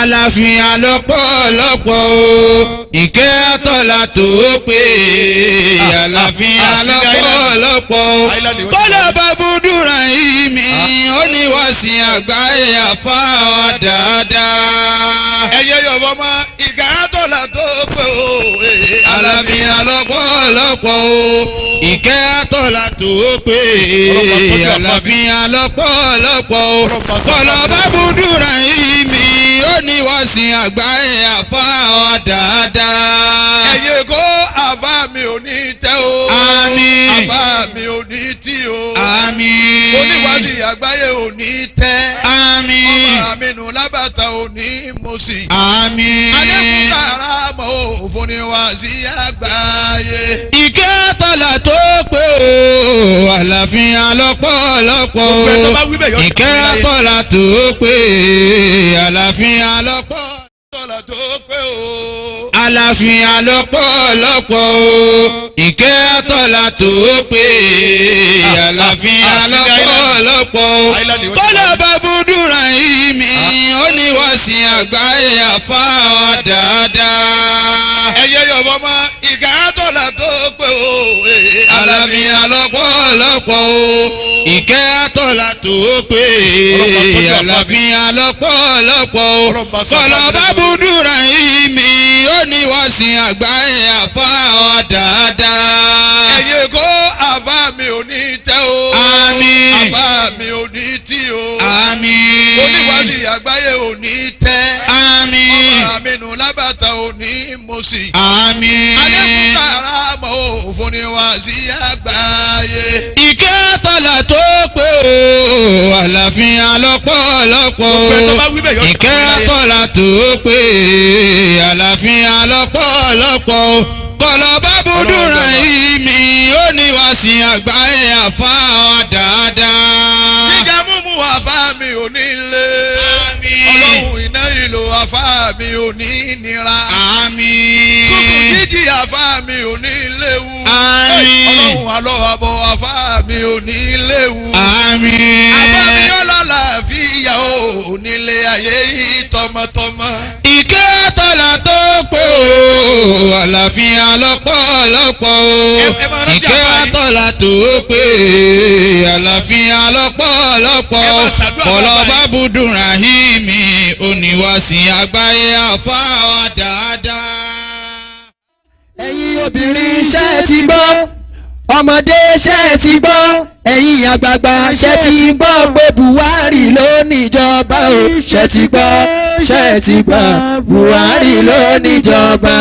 Àlàáfíà lọ́pọ̀lọpọ̀ o, ìkẹ́ àtọ̀là tó pé. Àlàáfíà lọ́pọ̀lọpọ̀ o. Kọ́lá bàbúdúrà yìí mi, ó ní wá sí àgbáyé àfa dáadáa. Ẹyẹ yọ̀bọ̀ mọ́ ìkà àtọ̀là tó pé o. Àlàáfíà lọ́pọ̀lọpọ̀ o, ìkẹ́ àtọ̀là tó pé. Àlàáfíà lọ́pọ̀lọpọ̀ o. Kọ́lá bàbúdúrà yìí mi, ó ní wá sí àgbáyé àfa dáadáa. Ẹyẹ kó àbá mi ò ní tẹ́ o. Àmín. Àbá mi ò ní tí o. Àmín. Oníwàásí àgbáyé ò ní tẹ́. Àmín. Ọmọ àmínú lábàtà ò ní mọ̀sí. Àmín. Adékun sàrà mọ́ òfin ni wá sí àgbáyé. Ìkẹ́ àtọ̀là tó pé o, àlàáfíà lọ́pọ̀lọpọ̀ o. Gbogbo ẹ̀ tó bá wí bẹ́ẹ̀ yọ Ìkẹ́ àtọ̀là tó pé, àlàáfíà lọ́pọ̀. Àtọ̀là tó pé o. Àlàáfíà lọ́pọ̀lọpọ̀ o, ìkẹ́ àtọ̀là tó pé, àlàáfíà lọ́pọ̀lọpọ̀ o. Kọ́lá bàbúdúrà yìí mi, ó ní wá sí àgbáyé àfa dáadáa. Ẹyẹ yọ̀bọ̀ mọ́ ìkà àtọ̀là tó pé o. Àlàáfíà lọ́pọ̀lọpọ̀ o, ìkẹ́ àtọ̀là tó pé, àlàáfíà lọ́pọ̀lọpọ̀ o. Kọ́lá bàbúdúrà yìí mi, ó ní wá sí àgbáyé àfa dáadáa. Ẹyẹ kó àbá mi ò ní tẹ́ o. Àmín. Àbá mi ò ní tí o. Àmín. Oníwàásí àgbáyé ò ní tẹ́. Àmín. Ọmọ àmínú lábàtà ò ní mọ̀sí. Àmín. Adékun sàrà mọ́ òfin ni wá sí àgbáyé. Ìkẹ́ àtọ̀là tó pé o, àlàáfíà lọ́pọ̀lọpọ̀ Gbogbo ẹ̀ tó bá o. wí bẹ́ẹ̀ yọ Ìkẹ́ àtọ̀là tó pé, àlàáfíà lọ́pọ̀lọpọ̀ o. Kọ̀lọ̀ bá búdúrà yìí mi, ó ní wá sí àgbáyé àfa dáadáa. Jíjẹ múmu àfá mi ò ní lé. Àmín. Ọlọ́run iná ìlò àfá mi ò ní nira. Àmín. Tútù jíjì àfá mi ò ní léwu. Àmín. Ọlọ́run àlọ́ àbọ̀ àfá mi ò ní léwu. Àmín. Àfá mi ọlọ́láfíà ò nílé ayé yìí tọmọtọmọ. Ìkẹ́ àtọ̀là tó pé o, àlàáfíà lọ́pọ̀lọpọ̀ o. Ẹ máa rántí Ìkẹ́ àbá yìí. àtọ̀là tó pé, àlàáfíà lọ́pọ̀lọpọ̀ Ẹ o. máa ṣàdúrà Kọ̀lọ̀ bàbá yìí. bàbúdúràhìmì oníwàsí àgbáyé àfáà dáadáa. Ẹ̀yin obìnrin, ṣé ẹ ti gbọ́? Ọmọdé, ṣé ẹ ti gbọ́? Ẹ̀yin àgbààgbà, ṣé ti gbọ́ pé Buhari ló níjọba o? Ṣé ti gbọ́? Ṣé ẹ ti gbọ́? Buhari ló níjọba.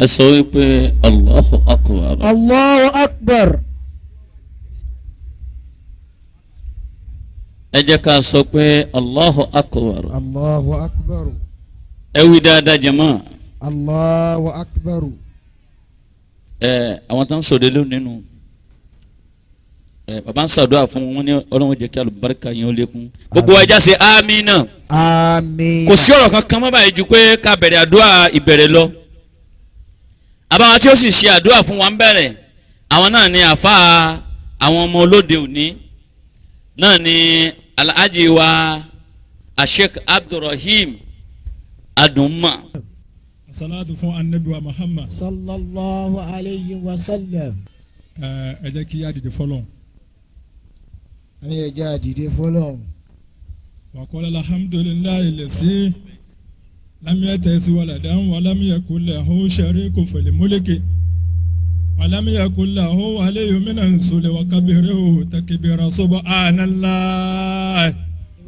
Ẹ sọ wípé Allahu Akbar. Allahu Akbar. Ẹ jẹ́ ká sọ pé Allahu Akbar. Allahu akbar. Ẹ wí dáadáa, jàmá. Allahu akbar. Ẹ àwọn tó ń sọ̀rọ̀ lónìí nínú ẹ bàbá ń ṣàdúrà fún wọn ní Ọlọ́run jẹ́ kí alùbáríkà yẹn ó lékún. Gbogbo wa já ṣe àmín náà. Àmín. Kò sí ọ̀rọ̀ kankan mọ́ báyìí ju pé ká bẹ̀rẹ̀ àdúrà ìbẹ̀rẹ̀ lọ. Àbáwọn tí ó sì ṣe àdúrà fún wa ń bẹ̀rẹ̀, àwọn náà ni àfa àwọn ọmọ olóde òní náà ni Alhaji wa Asheik Abdulrahim Adunma. Salatu fún anabi wa Muhammad. Sallallahu alayhi wa sallam. Ẹ jẹ́ kí á dìde fọlọ́n. Ní ẹjẹ́ àdìde fọlọ́run. وقال الحمد لله الذي لم يتخذ ولدا ولم يكن له شريك في الملك ولم يكن له ولي من الذل وكبره تكبيرا. سبحان الله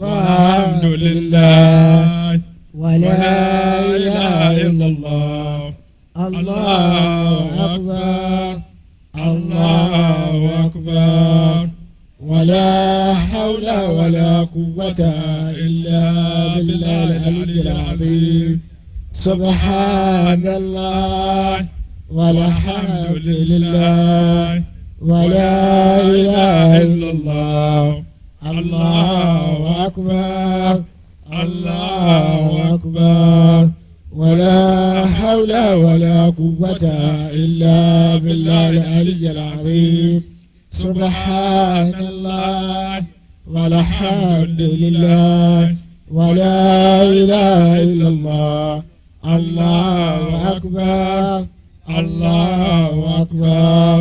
والحمد لله ولا ولا إله إلا الله الله أكبر. الله أكبر ولا حول ولا قوة إلا بالله العلي العظيم. سبحان الله والحمد والحمد لله لله ولا إله إلا الله الله أكبر. الله أكبر ولا حول ولا قوة إلا بالله العلي العظيم. سبحان الله والحمد لله. ولا إله إلا الله الله أكبر الله أكبر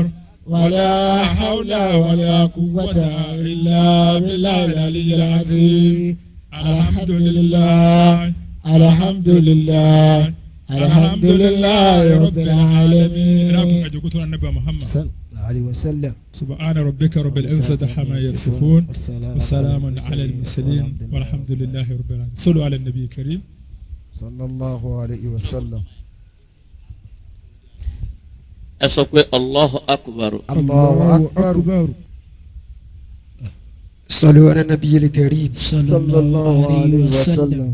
ولا حول ولا قوة إلا بالله العلي العظيم الحمد لله الحمد لله الحمد لله رب العالمين. صلى الله عليه وسلم. سبحان ربك رب العزة عما يصفون وسلام على المرسلين والحمد لله رب العالمين. صلوا على النبي الكريم صلى الله عليه وسلم. Ẹ sọ pé Allahu Akbar. Allahu Akbar. Sallu ala nabiyil karim. Sallallahu alayhi wa sallam.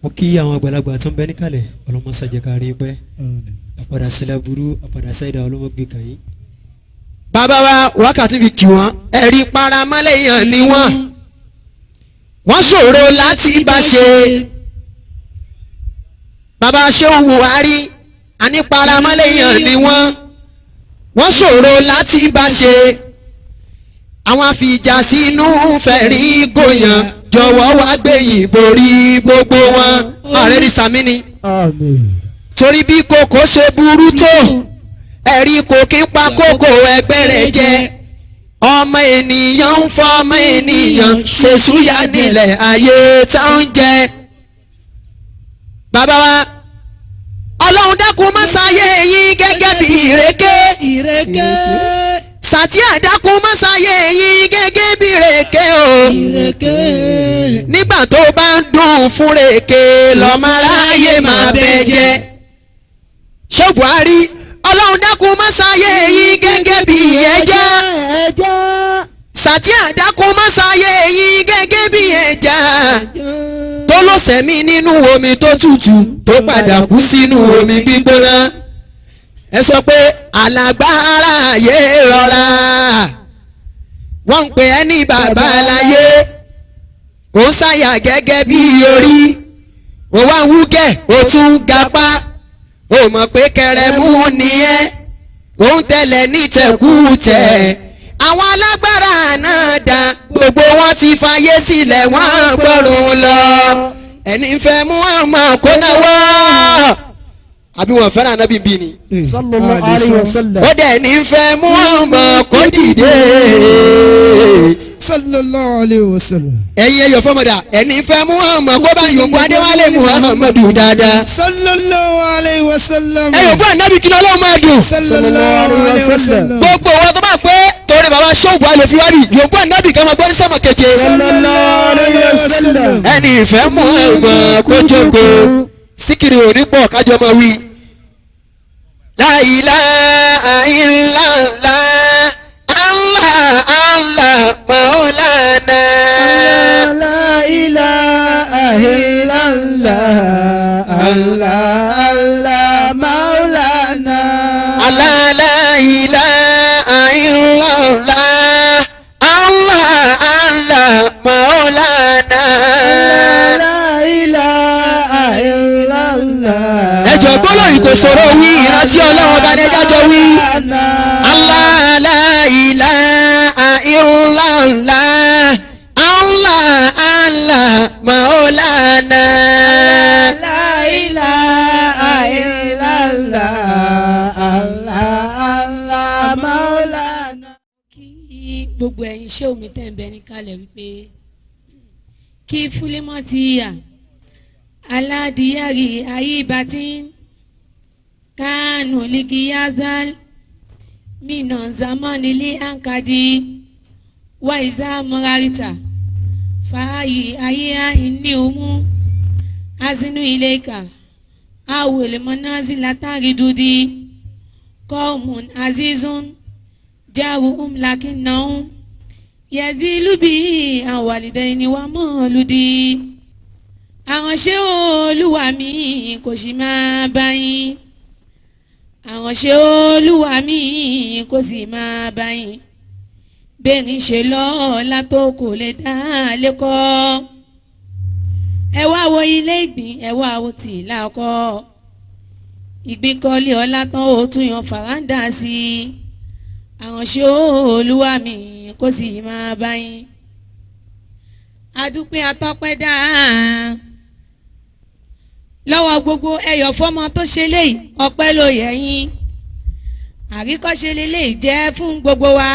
Mo kí àwọn àgbàlagbà tó ń bẹ níkàlẹ̀ ọlọ́mọṣàjẹ́ kárí pẹ́ àpàdà sílẹ̀ burú àpàdà sáìdá ọlọ́mọgbé kàn yín. Bàbá wa wákàtí fi kì wọ́n ẹ̀rí paramọ́lẹ́yàn ni wọ́n wọ́n ṣòro láti bá ṣe. Bàbá Ṣéhù Buhari àní paramọ́lẹ́yàn ni wọ́n wọ́n ṣòro láti bá ṣe. Àwọn àfìjà sínú fẹ̀rí gòyàn jọ̀wọ́ wá gbẹ̀yìn borí gbogbo wọn. Ààrẹ ní sàmí ni. Torí bí kòkó ṣe burú tó ẹ̀rí kò kí ń pa kókó ẹgbẹ́ rẹ̀ jẹ. Ọmọ ènìyàn ń fọ ọmọ ènìyàn ṣe súyà nílẹ̀ ayé tá ń jẹ. Bàbá wa Ọlọ́run dákun má ṣàyè yín gẹ́gẹ́ bí ìrèké. Ìrèké. Sàtíà dákun má ṣàyè yín gẹ́gẹ́ bí ìrèké o. Ìrèké. Nígbà tó bá ń dùn fún rèké lọ́mọ aráyé máa bẹ jẹ. Ṣé Buhari Ọlọ́run dákun má ṣàyè yín gẹ́gẹ́ bí ẹja. Ẹja. Sàtíà dákun má ṣàyè yín gẹ́gẹ́ bí ẹja. Tó ló sẹ̀mí nínú omi tó tutù tó padà kú sínú omi gbígbóná. Ẹ sọ pé alágbára ayé rọra. Wọ́n ń pè ẹ́ ní bàbá aláyé. Ó ń ṣàyà gẹ́gẹ́ bí orí. Ó wá ń wúgẹ̀ ó tún ń gapá. Ó mọ̀ pé kẹrẹ̀mú ni ẹ́. Ó ń tẹ̀lẹ̀ ní tẹ̀kútẹ̀. Àwọn alágbára náà dá gbogbo wọn ti fayé sílẹ̀ wọ́n gbọ́rùn lọ. Ẹni fẹ́ mú ọmọ kó náwó. Àbí wọn fẹ́ràn anábì bí ni. Sallallahu alayhi wa sallam. Ó dẹ̀ ní fẹ́ mú ọmọ kó dìde. Sallallahu alayhi wa sallam. Ẹ̀yin ẹ̀yọ̀ fọmọdà ẹni fẹ́ mú ọmọ kó bá yòǹgbò Adéwálé Muhammadu dáadáa. Sallallahu alayhi wa sallam. Ẹ yòǹgbò ànábì kí lọ́lọ́ máa dùn. Sallallahu alayhi wa sallam. Gbogbo wọn tó bá pé torí bàbá ṣọ́ọ̀bù àlòfíwárì yòǹgbò ànábì kan máa gbọ́ ní sọ́mọ keje. Sallallahu alayhi wa sallam. Ẹni ìfẹ́ mú ọmọ kó jókòó síkìrì òní pọ̀ kájọ máa wí. La ilaha illallah Allah Allah maulana. La ilaha illallah Allah Allah maulana. Allah la ilaha illallah Allah Allah maulana. La ilaha illallah. Ẹjọ́ gbọ́dọ̀ yìí kò sọ̀rọ̀ wí ìrántí Ọlọ́run bá ní ẹjọ́ jọ wí. Allah la ilaha illallah Allah Allah maulana. La ilaha illallah Allah Allah maulana. Kí gbogbo ẹ̀yin ṣé omi tẹ́ ń bẹ níkàlẹ̀ wípé kí fúlẹ́mọ́ ti yà aládìyàrí ayíbatín kánú ligiyazal mina zamanili ankadi waiza murarita fàáyì ayíyá ìní òmù azinu iléka awèlémọ́nàzí látàrí dúdí kọ́ọ̀mùn azizun jaru umlakinnahum yazilu bi awalidaini wa mọ́lùdí. Àránṣẹ́ Olúwa mi kò sì máa bá yín. Àránṣẹ́ Olúwa mi kò sì máa bá yín. Bẹ́ẹ̀ni ṣe lọ́ọ́lá tó kò lè dá lẹ́kọ́. Ẹ wá wo ilé ìgbín, ẹ wá wo tìlá ọkọ. Ìgbín kọ́lé ọlá tán ó tún yan fàrándà sí i. Àránṣẹ́ Olúwa mi kò sì máa bá yín. Adúpẹ́ atọ́pẹ́ dáa lọ́wọ́ gbogbo ẹyọ̀ fọ́mọ tó ṣe léyìí, ọpẹ́ ló yẹ yín. Àríkọ́ṣe lélẹ́yìí jẹ́ fún gbogbo wa.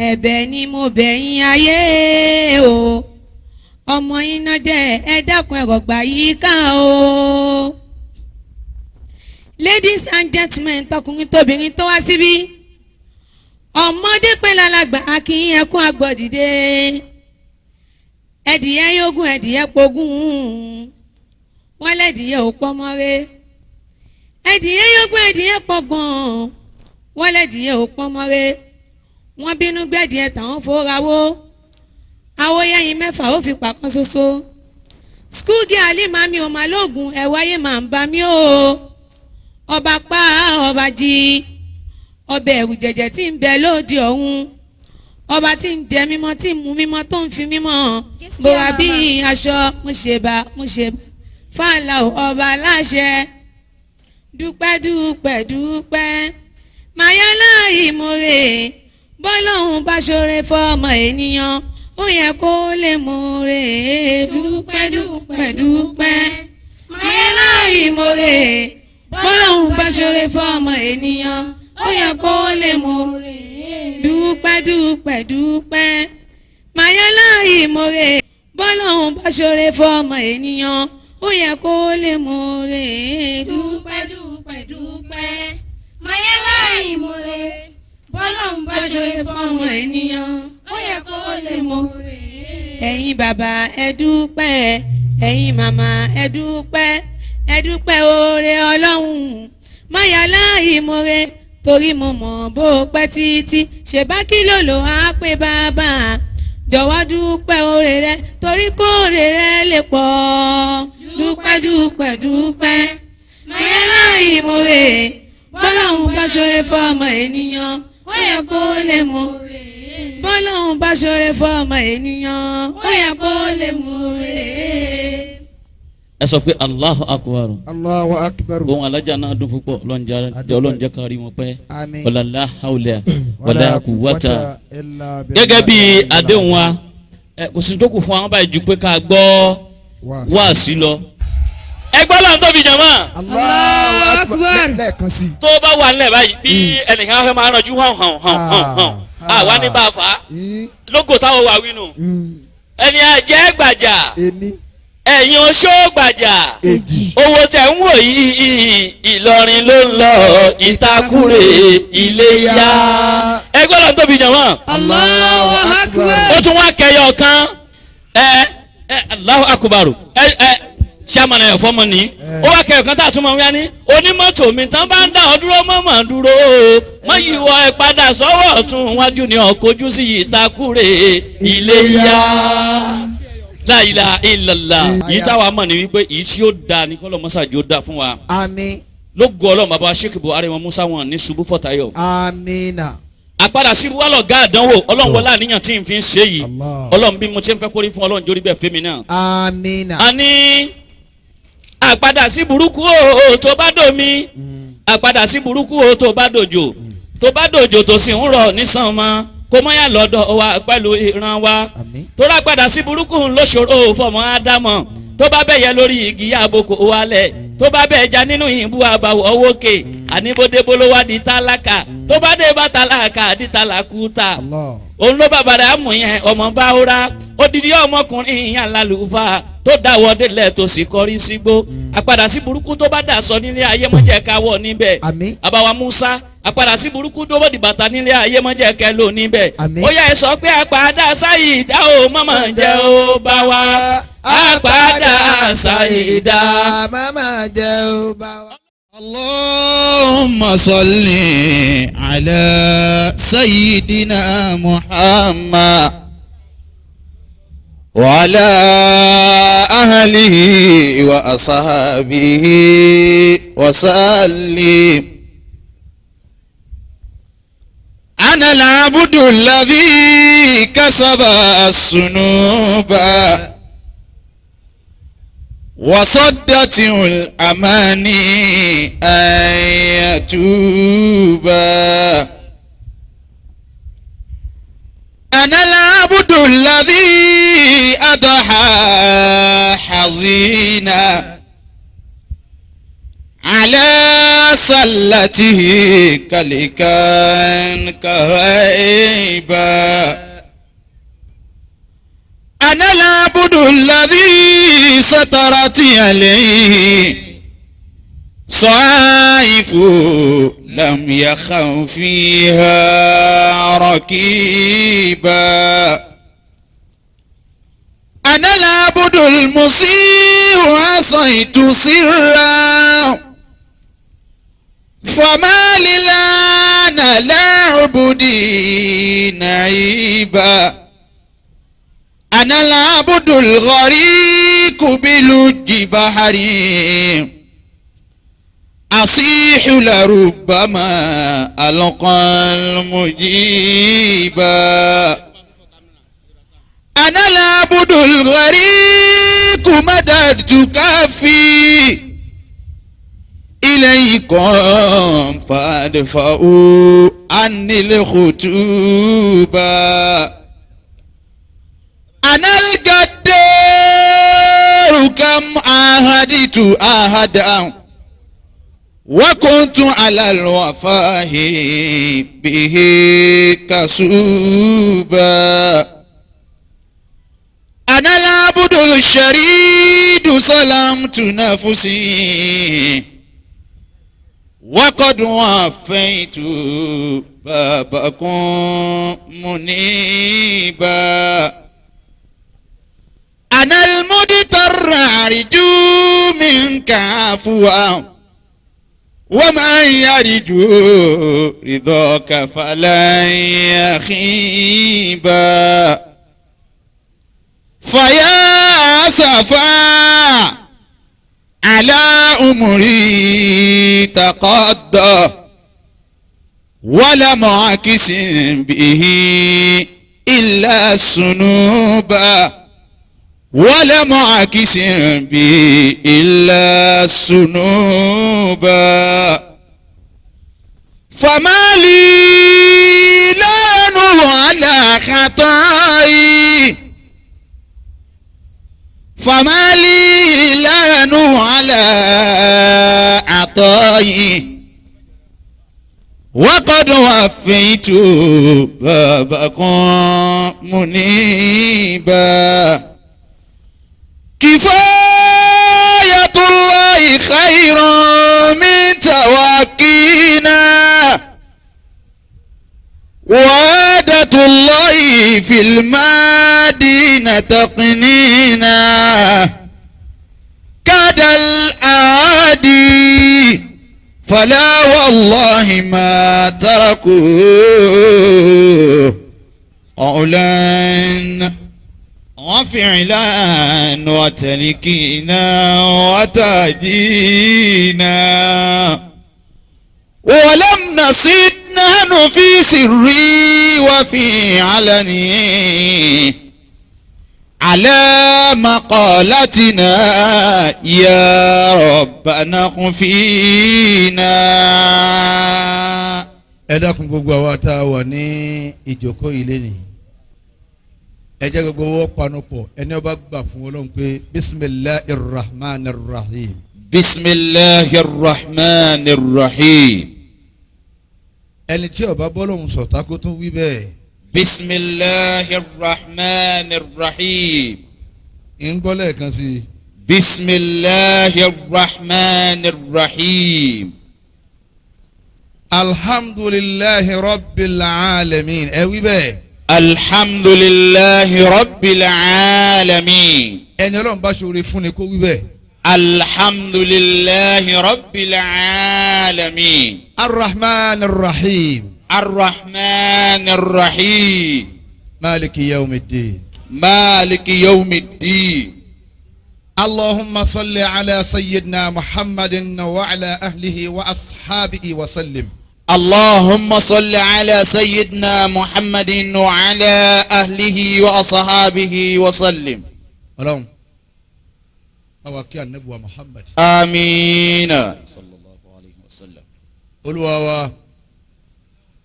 Ẹ̀bẹ̀ ni mo bẹ̀ yín ayé o, ọmọ yín náà jẹ́, ẹ dákun ẹ̀rọ gbà yí ká o. Ladies and gentlemen, tọkùnrin tóbìnrin tó wá síbí, ọmọdé pẹ̀lú alàgbà, akínyìn ẹkún agbọ̀dìde. Ẹdìyẹ yógún, ẹdìyẹ pogún, wọ́n lẹ́dìyẹ ò pọ́nmọ́rẹ́. Ẹdìyẹ yógún, ẹdìyẹ pọ̀gbọ̀n, wọ́n lẹ́dìyẹ ò pọ́nmọ́rẹ́. Wọ́n bínú gbẹ́dìyẹ tàwọn fowórawó awóyẹ́yìn mẹ́fà ó fi pàkan ṣoṣo. Skul gí alima mi ò máa lóògùn ẹ̀wáyé máa ń bá mi o. Ọba pa ọba jí, ọbẹ̀ ẹ̀rù jẹ̀jẹ̀ tí ń bẹ lóde ọ̀hún, ọba tí ń jẹ mímọ́, tí ń mu mímọ́, tó ń fi mímọ́ bóra bí aṣọ. Mo ṣe bá, mo ṣe bá fàlà ọba aláṣẹ. Dúpẹ́ dúpẹ́ dúpẹ́ màyà láàyè mòrè. Bọ́lọ́hún bá ṣoore fọmọ ènìyàn, ó yẹ kó lè mòrè. Dúpẹ́ dúpẹ́ dúpẹ́ màyà láàyè mòrè. Bọ́lọ́hún bá ṣoore fọmọ ènìyàn, ó yẹ kó lè mòrè. Dúpẹ́ dúpẹ́ dúpẹ́ màyà láàyè mòrè. Bọ́lọ́hún bá ṣoore fọmọ ènìyàn, ó yẹ kó lè mòrè. Dúpẹ́ dúpẹ́ dúpẹ́ màyà láàyè mòrè. Bọ́lọ́hún bá ṣoore fọmọ ènìyàn, ó yẹ kó lè mòrè. Ẹ̀yin bàbá ẹ dúpẹ́, ẹ̀yin màmá ẹ dúpẹ́, ẹ dúpẹ́ oore Ọlọ́run. Máyà láàyè mòrè, torí mo mọ̀ bó pẹ́ títí ṣèbá kí ló lò á pé bàbá. Jọ̀wọ́ dúpẹ́ oore rẹ, torí kóore rẹ lè pọ̀. Dúpẹ́ dúpẹ́ dúpẹ́ máyà láàyè mòrè. Bọ́lọ́hún bá ṣoore fọmọ ènìyàn, ó yẹ kó lè mòrè. Bọ́lọ́hún bá ṣoore fọmọ ènìyàn, ó yẹ kó lè mòrè. Ẹ sọ pé Allahu Akbar. Allahu Akbar. Ohun alájà náà dùn púpọ̀, ọlọ́njẹ́ kárí wọn pẹ́. Àmín. Wala hawla wala quwwata. Illa billah. Gẹ́gẹ́ bí àdéhùn wa, kò sí tó kù fún àwọn báyìí ju pé ká gbọ́ wáàsí lọ. Ẹ gbọ́ lọ́n tóbi jàmá. Allahu Akbar. Lẹ́ẹ̀kan sí. Tó bá wà nílẹ̀ báyìí, bí ẹnìkan fẹ́ máa rànjú hàn hàn hàn hàn hàn, àwa ní bá a fà á lógo táwọn wà wínú. Ẹni àjẹ́ gbàjà, ẹ̀yin oṣó gbàjà, owó tẹ̀ ń wò yìí, Ìlọrin ló ń lọ, Ìtakùrè Iléyá. Ẹ gbọ́dọ̀ tóbi jàmọ́. Allahu Akbar. Ó tún wá kẹyọ kan. Ẹ ẹ Allahu Akbar. Ẹ ẹ sàmàlà ẹ̀ fọmọ ní. Ó wá kẹyọ kan tá a tún máa ń wá ní. Onímọ́tò mi tán bá ń dá ọ dúró, mọ́mọ́ dúró. Mọ́ yíwọ ẹ padà sọ́wọ́ ọ̀tún wájú ni ọkọ̀jú sí Ìtakùrè Iléyá. La ilaha illallah. Yìí táwa mọ̀ ní wípé yìí tí ó da ní kọ́lọ́ mọ́sàájú ó da fún wa. Àmín. Lógo Ọlọ́run, bàbá Sheikh Buhari wọn Musa wọn ní ṣubú fọ̀tayọ̀. Amina. Àpadà sí wàlọ̀ gá àdánwò Ọlọ́run wọlé àníyàn tí n fi ń ṣe yìí. Ọlọ́run bí mo ti ń fẹ́ kórí fún Ọlọ́run jórí bẹ́ẹ̀ fẹ́mi náà. Amina. A ní àpadà sí burúkú o tó bá dòmi, àpadà sí burúkú o tó bá dòjò, tó bá dòjò tó sì ń rọ̀ nísàn mọ́, kó mọ́yà lọ́dọ̀ wa pẹ̀lú ìran wa. Tó rà padà sí burúkú lóṣòro fọmọ ádámọ̀, tó bá bẹ̀yẹ lórí igi àbòkò wálẹ̀, tó bá bẹ̀ já nínú ìbú àbàwọ̀ ọwọ́kè, àníbódébó ló wá di tálákà, tó bá dé bá tálákà di tálákúta. Òun ló bàbá rẹ̀ àmú yẹn ọmọ bá ó rá odidi ọmọkùnrin yẹn lálùfà tó dáwọ́ délẹ̀ tó sì kọrí sígbó. Àpadà sí burúkú tó bá dà sọ nílé ayé mọ́jẹ́ ká wọ̀ níbẹ̀. Àbáwá Musa, àpadà sí burúkú tó bó dìbàtà nílé ayé mọ́jẹ́ kẹ́ ló níbẹ̀. Ó yá ẹ sọ pé àpadà sáyìdá o mọ̀mọ́ jẹ́ ó bá wa. Àpadà sáyìdá mọ̀mọ́ jẹ́ ó bá wa. Allahumma salli ala sayyidina Muhammad wa ala ahlihi wa ashabihi wa sallim. Ana al-abdu alladhi kasaba as-sunuba وصدته الأماني أن يتوبا. أنا العبد الذي حزينا على سلته كلكان كهيبا. أنا العبد الذي سترت عليه صائف لم يخف فيها ركيبا. أنا العبد المسيء عصيت سرا فما للآن لا عبدي نعيبا. أنا العبد الغريق بلج بحري أصيح لربما ألقى المجيبا. أنا العبد الغريق مددت كفي إليكم فادفعوا عني الخطوبة. أنا القدر كم عاهدت عهدا وكنت على الوفاء به كسوبا. أنا العبد الشريد سلمت نفسي وقد وفيت بابكم منيبا. أنا المضطر أرجو منك عفوا ومن يرجو رضاك فلن يخيبا. فيا سفا على أمري تقضى ولا معاكس به إلا السنوبا ولا معاكس به إلا السنوبا. فما لي لا نور على خطائي فما لي لا نور على عطائي وقد وفيت بابكم منيبا. كفاية الله خير من تواكينا وعادة الله في المدينة تقنينا. كاد الأعادي فلا والله ما تركوه قولا وفعلا وتلكينا وتهدينا. ولم نصد نحن في سري وفي علني على مقالتنا يا ربنا اغفينا. Ẹ dákun gbogbo àwa tá a wà ní ìjókòó ilé ni ẹ jẹ́ gbogbo owó panupọ̀ ẹni ó bá gbà fún Ọlọ́run pé bismillahir rahmanir rahim. Bismillahir rahmanir rahim. Ẹni tí ó bá bọ́lọ́hun sọ̀tá kó tún wí bẹ́ẹ̀. Bismillahir rahmanir rahim. Ń gbọ́ lẹ́ẹ̀kan sí i. Bismillahir rahmanir rahim. Alhamdulillahi rabbil alamin. Ẹ wí bẹ́ẹ̀. Alhamdulillahi rabbil alamin. Ẹni Ọlọ́run bá ṣoore fún ni kó wí bẹ́ẹ̀. Alhamdulillahi rabbil alamin. Arrahman arrahim. Arrahman arrahim. Maliki yawmiddin. Maliki yawmiddin. Allahumma salli ala sayyidina Muhammadin wa ala ahlihi wa ashabihi wa sallim. اللهم صل على سيدنا محمد وعلى أهله وأصحابه وسلم. Ọlọ́run àwa kí Ànábì wa Muhammad. آمين. صلى الله عليه وسلم. Olúwa wa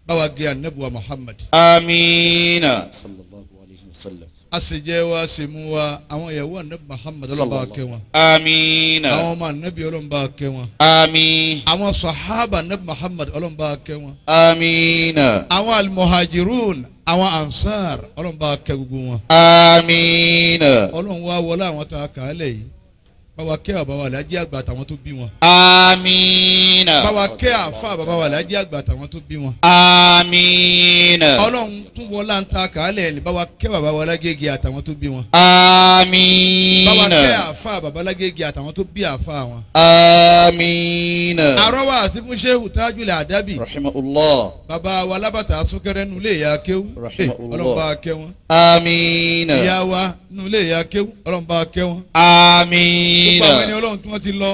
báwa gé Ànábì wa Muhammad. آمين. صلى الله عليه وسلم. Àṣejẹ wa ṣèmú wa àwọn ìyàwó anabi Muhammad Ọlọ́run bá kẹ́ wọn. Amiina. Àwọn ọmọ anabi Ọlọ́run bá kẹ́ wọn. Àmín. Àwọn sahaba anabi Muhammad Ọlọ́run bá kẹ́ wọn. Amiina. Àwọn almuhajirun àwọn ansar Ọlọ́run bá kẹ́ gbogbo wọn. Amiina. Ọlọ́run wá wọlé àwọn tá a kà á lẹ̀ yìí. Báwa kẹ́ bàbá wa Alhaji àgbà àtàwọn tó bí wọn. Amiina. Báwa kẹ́ àfa bàbá wa Alhaji àgbà àtàwọn tó bí wọn. Amiina. Ọlọ́run tún wọlé àwọn tá a kà á lẹ̀ yìí báwa kẹ́ bàbá wa Lágége àtàwọn tó bí wọn. Amiina. Báwa kẹ́ àfa bàbá Lágége àtàwọn tó bí àfa wọn. Amiina. Àrọ́wà àti fún Shehu Tajul Adabi. Rahimahullah. Bàbá wa Lábàtà Súnkẹrẹ nulẹ̀ ìyá kéwú. Rahimahullah. Ọlọ́run bá kẹ́ wọn. Amiina. Ìyá wa nulẹ̀ ìyá kéwú. Ọlọ́run bá kẹ́ wọn. Amiina. Gbogbo àwọn ẹni Ọlọ́run tí wọ́n ti lọ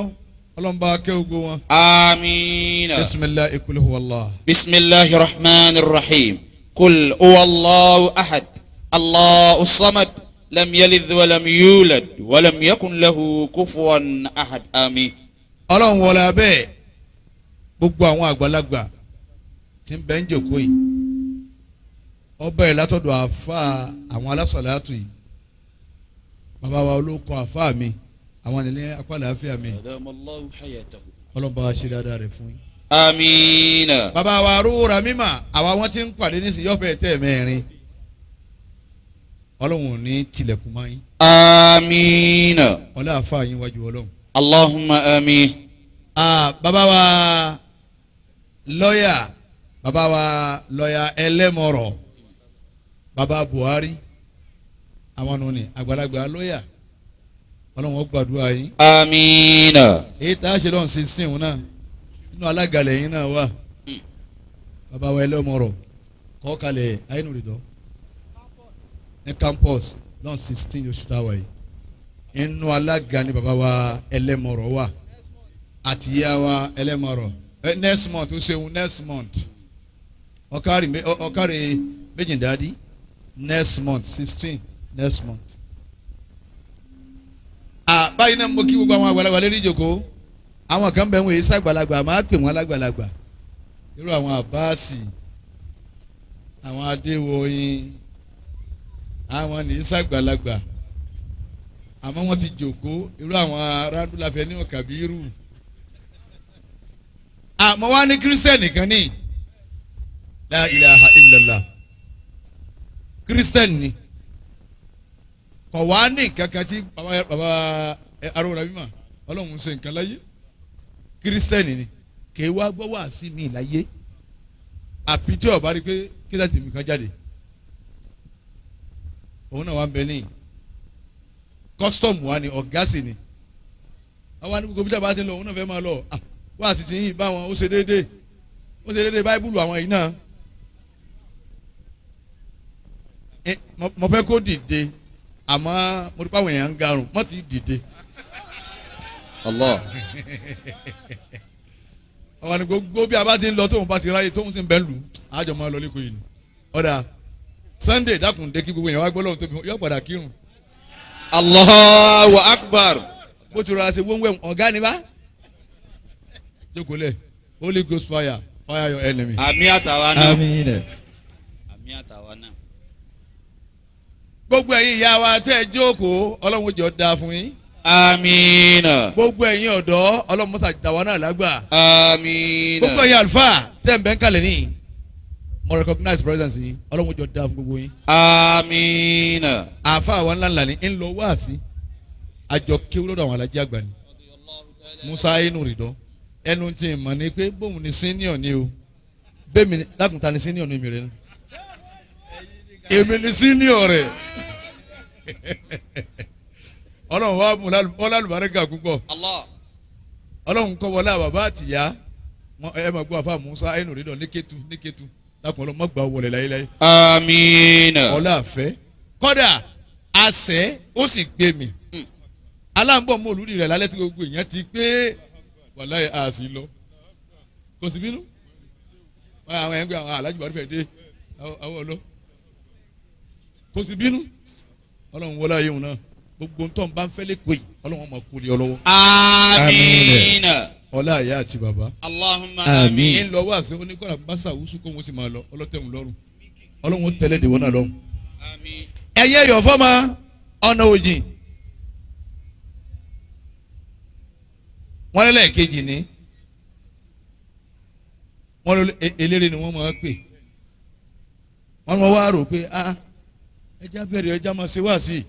Ọlọ́run bá kẹ́ gbogbo wọn. Amiina. Bisimilahi kul huwa Allah. Bisimilahi rahman rahim. Kul huwa Allahu ahad. Allahu samad. Lam yalid walam yulad walam yakun lahu kufuwan ahad. Àmín. Ọlọ́run wọlé abẹ́ gbogbo àwọn àgbàlagbà tí ń bẹ ń jòkó yìí ọbẹ̀ yìí látọ̀dọ̀ àfa àwọn alásàlátù yìí bàbá wa olóko àfa mi àwọn nílé apá àlàáfíà mi Ọlọ́run bá wa ṣe dáadáa rẹ̀ fún yín. Amiina. Bàbá wa arúgbó mímà àwa wọn ti ń pàdé nísìnyí ọ̀fẹ́ tẹ̀ mẹ́rin Ọlọ́run ò ní tilẹ̀kùn mọ́ yín. Amiina. Ọlá àfa yín wájú Ọlọ́run. Allahumma amin. Bàbá wa lọ́yà bàbá wa lọ́yà ẹlẹ́mọ̀rọ̀ bàbá Buhari àwọn nù ní àgbàlagbà lọ́yà Ọlọ́run ó gbàdúrà yín. Amiina. Èyí tá a ṣe lọ́n 16 náà nínú alágalẹ̀ yín náà wà bàbá wa ẹlẹ́mọ̀rọ̀ kọ́kalẹ̀ ayélujára ní campus lọ́n 16 oṣù táwa yìí inú alága ni bàbá wa ẹlẹ́mọ̀rọ̀ wà àti ìyá wa ẹlẹ́mọ̀rọ̀ next month ó ṣeun next month ọ̀kárì méjìdínláàdì next month 16 next month. Báyìí náà mo kí gbogbo àwọn àgbàlagbà lérí ìjókòó àwọn kan bẹ̀ ń wòye sàgbàlagbà máa pè wọ́n lágbàlagbà irú àwọn Àbáàsì àwọn Adéwòyìn àwọn nìyí sàgbàlagbà àmọ́ wọ́n ti jókòó irú àwọn randúláfẹ́ ní ọ̀kàbírù. Àmọ́ wá ní kírísítẹ́nì kan ní la ilaha illallah kírísítẹ́nì ni kọ̀ wá ní nǹkan kan tí bàbá bàbá arúgbó mímọ́ Ọlọ́run ń ṣe nǹkan láyé kírísítẹ́nì ni kì í wá gbọ́ wá sí mi láyé àfi tí ó bá rí pé kírísítẹ́nì mi kan jáde òun náà wà ń bẹ ní kọ́sítọ́ọ̀mù wa ni ọ̀gá sì ni àwa ní gbogbo bíjà bá ti lọ òun náà fẹ́ máa lọ wá sí ti yín bá wọn ó ṣe déédéé ó ṣe déédéé báíbùlù àwọn yìí náà mo fẹ́ kó dìde àmọ́ mo rí pàwọn èèyàn ń garùn mọ́ ti dìde. Allah. Àwọn ní gbogbo bí a bá ti ń lọ tóun bá ti ráyè tóun sì ń bẹ́ ń lù àjọ máa lọ lẹ́kọ̀ọ́ yìí ni ọ̀dà Sunday dákùndé kí gbogbo èèyàn wá gbọ́ lọ́hùn tóbi yóò padà kírun. Allahu akbar. Bó ti rọra ṣe wọ́nwẹ́ ọ̀gá ni bá. Jókòó lẹ̀ Holy Ghost fire fire your enemy. Àmín àtàwa náà. Àmín. Àmín àtàwa náà. Gbogbo ẹ̀yin ìyá wa tẹ́ ẹ jókòó Ọlọ́run jọ dáa fún yín. Àmín. Gbogbo ẹ̀yin ọ̀dọ́ Ọlọ́run mọ́sá dàwa náà lágbà. Àmín. Gbogbo ẹ̀yin àlùfáà tẹ́ ẹ̀ ń bẹ́ ń kalẹ̀ ní. Mo recognize presence yín Ọlọ́run jọ dáa fún gbogbo yín. Àmín. Àáfàá wa ńlá ńlá ni ń lọ wáàsí àjọ kéwú lọ́dọ̀ àwọn alájí àgbà ni Musa inú rìndọ́ ẹnu tí ń mọ̀ ni pé bóun ni senior ni o bẹ́ẹ̀ mi lákùntà ni senior ni mi rẹ̀ ni èmi ni senior rẹ̀ Ọlọ́run wa mú ọlọ́lùbáríkà púpọ̀ Ọlọ́run kọ́ wọlé àbàbà àtìyá ẹ máa gbọ́ àfa Musa inú rìndọ́ ní Kétu ní Kétu lákùn Ọlọ́run má gbà wọlé láyéláyé. Àmín. Ọlá àfẹ́ kọ́dà àṣẹ ó sì gbé mi aláǹbọ̀ mọ́ olùdí rẹ̀ lálẹ́ tí gbogbo èèyàn ti pé wàláyé àṣì lọ kò sí bínú àwọn ẹgbẹ́ àwọn alájú wàá fẹ́ dé àwọn ọlọ́ kò sí bínú Ọlọ́run wọlé ayé wọn náà gbogbo ntọ́ n bá ń fẹ́ lẹ́kọ̀ọ́ yìí Ọlọ́run ọmọ kò lè ọ lọ́wọ́. Àmín. Ọlá àyà àti bàbá. Allahumma àmín. Ń lọ wá sí oníkọ́ra bá sàwùsù kó wọn sì máa lọ ọlọ́tẹ̀hún lọ́rùn Ọlọ́run tẹ́lẹ̀ dè wọ́n náà lọ́rùn. Àmín. Ẹ̀yin ẹ̀yọ̀ fọ́mọ ọ̀nà òjì. Wọ́n lẹ́lẹ́kejì ní. Wọ́n lọ eléré ni wọ́n máa pè. Wọ́n máa wá rò pé ah ẹja bẹ̀rẹ̀ ẹja máa ṣe wá sí i.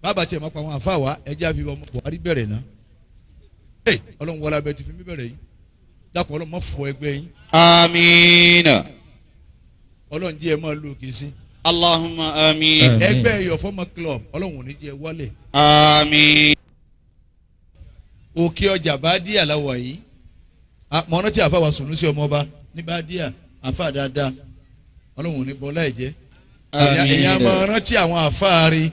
Bàbá tiẹ̀ máa pa àwọn àfa wa ẹja fi ọmọ Buhari bẹ̀rẹ̀ náà. Ẹ Ọlọ́run wọlé abẹ́ ti fi mí bẹ̀rẹ̀ yìí. Dákun Ọlọ́run má fọ ẹgbẹ́ yín. Amiina. Ọlọ́run jẹ́ ẹ máa lo òkè sí. Allahumma amiin. Ẹgbẹ́ Ẹ̀yọ̀fọ́mọ club Ọlọ́run ò ní jẹ́ wálẹ̀. Amiin. Òkè ọjà bá díà láwọ̀ yìí. Mọ̀nà tí àfa wa sùnú sí ọmọ ọba ní bá díà àfa dáadáa. Ọlọ́run ò ní bọ́ láì jẹ́. Èèyàn máa rántí àwọn àfáàrí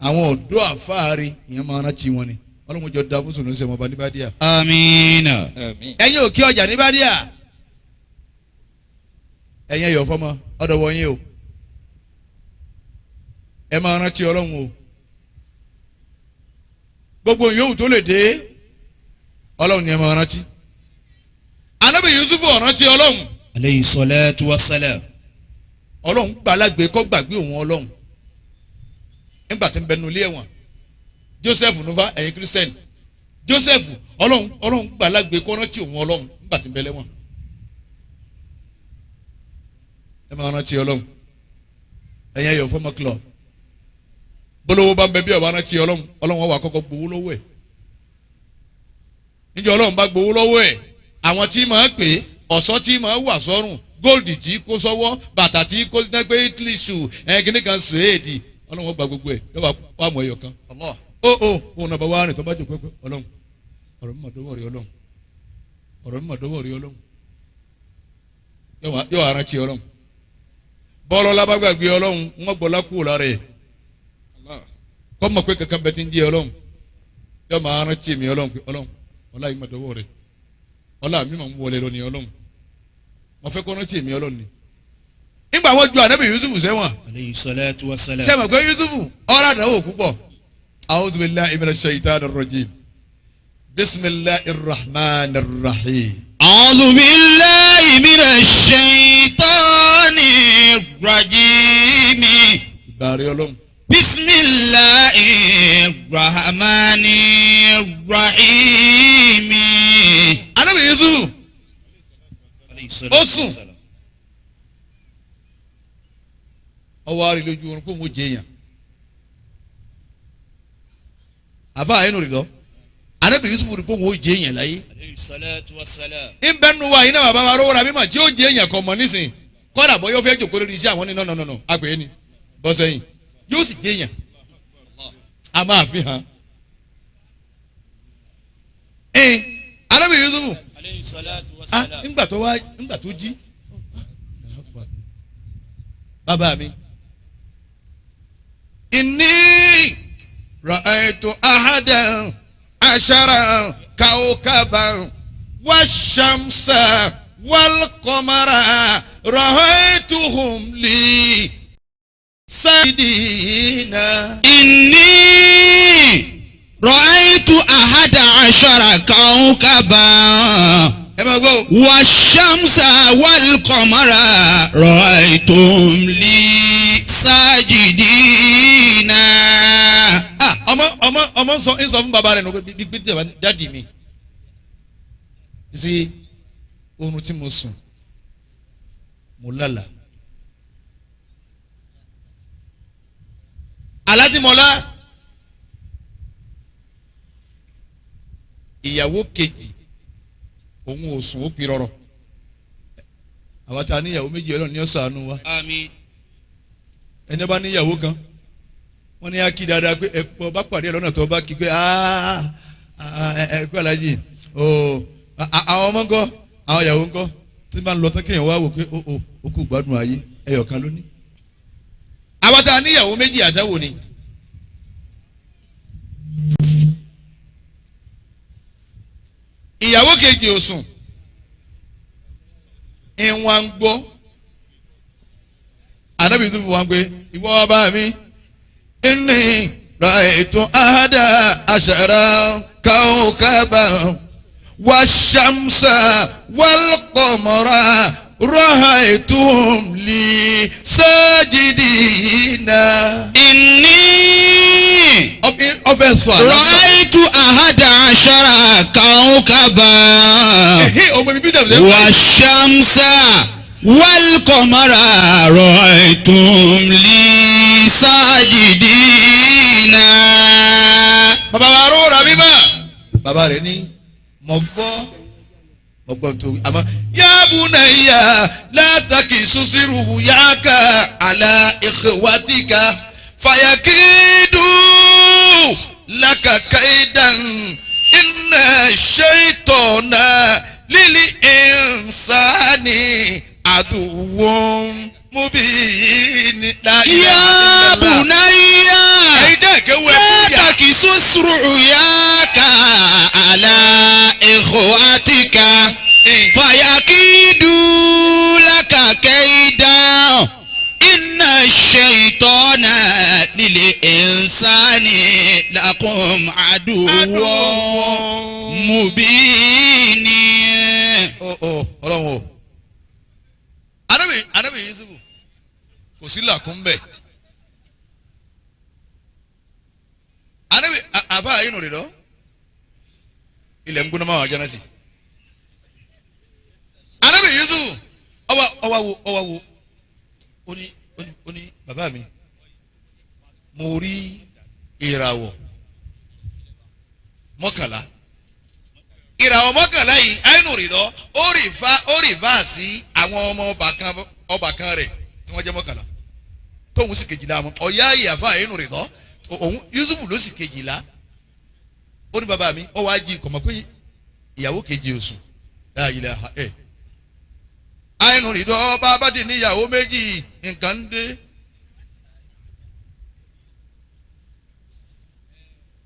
àwọn ọ̀dọ́ àfáàrí èèyàn máa rántí wọn ni. Ọlọ́run jọ da fún sùnú sí ọmọ ọba ní bá díà. Amiina. Ẹ̀yin òkè ọjà ní bá díà. Ẹ̀yin Ẹ̀yọ̀fọ́mọ ọ̀dọ̀ wọ̀nyí o. Ẹ máa rántí Ọlọ́run o. Gbogbo yòówù tó lè dé Ọlọ́run ni ẹ máa rántí. Ànábì Yusufu ó rántí Ọlọ́run. Aleyhi salatu wa salam. Ọlọ́run gbàlagbé kọ́ gbàgbé òun Ọlọ́run. Nígbà tí ń bẹnu ilé ẹ̀wọ̀n Joseph nufa ẹ̀yin Christian Joseph Ọlọ́run gbàlagbé kọ́ rántí òun Ọlọ́run nígbà tí ń bẹ lẹ́wọ̀n. Ẹ máa rántí Ọlọ́run. Ẹ̀yin Ẹ̀yọ̀fọ́mọ club. Bólówó bá ń bẹ bí ọba rántí Ọlọ́run Ọlọ́run wà kọ́kọ́ gbowó lọ́wọ́ ẹ̀. Níjọ́ Ọlọ́run bá gbowó lọ́wọ́ ẹ̀ àwọn tí máa pè é ọ̀ṣọ́ tí máa wà sọ́rùn góòlì tí kó sọ́wọ́ bàtà tí kó pé Italy shoe ẹ̀ kíní kan suwéèdì Ọlọ́run gba gbogbo ẹ̀ yóò wá mọ̀ ẹyọ kan. Ó òun náà bá wá rìn tó bá jò pé Ọlọ́run ọ̀rọ̀ mímọ̀ dọ́wọ́ rí Ọlọ́run ọ̀rọ̀ mímọ̀ dọ́wọ́ rí Ọlọ́run yóò wá rántí Ọlọ́run. Bọ́ọ̀lọ́ lábàgbàgbé Ọlọ́run wọ́n gbọ́ lákúrò lára ẹ̀ kọ́ mọ̀ pé kankan bẹ ti ń jẹ́ Ọlọ́run yóò máa rántí mi Ọlọ́run pé Ọlọ́run ọlá yìí mà dọ́wọ́ rẹ̀ ọlá mi máa ń wọlé lọ ní Ọlọ́run mo fẹ́ kọ́ rántí mi Ọlọ́run ni. Nígbà wọn ju Ànábì Yusufu sẹ́wọ̀n. Aleyhi salatu wa salam. Sẹ́wọ̀n pé Yusufu ọ̀rọ̀ àdánwò púpọ̀. A'udhu billahi minash shaitanir rajim. Bismillahir rahmanir rahim. A'udhu billahi minash shaitanir rajim. Ìbàrẹ̀ Ọlọ́run. Bismillahir rahmanir rahim. Ànábì Yusufu ó sùn ọwọ́ àrí lójú oorun kó ń jẹ èèyàn. Àfa àyẹnù rẹ lọ Ànábì Yusufu rí kó ń jẹ èèyàn láyé. Ń bẹ́ nu wa yìí náà bàbá wa rówó ra mímọ̀ tí ó jẹ èèyàn kọ̀ mọ̀ nísìn kọ́dà bọ́ yóò fẹ́ jòkó lórí iṣẹ́ àwọn ní nọ̀nọ̀nọ̀ àgbẹ̀ ni bọ́ sẹ́yìn yóò sì jẹ èèyàn a máa fi hàn. Ànábì Yusufu ńgbà tó wá ńgbà tó jí bàbá mi inni ra'aytu ahadan ashara kawkaban wash-shamsa wal-qamara ra'aytuhum li sajidina. Inni ra'aytu ahada ashara kawkaban. Ẹ máa gbọ́. Wash-shamsa wal-qamara ra'aytuhum li sajidina. Ọmọ ń sọ fún bàbá rẹ̀ nù pé bí dáàdì mi. Sí oorun tí mo sùn mo lálàá. Àlá tí mo lá ìyàwó kejì òun ò sùn ó pi rọrọ. Àwa ta níyàwó méjì Ọlọ́run ní ó ṣàánú wa. Àmín. Ẹni bá níyàwó kan wọ́n ní akí dáadáa pé ẹ̀pọ̀ bá pàdé lọ́nà tó bá kí pé ẹ kú alájì àwọn ọmọ ńkọ́ àwọn ìyàwó ńkọ́ tí bá ń lọ tán kéèyàn wá wò pé ó kú gbádùn ayé ẹyọ kan lónìí. Àwa ta níyàwó méjì àdánwò ni. Ìyàwó kejì ò sùn ìwọ̀n ń gbọ́ Ànábì Yúsúfù wá ń pé ìwọ bàbá mi inni ra'aytu ahada ashara kawkaban wash-shamsa wal-qamara رأيتهم لي ساجدين. إني Ọfẹ sọ àná. رأيت 11 كوكبا Ọmọ mi bí sẹ́mi. والشمس والقمر رأيتهم لي ساجدين. Bàbá wa ró ra mímọ́. Bàbá rẹ̀ ní mo gbọ́ mo gbọ́ nítorí àmọ́ yá bunayya la takisusiru yaka ala ikhwatika fayakidu laka kaidan inna shaytana lil insani aduwwun mubin. يا بني Ẹ̀yin jẹ́ ìkéwú ẹ̀ لا تقصص رؤياك على إخوتك فيكيدوا لك كيدا إن الشيطان للإنسان لكم عدو مبين. Ọlọ́run o. Anabi Yusufu kò sí làkún bẹ́ẹ̀. Anabi àfa inú rẹ̀ lọ ilẹ̀ ń gbóná máa wà jẹ́nà sí. Anabi Yusufu ọwa wo ó ní bàbá mi mo rí ìràwọ̀ mọ́kànlá ìràwọ̀ mọ́kànlá yìí àìnú rì lọ ó rì fà sí àwọn ọmọ ọbàkan rẹ̀ tí wọ́n jẹ́ mọ́kànlá tóun sì kejìlá wọn ọ̀yá ìyàfà àìnú rì lọ òun Yusufu ló sì kejìlá ó ní bàbá mi ó wàá jí kọ̀mọ́ pé ìyàwó kejì oṣù láàyè ẹ̀ àìnú rì lọ bàbá dì ní ìyàwó méjì nǹkan ń dé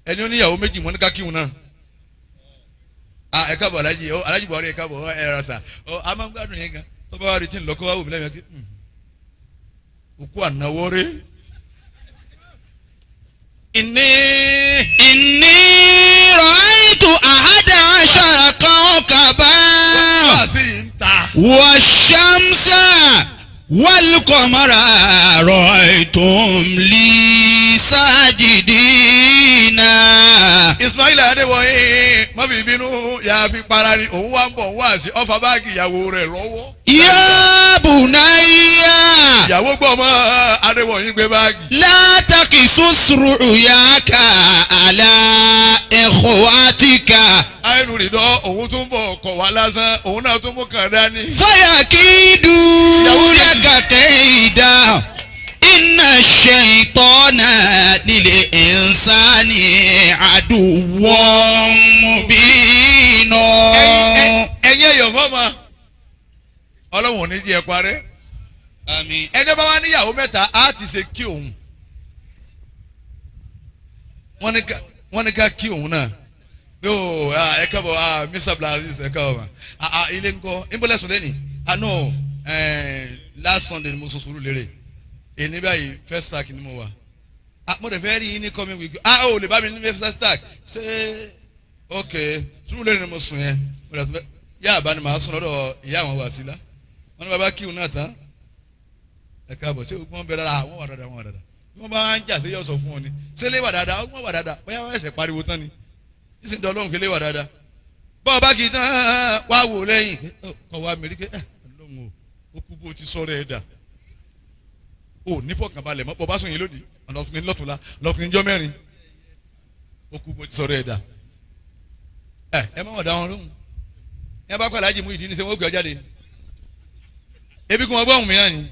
ẹni ó ní ìyàwó méjì wọn ní ká kíhun náà. Ẹ káàbọ̀ alájí ọ alájí Buhari ẹ káàbọ̀ ẹ rà sà ọ a máa ń gbádùn yẹn gan tó bá wà retí ńlọkọ wà wò mí lẹ́yìn kí òkú ànáwọ́rẹ́. إني رأيت 11 كوكبا Wáàsí yìí ń ta. والشمس والقمر رأيتهم لي ساجدين. Ismail Adéwọ̀nyí má fi bínú yà á fi para ni òun wá ń bọ̀ wá sí ọfà báàgì ìyàwó rẹ̀ lọ́wọ́. يا بني Ìyàwó gbọ́ mọ́ Adéwọ̀nyí gbé báàgì. لا تقصص رؤياك على إخوتك Àìnú rìndọ́ òun tún bọ̀ ọkọ̀ wá lásán òun náà tún mú kàn dání. فيكيدوا لك كيدا إن الشيطان للإنسان عدو مبين. Ẹ̀yin ẹ̀yọ̀ fọ́mọ Ọlọ́run ò ní jẹ́ ẹ parẹ́. Àmín. Ẹni bá wá níyàwó mẹ́ta á ti ṣe kí òun. Wọ́n ní ká kí òun náà. Yóò ẹ káàbọ̀ Mr. Blazis ẹ káàbọ̀ ma. Ilé ńkọ́ nbọ́lẹ̀sùn lẹ́nìí. No last Sunday ni mo sọ sùúrù lérè. Èní báyìí first stack ni mo wà. Mo dẹ̀ fẹ́ rí yín ní coming week. O lè bá mi ní first stack. Ṣé ok sùúrù lérè ni mo sùn yẹn. Mo dẹ̀ sọ pé yá àbá ni màá sùn lọ́dọ̀ ìyá àwọn Wàsílà. Wọ́n ní bàbá kíun náà tán. Ẹ káàbọ̀ ṣé ogun bẹ dáadáa àwọn wà dáadáa wọn wà dáadáa. Bí wọ́n bá ń jà sí yóò sọ fún wọn ni. Ṣé lè wà dáadáa wọ́n wà dáadáa bóyá wọ́n ẹ̀sẹ̀ pariwo tán ni. Nísìnyí dán Ọlọ́run kí lè wà dáadáa. Bọ́ọ̀ bá kì í tán wá wò lẹ́yìn. Kọ̀ wá mẹ́rí pé Ọlọ́run o ó kú bó ti sọ̀rọ̀ ẹ̀ dà. O nífọ̀kànbalẹ̀ mọ́ bọ́ bá sùn yín lónìí ọ̀nà lọ́tùnla lọ́kùnrin jọ́ mẹ́rin. Ó kú bó ti sọ̀rọ̀ ẹ̀ dà. Ẹ má wọ̀ dá wọn lóhùn. Ẹ bá kọ́ Alhaji Muyideen ní sẹ́wọ́n ó gbé ọ jáde. Ebi kún ọgbọ́n mìíràn ni.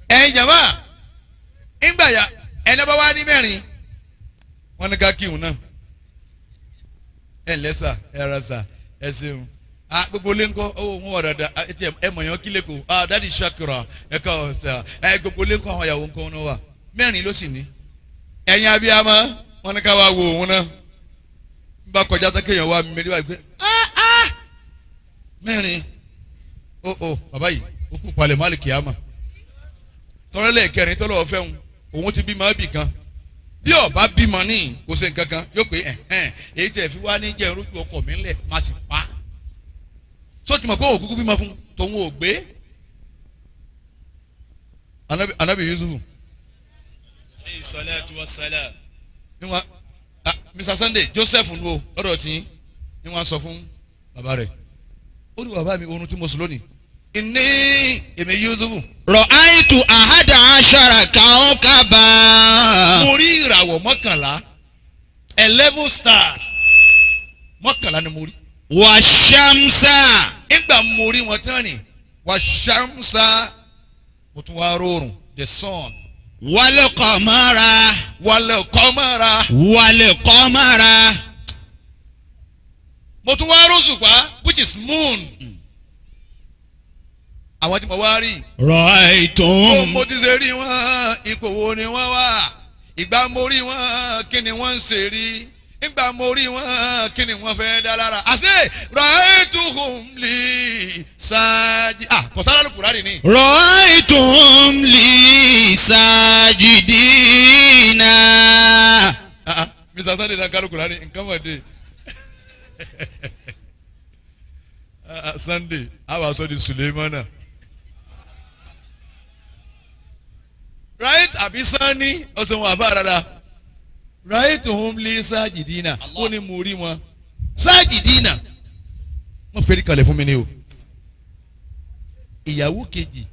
Ẹ̀yin jàmbá ńgbà ya ẹni bá wá ní mẹ́rin wọ́n ní ká kíhun náà. Ẹ ǹlẹ́ sà ẹ ra sà ẹ ṣeun. Gbogbo lé ńkọ́ owó wọn wà dáadáa ẹ mọ̀yán kílẹ̀ kò dádì Shakira ẹ ká ọ sà ẹ gbogbo lé ńkọ́ àwọn ìyàwó ńkọ́ wọn wà mẹ́rin ló sì ní. Ẹ̀yin abiyamọ wọ́n ní ká wá wo òun náà. Ń bá kọjá tán kéèyàn wá mímí wá gbé mẹ́rin o bàbá yìí ó kú palẹ̀ mọ́ àlìkìyàmà tọ́lẹ́lẹ̀ kẹrin tọ́lọ́ ọ̀fẹ́ òun òun ti bímọ bì kan bí ọba bímọ ní kò ṣe nǹkan kan yóò pé ẹ̀hẹ́n èyí tẹ̀ fi wá ní jẹ́ irúgbìn ọkọ mi ńlẹ̀ má sì pa sọ́tì mọ̀ pé òun kúkú bímọ fún Tòun ò gbé. Anabi Yusuf. Alayhi salatu wa salam. Níwọ̀n Mr Sunday Joseph nu o lọ́dọ̀ tí ní wọ́n sọ fún bàbá rẹ̀. Ó ní bàbá mi oorun tí mo sùn lónìí. Ìní èmi Yusuf. Ra'aytu ahada ashara kawkaba. Mo rí ìràwọ̀ 11, 11 stars, 11 ni mo rí. Wa shamsa. Nígbà mo rí wọn tán ni wa shamsa, mo tún wá rọrùn, the sun. Wal qamara. Wal qamara. Wal qamara. Mo tún wá rọ́ṣùpá, which is moon. Àwọn tí mo wá rí. Ra'aytum. Mo ti ṣe rí wọn, ipò wo ni wọ́n wà? Ìgbà mo rí wọn, kí ni wọ́n ń ṣe rí? Ìgbà mo rí wọn, kí ni wọ́n fẹ́ dá lára? Àṣé ra'aytuhum li sáájì. Kò sára ló Kùránì ni. Ra'aytuhum li sajidina. Mr. Sunday náà kálukú Kùránì nǹkan mọ̀ dé. Sunday, àwa sọ di Sulemana. Right àbí Sanni ọ̀sẹ̀ wọn àbá rárá. Ra'aytuhum li sajidina. Ó ní mo rí wọn. Sajidina. Wọ́n fẹ́rí kalẹ̀ fún mi ni o. Ìyàwó kejì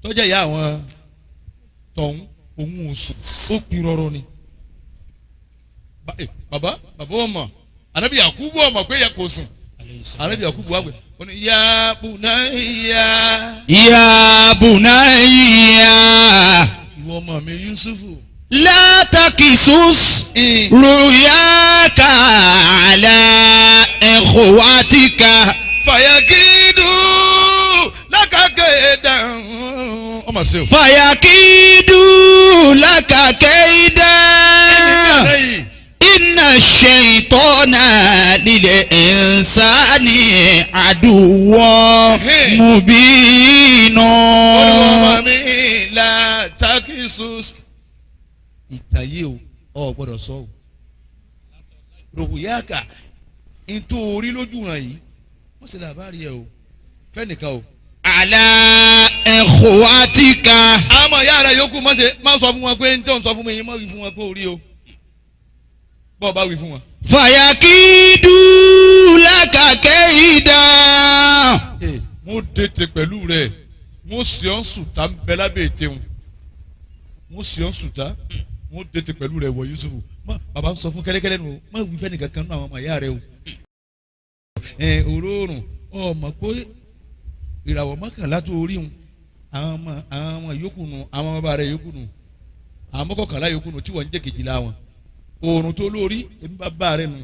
tọ́jà ìyá àwọn tọ̀hún òun ò sùn ó pin rọrọ ni. Bàbá ọmọ Ànábì Yakubu ọmọ pé yẹ kò sùn. Ànábì Yakubu wà pé ó ní ya bunayya. Ya bunayya. Ìwọ ọmọ mi Yusufu. La takisus ruyaka ala ikhwatika. Fayakidu laka kaidan. Ọmọ sí o. Fayakidu laka kaidan. Inna shaytana lil insani aduwwun mubin. Olùwọ́mọ mi la takisus. Ìtàyé o, ọ gbọ́dọ̀ sọ o. Rògbòyàkà nítorí lójú ràn yìí, wọ́n sì làbárí ẹ o, fẹ́nìkan o. Ala ikhwatika. Àmọ́ ìyá rẹ̀ yòókù má ṣe má sọ fún wọn pé ní tí wọ́n sọ fún mi yìí má wí fún wọn pé orí o. Bọ́ọ̀ bá wí fún wọn. Fayakidu laka kaidan. Mo dètè pẹ̀lú rẹ̀, mo sì ọ́n sùtá ń bẹ lábẹ́ ètè wọn. Mo sì ọ́n sùtá, mo dètè pẹ̀lú rẹ̀ wọ Yusufu. Bàbá ń sọ fún kẹ́lẹ́kẹ́lẹ́ nù, má wí fẹ́ nìkan kan nù àwọn ọmọ ìyá rẹ o. Òróòrùn ọmọ pé ìràwọ̀ 11 tó orí wọn, àwọn ọmọ yòókù nù, àwọn bàbá rẹ̀ yòókù nù, àwọn mọ́kànlá yòókù nù tí wọ́n ń jẹ́ kejìlá wọn. Òòrùn tó lórí èmi bàbá rẹ̀ nù,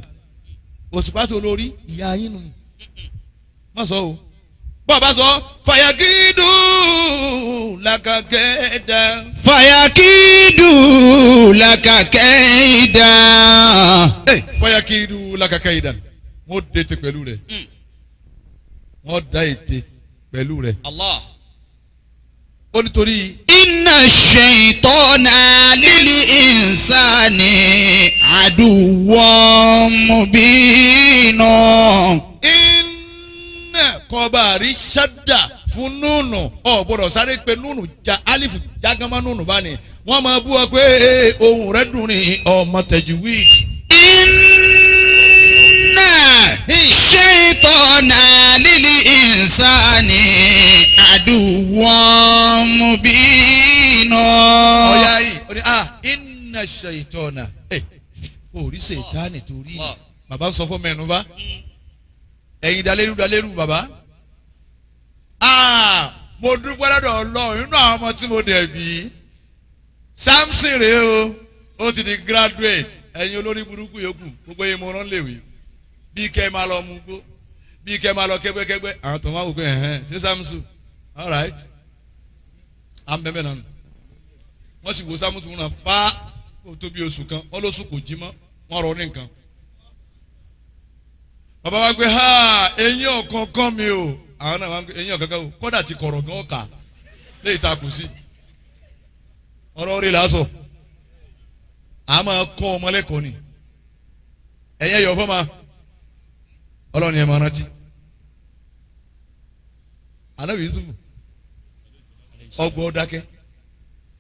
òṣùpá tó lórí ìyá yín nù. Má sọ o. Bàbá sọ fàyàkìdù làkàkẹ́dà. Fàyàkìdù làkàkẹ́dà. Fàyàkìdù làkàkẹ́dà. Wọ́n dètè pẹ̀lú rẹ̀. Wọ́n da ètè pẹ̀lú rẹ̀. Allah. Ó nítorí. Inna shaytana lil insani aduwwun mubin. Kọba àrí ṣáda fún núnù ọ gbọ́dọ̀ sáré pé núnù ja alifu jágánmá núnù bá ní wọ́n máa bú ọ pé ohùn rẹ̀ dùn ní ọmọ tajwid. Inna shaytana lil insani aduwwun mubin. Ọ̀ya yìí ó ní inna shaytana orí ṣètánì torí bàbá ń sọ fún mẹ́nu bá ẹ̀yin dalérú dalérú bàbá. Mo dúpẹ́ lọ́dọ̀ Ọlọ́run nínú àwọn ọmọ tí mo dẹ̀ bí. Samson rèé o, ó ti di graduate. Ẹ̀yin olórí burúkú yòókù gbogbo yín mo rán léwe. Bí kẹ́ ẹ máa lọ mú gbó, bí kẹ́ ẹ máa lọ kẹ́gbẹ́kẹ́gbẹ́. Àwọn tó máa wò pé ẹ̀hẹ́n ṣé Samson all right. À ń bẹ́ẹ̀ nánu. Wọ́n sì wo Samson náà fá kó tó bí oṣù kan, wọ́n lóṣù kò jí mọ́, wọ́n rọ ní nǹkan. Bàbá wa gbé ha eyín ọ̀kankan mi o, àwọn náà wá gbé eyín ọ̀kankan o, kódà ti kọ̀rọ̀ gan ọ̀kà léyìí ta kù sí. Ọ̀rọ̀ orí la sọ, a máa kọ́ ọmọlẹ́kọ̀ọ́ ni, ẹ̀yẹ yọ̀ fọ́ ma, Ọlọ́run yẹn máa rántí. Ànábì Yusuf ọgbọ́n dákẹ́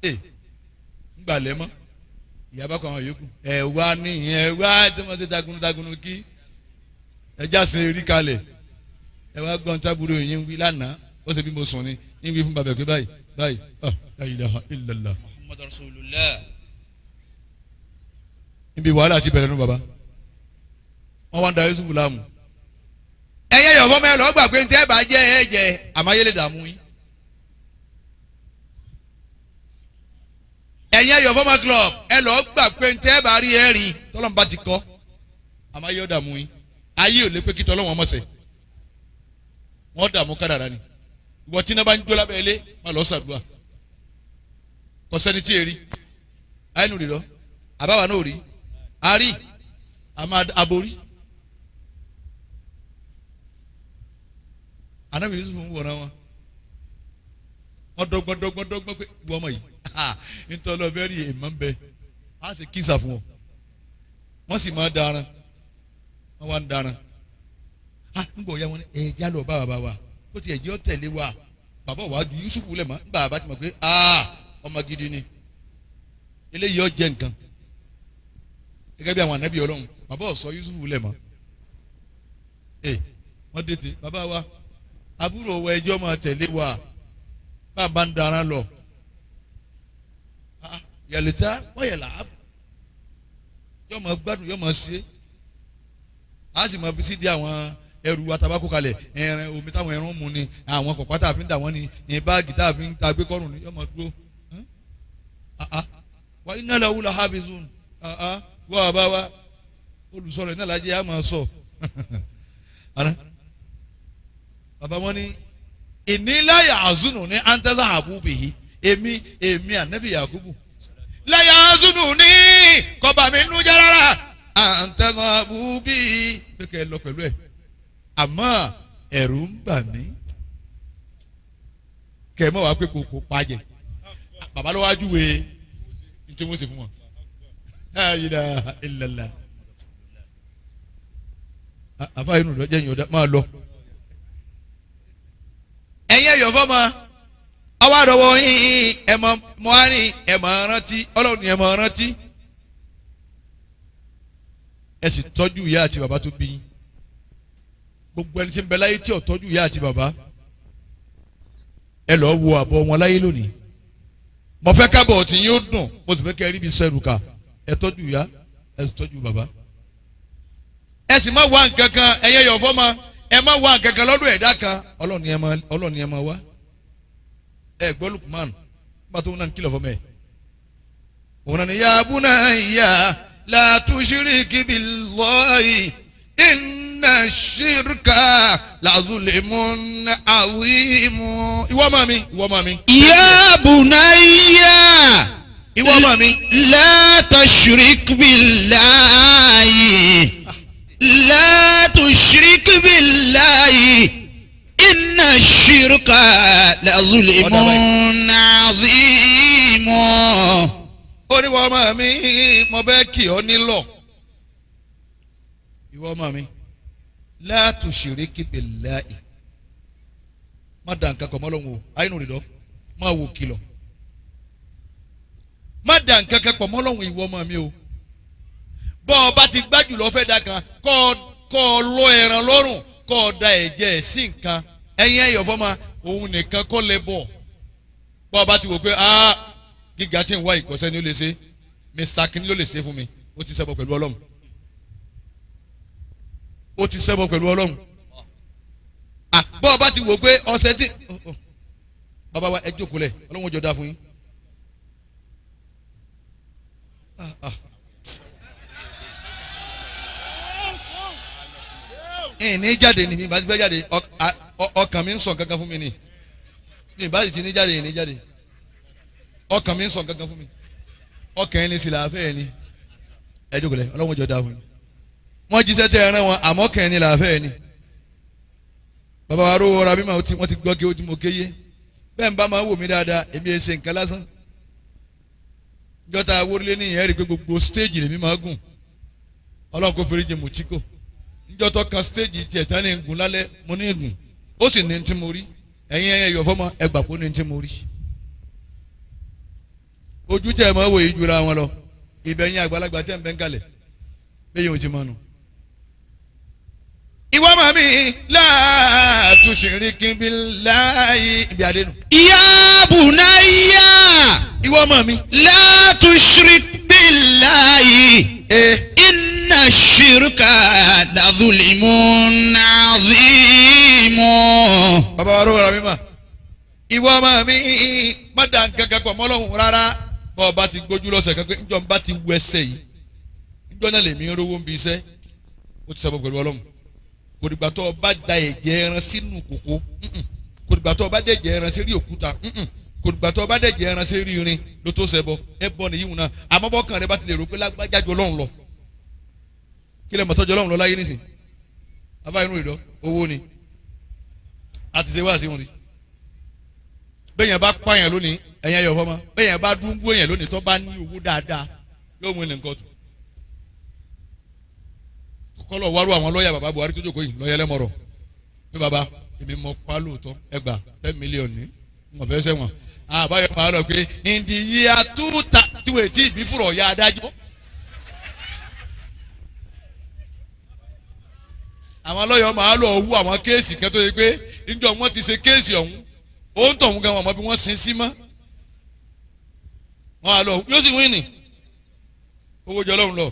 ẹ ńgbàlẹ́ mọ́ ìyá bá kọ àwọn yòókù ẹ wá nìyẹn ẹ wá tí wọ́n ti dagunu dagunu kí ẹ jáse rí kalẹ̀ ẹ wá gbọ́n tábúrò yín wí lánàá ó ṣe bí mo sùn ni yín wí fún bàbá pé báyìí báyìí ah la ilaha illallah. Muhammadu Rasulullah. Níbi wàhálà ti bẹ̀rẹ̀ nù bàbá wọ́n wá ń da Yusuf láàmú. Ẹyẹ yọ̀ fọmọ ẹ lọ gbà pé ntẹ́ ẹ bá jẹ́ ẹ jẹ àmọ́ ayé lè dààmú yín. Ẹ̀yin ẹ̀yọ̀ fọmọ club ẹ lọ gbà pé ntẹ́ ẹ bá rí ẹ rí tọ́lọ́mùbá ti kọ́ àmọ́ ayé ó dààmú yín. Ayé ò lè pé kí tọ́lọ́wọ́n mọ̀ọ́sẹ̀ wọ́n dààmú kádàrá ni. Ìwọ tí iná bá ń jó lábẹ́ ilé má lọ sàdúrà kò sẹ́ni tí ì rí àyínú rí lọ àbáwá náà rí a rí àmọ́ aborí. Ànábì Yusuf ń wọ̀nà wọn wọ́n dọ́gbọ́n dọ́gbọ́n dọ́gbọ́n pé wọ́n ọmọ yìí nítorí ọlọ́ọ̀bẹ rí èèmọ̀ ń bẹ á sì kísà fún ọ wọ́n sì máa daran wọ́n wá ń daran á ń bọ̀ ya wọn ẹ já lọ bá bàbá wa ó ti ẹ̀jẹ̀ ọ́ tẹ̀lé wa bàbá wa ju Yusuf lẹ̀ mọ́ nígbà bàbá ti mọ̀ pé ọmọ gidi ni eléyìí ọ jẹ nǹkan gẹ́gẹ́ bí àwọn ànábì Ọlọ́run bàbá ò sọ Yusuf lẹ̀ mọ́ ẹ wọ́n dé ti bàbá wa àbúrò wa ẹjọ́ máa tẹ̀lé wa bàbá ń daran lọ yàlẹ́tà wọ́n yàlá yọ máa gbádùn yọ máa ṣe á sì máa fi sí di àwọn ẹrù atabako kalẹ̀ ẹran omi táwọn ẹran mu ni àwọn kọ̀pá tá a fi ń dà wọ́n ni ní báàgì tá a fi ń ta gbé kọ́rùn ni yọ máa dúró wa inna lahu lahafizun wọ́n bá wa olùsọ̀rọ̀ iná lajẹ́ á máa sọ bàbá wọn ni ìníláyà azunu ní antẹ́sà àbúbìhí èmi èmi ànábì Yakubu láyà azunu ní kọba mi nú jẹ́ rárá antẹ́sà àbúbìhí pé kẹ́ ẹ lọ pẹ̀lú ẹ̀ àmọ́ ẹ̀rù ń bà mí kẹ́ ẹ mọ̀ wá pé kò kò pàjẹ́ bàbá ló wá júwe ní tí wọ́n ṣe fún wọn. La ilaha illallah. Àfa inú lọ jẹ́ ìyọ̀dá máa lọ. Ẹ̀yin ẹ̀yọ̀ fọ́mọ ọwọ́ àdọ́wọ́ yín ẹ̀ mọ̀ mọ́árìn ẹ̀ mọ̀ rántí Ọlọ́run ẹ̀ mọ̀ rántí. Ẹ sì tọ́jú ìyá àti bàbá tó bí yín. Gbogbo ẹni tí ń bẹ láyé tí ò tọ́jú ìyá àti bàbá ẹ lọ́ọ́ wo àbọ̀ wọn láyé lónìí. Mo fẹ́ kábọ̀ tí yín ó dùn mo sì fẹ́ kẹ́ ẹ rí bí sẹ́rù ká. Ẹ tọ́jú ìyá ẹ sì tọ́jú bàbá. Ẹ sì má wá nǹkan kan ẹ̀yẹ yọ̀ fọ́mọ ẹ má wá nǹkan kan lọ́dọ̀ ẹ̀dá kan Ọlọ́run ni ẹ má wá. Ẹ gbọ́ Lukman nígbà tó ń náà ń kìlọ̀ fọmọ ẹ̀. Òun náà ni ya bunayya la tushrik billahi inna shirka la zulmun azim. Ìwọ ọmọ mi ìwọ ọmọ mi. Ya bunayya. Ìwọ ọmọ mi. La tushrik billahi. La tushrik billahi. Inna shirka la zulmun azim. Ó ní ìwọ ọmọ mi mo fẹ́ kì ọ́ nílọ̀. Ìwọ ọmọ mi. La tushrik billahi. Má da nǹkan kan mọ́ Ọlọ́run o, àyínú rẹ̀ lọ, má wò kìlọ̀. Má da nǹkan kan pọ̀ mọ́ Ọlọ́run ìwọ ọmọ mi o. Bọ́ ọ bá ti gbájú lọ fẹ́ da kan kọ́ ọ lọ ẹran lọ́rùn kọ́ ọ da ẹ̀jẹ̀ ẹ̀ sí nǹkan ẹ̀yin ẹ̀yọ̀ fọ́mọ òun nìkan kọ́ lè bọ̀. Bọ́ ọ bá ti wò pé gíga tí ń wá ìkọ́sẹ́ ni ó lè ṣe Mr. Kinní ló lè ṣe fún mi ó ti ṣẹbọ pẹ̀lú Ọlọ́run. Ó ti ṣẹbọ pẹ̀lú Ọlọ́run. Bọ́ ọ bá ti wò pé ọ̀sẹ̀ tí bàbá wa ẹ jókòó lẹ̀ Ọlọ́run ó jọ dáa fún yín. Ní jáde ni mi bá ti fẹ́ jáde ọkàn mi ń sọ kankan fún mi ni mi bá sì ti ní jáde ní jáde ọkàn mi ń sọ kankan fún mi ọkàn ẹni sì làáfẹ́ ẹni ẹ jókòó lẹ̀ Ọlọ́run jọ dáa fún yín. Wọ́n jíṣẹ́ tẹ́ ẹran wọn àmọ́ ọkàn ẹni làáfẹ́ ẹni. Bàbá wa rówó ra bí màá wọ́n ti gbọ́ kí ó ti mọ̀ kéye bẹ́ẹ̀ ń bá máa wò mí dáadáa èmi ẹ̀ ṣe nǹkan lásán. Jọta awórílé ní ìyẹn rí i pé gbogbo stéèjì lèmi máa gùn Ọlọ́run kò forí jì Mùtíkò njọtọ kan stéèjì tiẹ̀ tán ní gùn lálẹ́ mo ní gùn ó sì ní tí mo rí Ẹ̀yin ẹ̀yẹ yọ̀ fọ́mọ ẹgbà kó ní ti mo rí. Ojú tẹ̀ mọ́ wò yìí jura wọn lọ. Ibẹ̀ yín àgbàlagbà tẹ̀ ń bẹ́ ń kalẹ̀. Bẹ́ẹ̀ yóò ti mọ̀ nù. Ìwọ màmí láàtúnṣe kí n bí láàyè ibi àdénù. Ya bunayya Ìwọ màmí. la tushrik billahi inna shirka la zulmun azimun. Bàbá wa rọra mi mà. Ìwọ màmí má dà nǹkan pọ̀ mọ́ Ọlọ́hun rárá. Bọ́ ọba ti gbójú lọ́sẹ̀ kan pé njọ́ n bá ti wọ ẹsẹ̀ yìí. Njọ́ náà lèmi ń rówó ń bi iṣẹ́. Ó ti sábà pẹ̀lú Ọlọ́hun. Kò dìgbà tó o bá da ẹ̀jẹ̀ ẹran sínú kòkó. Kò dìgbà tó o bá dẹ̀jẹ̀ ẹran sí rí òkúta. Kò dìgbà tó o bá dẹ̀jẹ̀ ẹran sí rí irin ló tó ṣẹbọ. Ẹ bọ nìyí wọn náà. Àmọ́ bọ́kàn rẹ bá ti lè rò pé lágbájá ju Ọlọ́hun lọ. Kí lè mọ̀tọ́jú Ọlọ́hun lọ láyé nísìn? Abá inú ìdọ́ owó ni. A ti ṣe wá sí wọn ni. Bẹ́ẹ̀ yẹn bá pààyàn lónìí, ẹ̀yìn ayọ̀ fọmọ. Bẹ́ẹ̀ yẹn bá dúnbó yẹn lónìí tó bá ní owó dáadáa yóò mú ẹnì kan tù. Kọ́lọ̀ wárú àwọn lọ́ọ̀yà bàbá Buhari tó jókòó yìí lọ́ọ̀yà ẹlẹ́mọ̀rọ̀ pé bàbá èmi mọ pa lóòótọ́ ẹgbà 10 million ní wọn fẹ́ sẹ́wọ̀n. Àbáyọ máa lọ pé in the year 2020 ìbí fúrọ̀ ya adájọ́. Àwọn lọ́ọ̀yà máa lọ wú àwọn kéèsì kan tó yẹ pé níjọ́ wọ́n ti ṣe kéèsì ọ̀hún ó ń tọ̀hún gan wọn mọ bí wọ́n sin sí mọ́. Wọ́n á lọ yóò sì wíìnì owó jọ lọ́hùn lọ.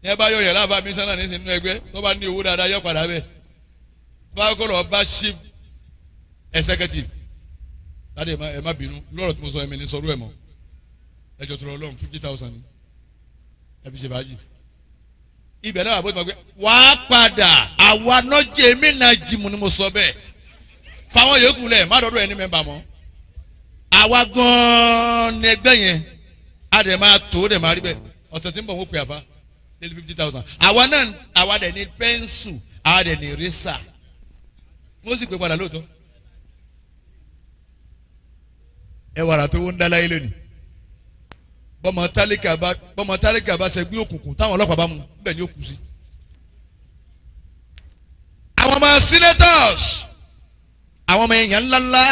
Yẹn bá yọ yẹn láfa mísánná ní sinú ẹgbẹ́ tó bá ní owó dáadáa yọ padà bẹ́ẹ̀. Tó bá kọ́ lọ bá chief executive láti ẹ má bínú lọ́rọ̀ tí mo sọ ẹ̀mí ní sọ̀rọ̀ ẹ̀ mọ́. Ẹ jọ tó lọ lọ́hùn 50,000 ni ẹ fi ṣe fàájì. Ibẹ̀ náà àbójú ma gbé wàá padà àwa nọ́jẹ̀ èmi náà jìmù ni mo sọ bẹ́ẹ̀. Fáwọn yòókù lẹ̀ má dọ́dọ̀ ẹni mẹ́mbà mọ́. Àwa gan-an ní ẹgbẹ́ yẹn a dẹ̀ máa tó dẹ̀ máa rí bẹ́ẹ̀. Ọ̀sẹ̀ tí ń bọ̀ wọ́n pè àfa 50,000. Àwa náà àwa dẹ̀ ní pẹ́ńsù àwa dẹ̀ ní rẹ́sà. Wọ́n sì pè padà lóòótọ́. Ẹ wàrà tó ń dá láyé lónìí. Bọ́mọ tálíkà bá ṣẹgbẹ́ òkùnkùn táwọn ọlọ́pàá bá mú bẹ́ẹ̀ ni ó kú sí. Àwọn ọmọ senators, àwọn ọmọ èèyàn ńláńlá,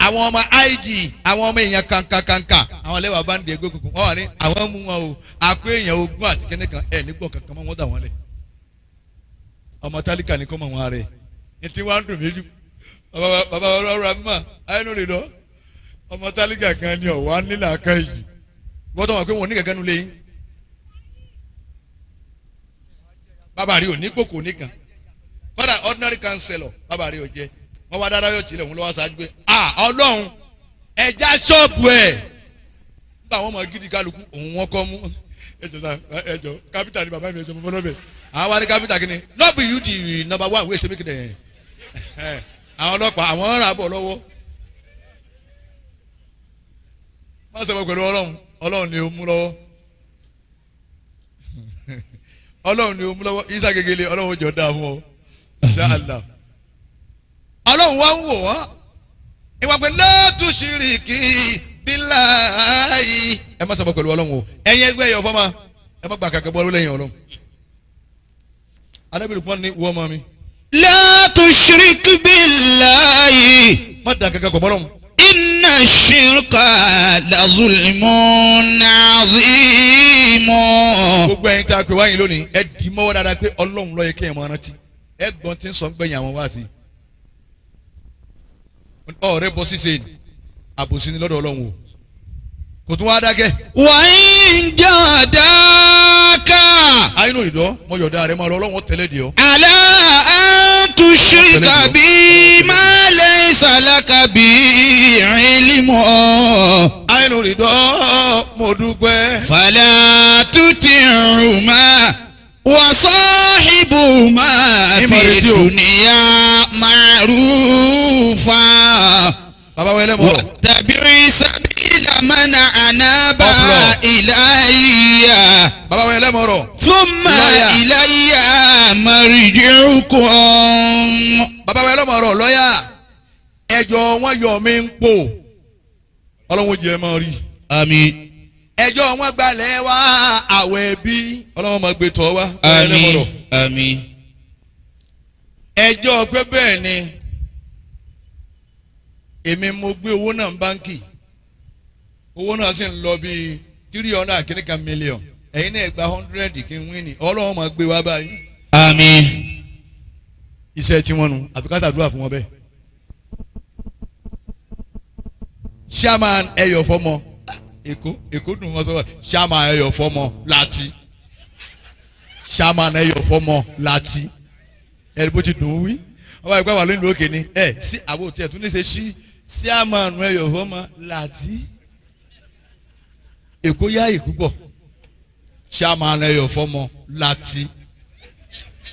àwọn ọmọ IG, àwọn ọmọ èèyàn kàǹkàǹkà, àwọn ẹlẹ́wàá bá ń di ẹgbẹ́ òkùnkùn wọ́n wà ní àwọn mú wọn o, àkó èèyàn 20 àti kẹ́nẹ́ kan ẹ̀ nígbọ̀ kankan mọ́ wọ́n dà wọ́n lẹ̀. Ọmọ tálíkà ni kọ́ mọ̀ wọn rẹ̀ ní tí wọ́n á dùn méjì. Bàbá ọlọ́run àmọ́ ayélujára lè lọ. Ọmọ tálíkà kan ni ọ̀wá nílà ká yìí. Wọ́n tọ́ wọn pé wọn ò ní kankan nulẹ̀ yín. Bàbá rí ò ní kókò nìkan. Kọ́dà ordinary councillor bàbá rí ò jẹ́. Wọ́n wá dára yóò tilẹ̀ òun lọ́wọ́ ṣáájú pé à Ọlọ́run ẹja ṣọ́ọ̀bù ẹ̀. Nígbà wọn mọ gidi kálukú òun wọn kọ́ mú. Ẹjọ́ kápítà ni bàbá mi ẹjọ́ mọ́ lọ́bẹ̀. Àwọn wá ní kápítà kí ni? No be you the number one wey ṣe mí kìdẹ̀. Àwọn ọlọ́pàá àwọn rà bọ̀ lọ́wọ́. Má ṣe bọ̀ pẹ̀lú Ọlọ́run. Ọlọ́run ni ó mú lọ́wọ́. Ọlọ́run ni ó mú lọ́wọ́. Isa gegele Ọlọ́run jọ dáa fún ọ. Insha Allah. Ọlọ́run wá ń wò wọ́n. Ìwà pé la tushiriki billahi. Ẹ má ṣe bọ̀ pẹ̀lú Ọlọ́run o. Ẹ̀yin ẹgbẹ́ ẹ̀yọ̀ fọ́mà. Ẹ má gbà kàkẹ́ bọ́ lẹ́yìn Ọlọ́run. Anábìrì pọ́n ní wọ́n mọ́ mi. La tushrik billahi. Má dà kàkẹ́ kọ̀ bọ́lọ́run. Inna shirka la zulmun azimun. Gbogbo ẹ̀yin tá a pè wáyìn lónìí ẹ dì í mọ́wọ́ dáadáa pé Ọlọ́run ló yẹ kéèyàn máa rántí. Ẹ gbọ́n tí ń sọ ń gbẹ̀yìn àwọn wá sí. Ọ̀rẹ́ bọ́ ṣíṣe àbòsí ni lọ́dọ̀ Ọlọ́run o. Kò tún wá dákẹ́. Wa in jadaka. Àyínú ìdọ́ mo yọ̀dá rẹ̀ máa lọ Ọlọ́run tẹ́lẹ̀ dì ọ́. Ala an tushrika bi ma laysa laka bi ilmun. Àyínú ìdọ́ mo dúpẹ́. Fala tuti'huma wa sahibuhuma fi dunya ma'rufa. Bàbá wa ẹlẹ́mọ̀. Wattabi' sabila man anaba ilayya. Bàbá wa ẹlẹ́mọ̀ rọ̀. Thumma ilayya marji'ukum. Bàbá wa ẹlẹ́mọ̀ rọ̀ lọ́yà. Ẹjọ́ wọn yọ mí ń pò. Ọlọ́run jẹ́ máa rí. Àmín. Ẹjọ́ wọn gbalẹ̀ wá àwẹ̀ bí. Ọlọ́run máa gbé tọ́ wá. Àmín. Àmín. Ẹjọ́ pé bẹ́ẹ̀ ni. Èmi mo gbé owó náà báńkì. Owó náà sì ń lọ bíi 300 kìíní million. Ẹ̀yin náà gba 100 kí n wí ni. Ọlọ́run máa gbé wá báyìí. Àmín. Iṣẹ́ tí wọ́n nu àfi ká ṣàdúrà fún wọn bẹ́ẹ̀. Chairman ẹyọ fọmọ Èkó Èkó dùn wọn sọ chairman ẹyọ fọmọ láti chairman ẹyọ fọmọ láti ẹni bó ti dùn wí wọn bá yẹ pé wà lóyún lókè ni ẹ sí àwọn òtí ẹ tún ní ṣe sí chairman ẹyọ fọmọ láti Èkó yá Èkó pọ̀ chairman ẹyọ fọmọ láti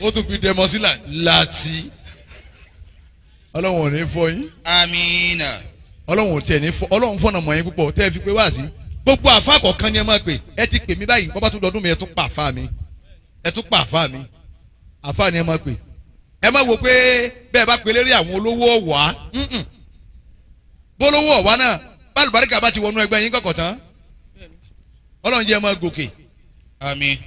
ó tún fi dẹmọ sílẹ̀ láti Ọlọ́run ò ní fọ yín. Àmín. Ọlọ́run ò tiẹ̀ ní fọ Ọlọ́run fọ̀nà mọ̀ yín púpọ̀ tẹ́ ẹ fi pé wá sí gbogbo àfa kọ̀ọ̀kan ni ẹ máa pè ẹ ti pè mí báyìí bọ́bá tún dọdún mi ẹ tún pa àfa mi ẹ tún pa àfa mi àfa ni ẹ máa pè ẹ má wo pé bẹ́ẹ̀ bá pe lérí àwọn olówó ọ̀wá bólówó ọ̀wá náà bálùbáríkà bá ti wọnú ẹgbẹ́ yín kọ̀kọ̀ tán Ọlọ́run jẹ́ ẹ máa gòkè. Àmín.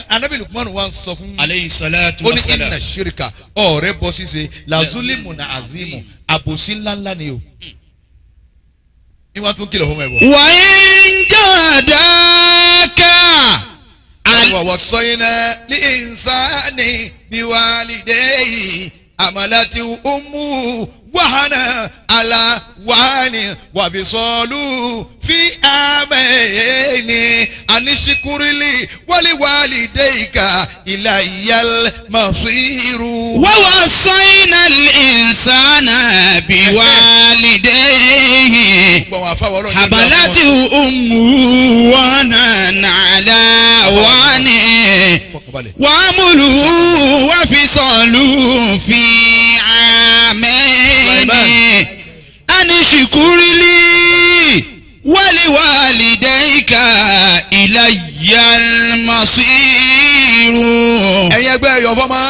Anabi Lukman wa sọ fún aleyhi salatu wa salam. ó ní inna shirika ọ̀rẹ́ bọ́ ṣíṣe lazulimu na azimu àbòsí ńláńlá ni o. Ìwọ́n tún kìlọ̀ fún mi bọ̀. Wa in jadaka. Wa wassayna li insani biwalidayhi amalati ummu wahana ala wahani wa fisalu fi amaini anishikurili waliwalidayka ilayal masiru. Wa wassayna al-insana biwalidayhi hamalati ummu wahanan ala wahani wa hamluhu wa fisaluhu fi amaini anishikurili waliwalidayka ilayal masiru. Ẹ̀yin ẹgbẹ́ ẹ̀yọ̀ fọ́mọ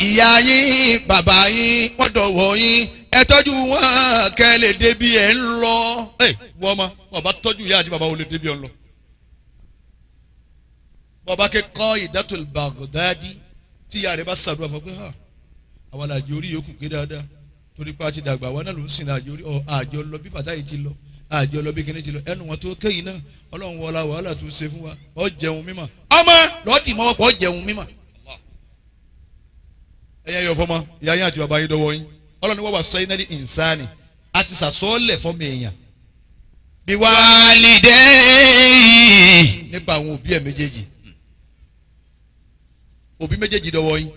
ìyá yín bàbá yín wọ́n dọ̀wọ́ yín ẹ tọ́jú wọn kẹ́ lè débi ẹ̀ ń lọ. Ẹ wọ́n ọmọ bàbá tọ́jú ìyá àti bàbá wo lè débi ẹ̀ ń lọ. Bàbá kẹ́kọ̀ọ́ Idatul Baghdadi tí ìyá rẹ̀ bá ṣàdúrà fún pé àwọn àjò orí yòókù ké dáadáa torí pé a ti dàgbà wọn náà ló ń sìn àjò orí àjọ lọ bí bàtà yìí ti lọ àjọ lọ bí kíní ti lọ ẹnu wọn tó kéyìn náà Ọlọ́run wọlá wàhálà tó ṣe fún wa ọ jẹun mímọ́ ọmọ lọ́ọ̀dì mọ́ ọ jẹun mímọ́. Ẹ̀yin ẹ̀yọ̀ fọmọ ìyá yín àti bàbá yín dọ́wọ́ yín Ọlọ́run ni wọ́n wà sọ iná ní ìnsáni àti sàsọ́ọ̀lẹ̀ fọmọ èèyàn. Biwalidayhi. Nípa àwọn òbí ẹ̀ méjèèjì òbí méjèèjì dọ́wọ́ yín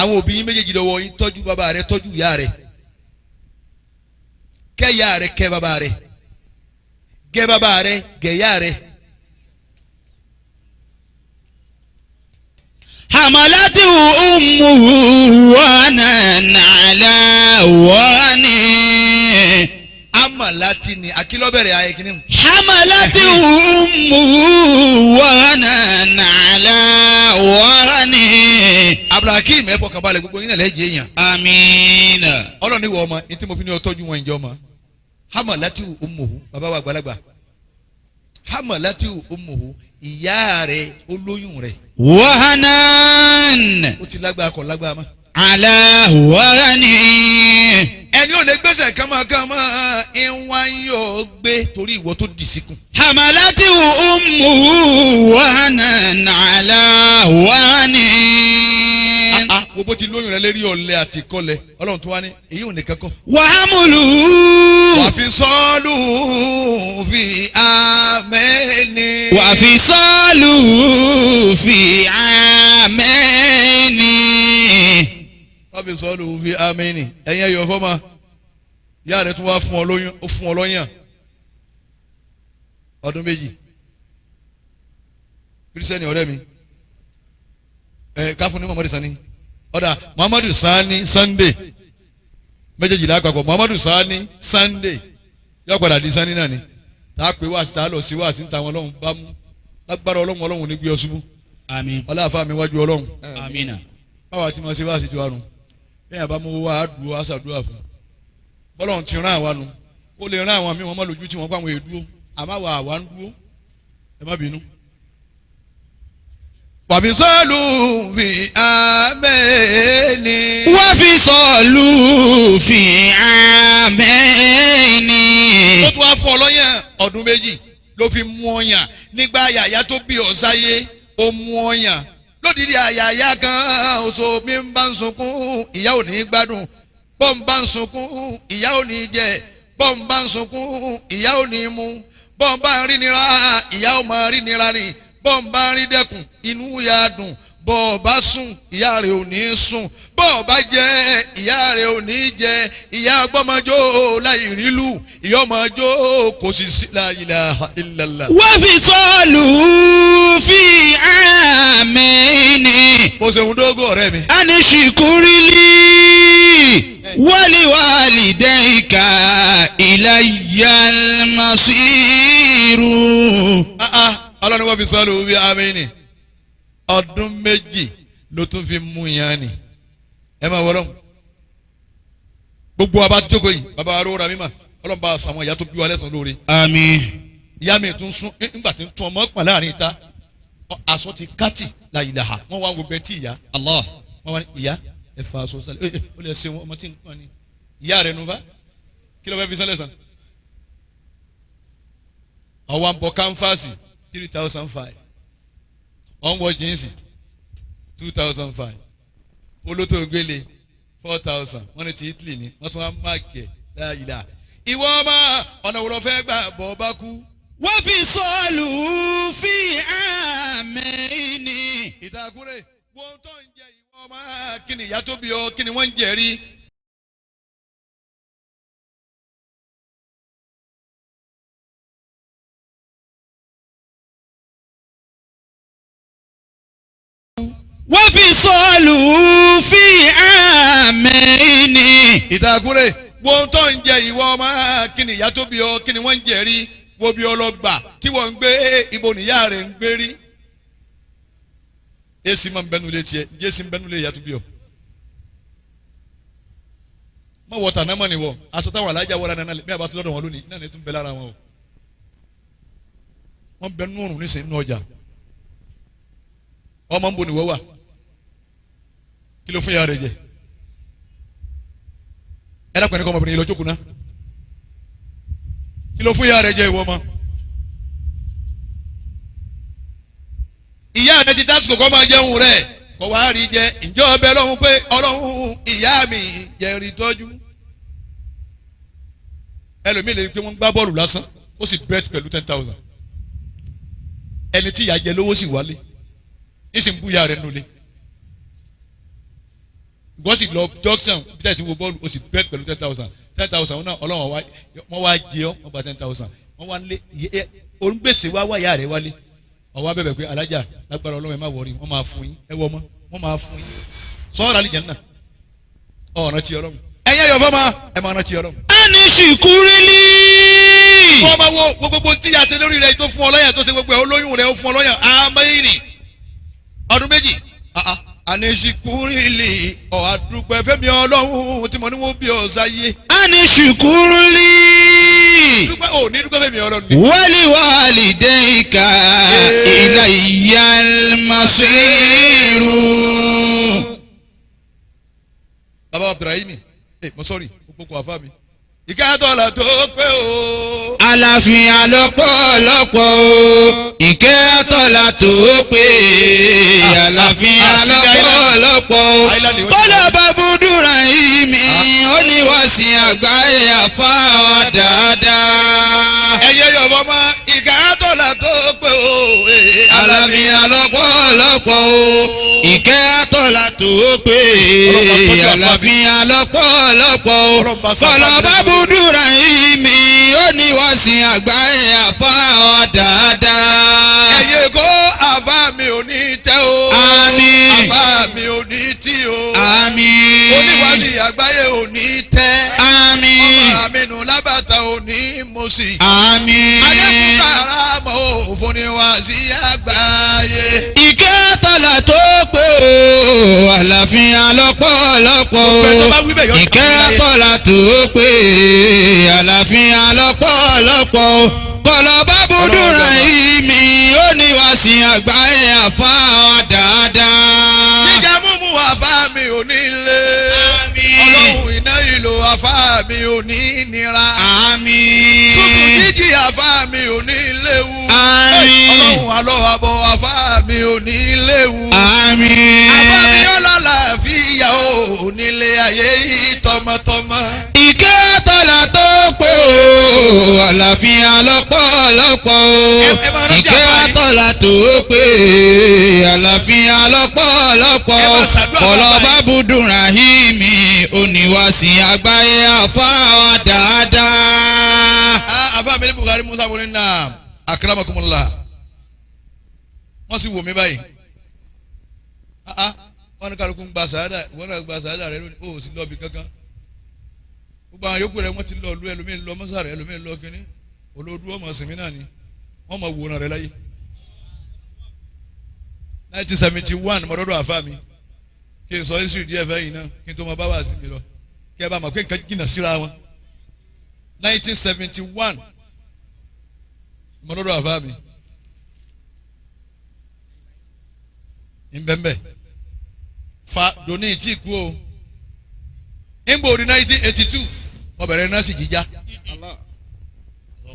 àwọn òbí yín méjèèjì dọ́wọ́ yín tọ́jú bàbá rẹ tọ́jú ìyá rẹ kẹ́ ìyá rẹ kẹ́ bàbá rẹ gẹ́ bàbá rẹ gẹ́ ìyá rẹ. Hamalatu ummuhu wahanan ala wahani. Amalati ni akilọ́bẹ̀rẹ̀ ayé kìíní. Hamalatu ummuhu wahanan ala wahani. Abdulhakeem ẹ fọkàn balẹ̀ gbogbo yín náà lẹ́jẹ̀ èèyàn. Àmín. Ọlọ́run ní wọ ọmọ ní tí mo fi ní ọ tọ́jú wọn ìjọ ọmọ. Hamalatu ummuhu bàbá wa àgbàlagbà. Hamalatu ummuhu ìyá rẹ̀ olóyún rẹ̀. Wahanan. Ó ti lágbára kọ̀ lágbára mọ́. Ala wahani. Ẹni ò lè gbèsè kánmọ́kánmọ́ ìwọ̀n yóò gbé torí ìwọ tó dì síkùn. Hamalatu ummuhu wahanan ala wahani. Wo bó ti lóyún rẹ lérí ọ̀lẹ àti ìkọlẹ̀ Ọlọ́run tó wá ní èyí ò ní kẹ́kọ̀ọ́. Wàhámùlù. Wàfi sọ́ọ̀lù fi àmẹ́ni. Wàfi sọ́ọ̀lù fi àmẹ́ni. Wàfi sọ́ọ̀lù fi àmẹ́ni. Ẹ̀yin ẹ̀yọ̀ fọ́mọ ìyá rẹ̀ tún wá fún ọ lóyún ó fún ọ lọ́yàn ọdún méjì. Kírísítẹ́nì ọ̀rẹ́ mi ẹ̀ káfún ní Muhammadu Sani ọ̀dà Muhammadu Sani Sunday méjèèjì lápapọ̀ Muhammadu Sani Sunday yóò padà di Sani náà ni tá a pè wá sí tá a lọ sí wá sí níta àwọn ọlọ́run bá mú lágbára ọlọ́run ọlọ́run ní gbé ọ ṣubú. Àmín. Ọlọ́àfà mi wájú ọlọ́run. Àmín. Báwa ti máa ṣe wá sí tiwa nù bẹ́ẹ̀ bá mú wá á dùn á ṣàdúrà fún un bọ́lọ́run ti rán àwa nu ó lè rán àwọn míì wọ́n má lójú tí wọ́n pa àwọn èèdúró àmọ́ àwa àwa ń dúró ẹ má bínú. Wàfi sọ́ọ̀lù fi àmẹ́ni. Wọ́n fi sọ̀lù fi àmẹ́ni. Ó tún wá fún ọ lọ́yàn ọdún 2 ló fi mú ọyàn nígbà yàyà tó bí ọ sáyé ó mú ọyàn lódìdí àyàyà kan oṣù mi ń bá ń sunkún ìyá ò ní gbádùn bọ́ ń bá ń sunkún ìyá ò ní jẹ bọ́ ń bá ń sunkún ìyá ò ní mu bọ́ ń bá ń rí nira ìyá ò máa rí nira ni bọ́ ń bá ń rí dẹ́kun inú ya dùn bọ́ ọ bá sùn ìyá rẹ̀ ò ní sùn bọ́ ọ bá jẹ ìyá rẹ̀ ò ní jẹ ìyá gbọ́mọjó láì rílù ìyá ọmọjó kò sì sí la ilaha illallah. Wọ́n fi sọ̀lù fi àmẹ́ni. Mo ṣe ń dógó ọ̀rẹ́ mi. Ani ṣìkúrílì wàlíwàlídẹ́ìkà ìlàyàlmàṣírù. Ọlọ́run wọ́n fi sọ́ọ́lù wí amínì ọdún 2 ló tún fi mú yẹn ni ẹ máa wọlọ́n gbogbo wa bá jókòó yìí bàbá wa rówó ra mímà Ọlọ́run bá sàwọn ìyá tó bí wa lẹ́sàn lóore. Àmín. Ìyá mi tún sún nígbà tí ń tún ọmọ pọ̀ láàrin ìta aṣọ ti kátì láyìláha wọ́n wá gbogbo ẹtí ìyá. Allah. Wọ́n wá ní ìyá ẹ fa aṣọ sálẹ̀ ẹ ó lè ṣe wọn ọmọ tí ń pọn ni ìyá rẹ̀ nu bá kí ló fẹ́ fi sálẹ̀ sàn. Ọwọ́ à ń bọ kánfàsì 3,500 ọ̀n wọ jíǹsì 2,500 olótó gbélé 4,000 wọ́n ní ti Italy ni wọ́n tún wá máàkì ẹ̀ láyìlá. Ìwọ ọmọ ọ̀nà wo ló fẹ́ gbà bọ́ bá kú. Wọ́n fi sọ́ọ̀lù fi àmẹ́ni. Ìtàkùrẹ́ wọ́n tó ń jẹ ìwọ ọmọ kí ni ìyá tó bí ọ kí ni wọ́n ń jẹ rí. Wọ́n fi sọ́ọ̀lù fi àmẹ́ni. Ìtàkùrẹ́ wọ́n tó ń jẹ ìwọ ọmọ kí ni ìyá tó bí ọ kí ni wọ́n ń jẹ rí wo bí ọlọ́gbà tí wọ́n ń gbé ibo níyà rẹ̀ ń gbé rí. Èsì máa ń bẹnu lé tiẹ̀ jésì ń bẹnu lé ìyá tó bí ọ. Má wọ tàná mọ́ ni wọ aṣọ táwọn alájà wọlé nánà bí a bá tó lọ́dọ̀ wọn lónìí náà ní tún bẹ lára wọn o. Wọ́n bẹ nú òrùn nísìnyí nínú ọjà. Ọmọ ń bo ni wọ́n wà kí ló fún ìyá rẹ̀ jẹ? Ẹ dákun ẹni kọ́ ọmọbìnrin yìí lọ jókòó ná. Kí ló fún ìyá rẹ̀ jẹ ìwọ ọmọ? Ìyá rẹ̀ ti dásìkò kọ́ máa jẹun rẹ̀ kọ́ wá rí jẹ ǹjọ́ ọbẹ̀ ọlọ́run pé ọlọ́run ìyá mi jẹ́ rí tọ́jú. Ẹlòmíì lè rí pé wọ́n ń gbá bọ́ọ̀lù lásán ó sì bẹ́ẹ̀tì pẹ̀lú 10,000. Ẹni tí ìyá jẹ lówó sì wálé ní sì ń bú ìyá rẹ̀ nulẹ̀. Ìwọ sì lọ junction bí táyì ti wo bọ́ọ̀lù ó sì bẹ́ẹ̀tì pẹ̀lú 10,000 10,000 náà ọlọ́run wọ́n wá jẹ ọ́ wọ́n gba 10,000 wọ́n wá lé onígbèsè wá wá ìyá rẹ̀ wálé. Ọwọ́ abẹ́bẹ̀ pé alájà lágbára ọlọ́run ẹ má wọrí wọ́n máa fún yín ẹ wọ ọmọ wọ́n máa fún yín sọ́ọ́rọ̀ àlìjẹ́ náà ọ̀ràn ti ọlọ́run ẹ̀yẹ́ yọ̀ fọ́mọ ẹ máa rántí ọlọ́run. Ani ṣìkúrílì. Wọ́n máa wo gbogbo tí a ṣe lórí rẹ̀ tó fún ọ lọ́yàn tó ṣe gbogbo ẹ̀ olóyún rẹ̀ ó fún ọ lọ́yàn àmọ́yìnì ọdún 2. Ani ṣìkúrílì ọ̀hádùpẹ́ fẹ́mi ọlọ́run tí mo ní wọ́n bí ọ sáyé. Ani ṣìkúrílì. Dúpẹ́ ò ní dúpẹ́ fẹ́mi ọlọ́run ni. Wàlíwàlídẹ́ìkà ìlàyàlmàṣírù. Bàbá Abdulrahim mo sọ́ọ̀rì gbogbo àfa mi. Ìkẹ́ àtọ̀là tó pé o. Àlàáfíà lọ́pọ̀lọpọ̀ o. Ìkẹ́ àtọ̀là tó pé. Àlàáfíà lọ́pọ̀lọpọ̀ o. Kọ́lá bàbúdúrà yìí mi, ó ní wá sí àgbáyé àfa dáadáa. Ẹyẹ yọ̀bọ̀ mọ́ ìkẹ́ àtọ̀là tó pé o. Àlàáfíà lọ́pọ̀lọpọ̀ o. Ìkẹ́ àtọ̀là tó pé. Àlàáfíà lọ́pọ̀lọpọ̀ o. Kọ́lá bàbúdúrà yìí mi, ó ní wá sí àgbáyé àfa dáadáa. Ẹyẹ kó àfa mi ò ní tẹ́ o. Àmín. Àfa mi ò ní tí o. Àmín. Oníwàásí àgbáyé ò ní tẹ́. Àmín. Ọmọ àmínú lábàtà ò ní mọ̀sí. Àmín. Ayélujára mọ̀ òfin ni wá sí àgbáyé. Ìkẹ́ àtọ̀là tó pé o. Àlàáfíà lọ́pọ̀lọpọ̀ o. Ìkẹ́ àtọ̀là tó pé. Àlàáfíà lọ́pọ̀lọpọ̀ o. Kọ̀lọ̀ bá búdúrà yìí mi, ó ní wá sí àgbáyé àfa dáadáa. mi ò ní léwu. Àmín. Àbá mi ọlọ́láfíà ò nílé ayé yìí tọmọtọmọ. Ìkẹ́ àtọ́là tó pé o, àlàáfíà lọ́pọ̀lọpọ̀ o. Ẹ máa rántí Ìkẹ́ àbá yìí. àtọ́là tó pé àlàáfíà lọ́pọ̀lọpọ̀ Ẹ o. máa ṣàdúrà fún Kọlọ́ba àbá yìí. Budurahimi oníwàsí àgbáyé àfáà dáadáa. Àfa mi ní Buhari Musa wọlé náà akramakumullah. Wọ́n sì wò mí báyìí. Wọ́n ní kálukú ń gba sàádà, ìwọ náà gba sàádà rẹ lónìí, ó sì lọ bí kankan. Gbogbo àwọn yòókù rẹ wọ́n ti lọ lu ẹlòmíín lọ mọ́sàrẹ̀ ẹlòmíín lọ kínní. Olódú ọmọ sinmi náà ni wọ́n mọ wòran rẹ láyé. 1971 mo dọ́dọ̀ àfa mi kí n sọ history díẹ̀ fẹ́ yìí náà kí n tó mọ bá wà sí mi lọ kí ẹ bá mọ̀ pé nǹkan jìnnà síra wọn. 1971 mo dọ́dọ̀ àfa mi. Nbẹ̀nbẹ̀ fa doni tí kú o nbọ di 1982 mo bẹ̀rẹ̀ nọ́ọ̀sì jíjá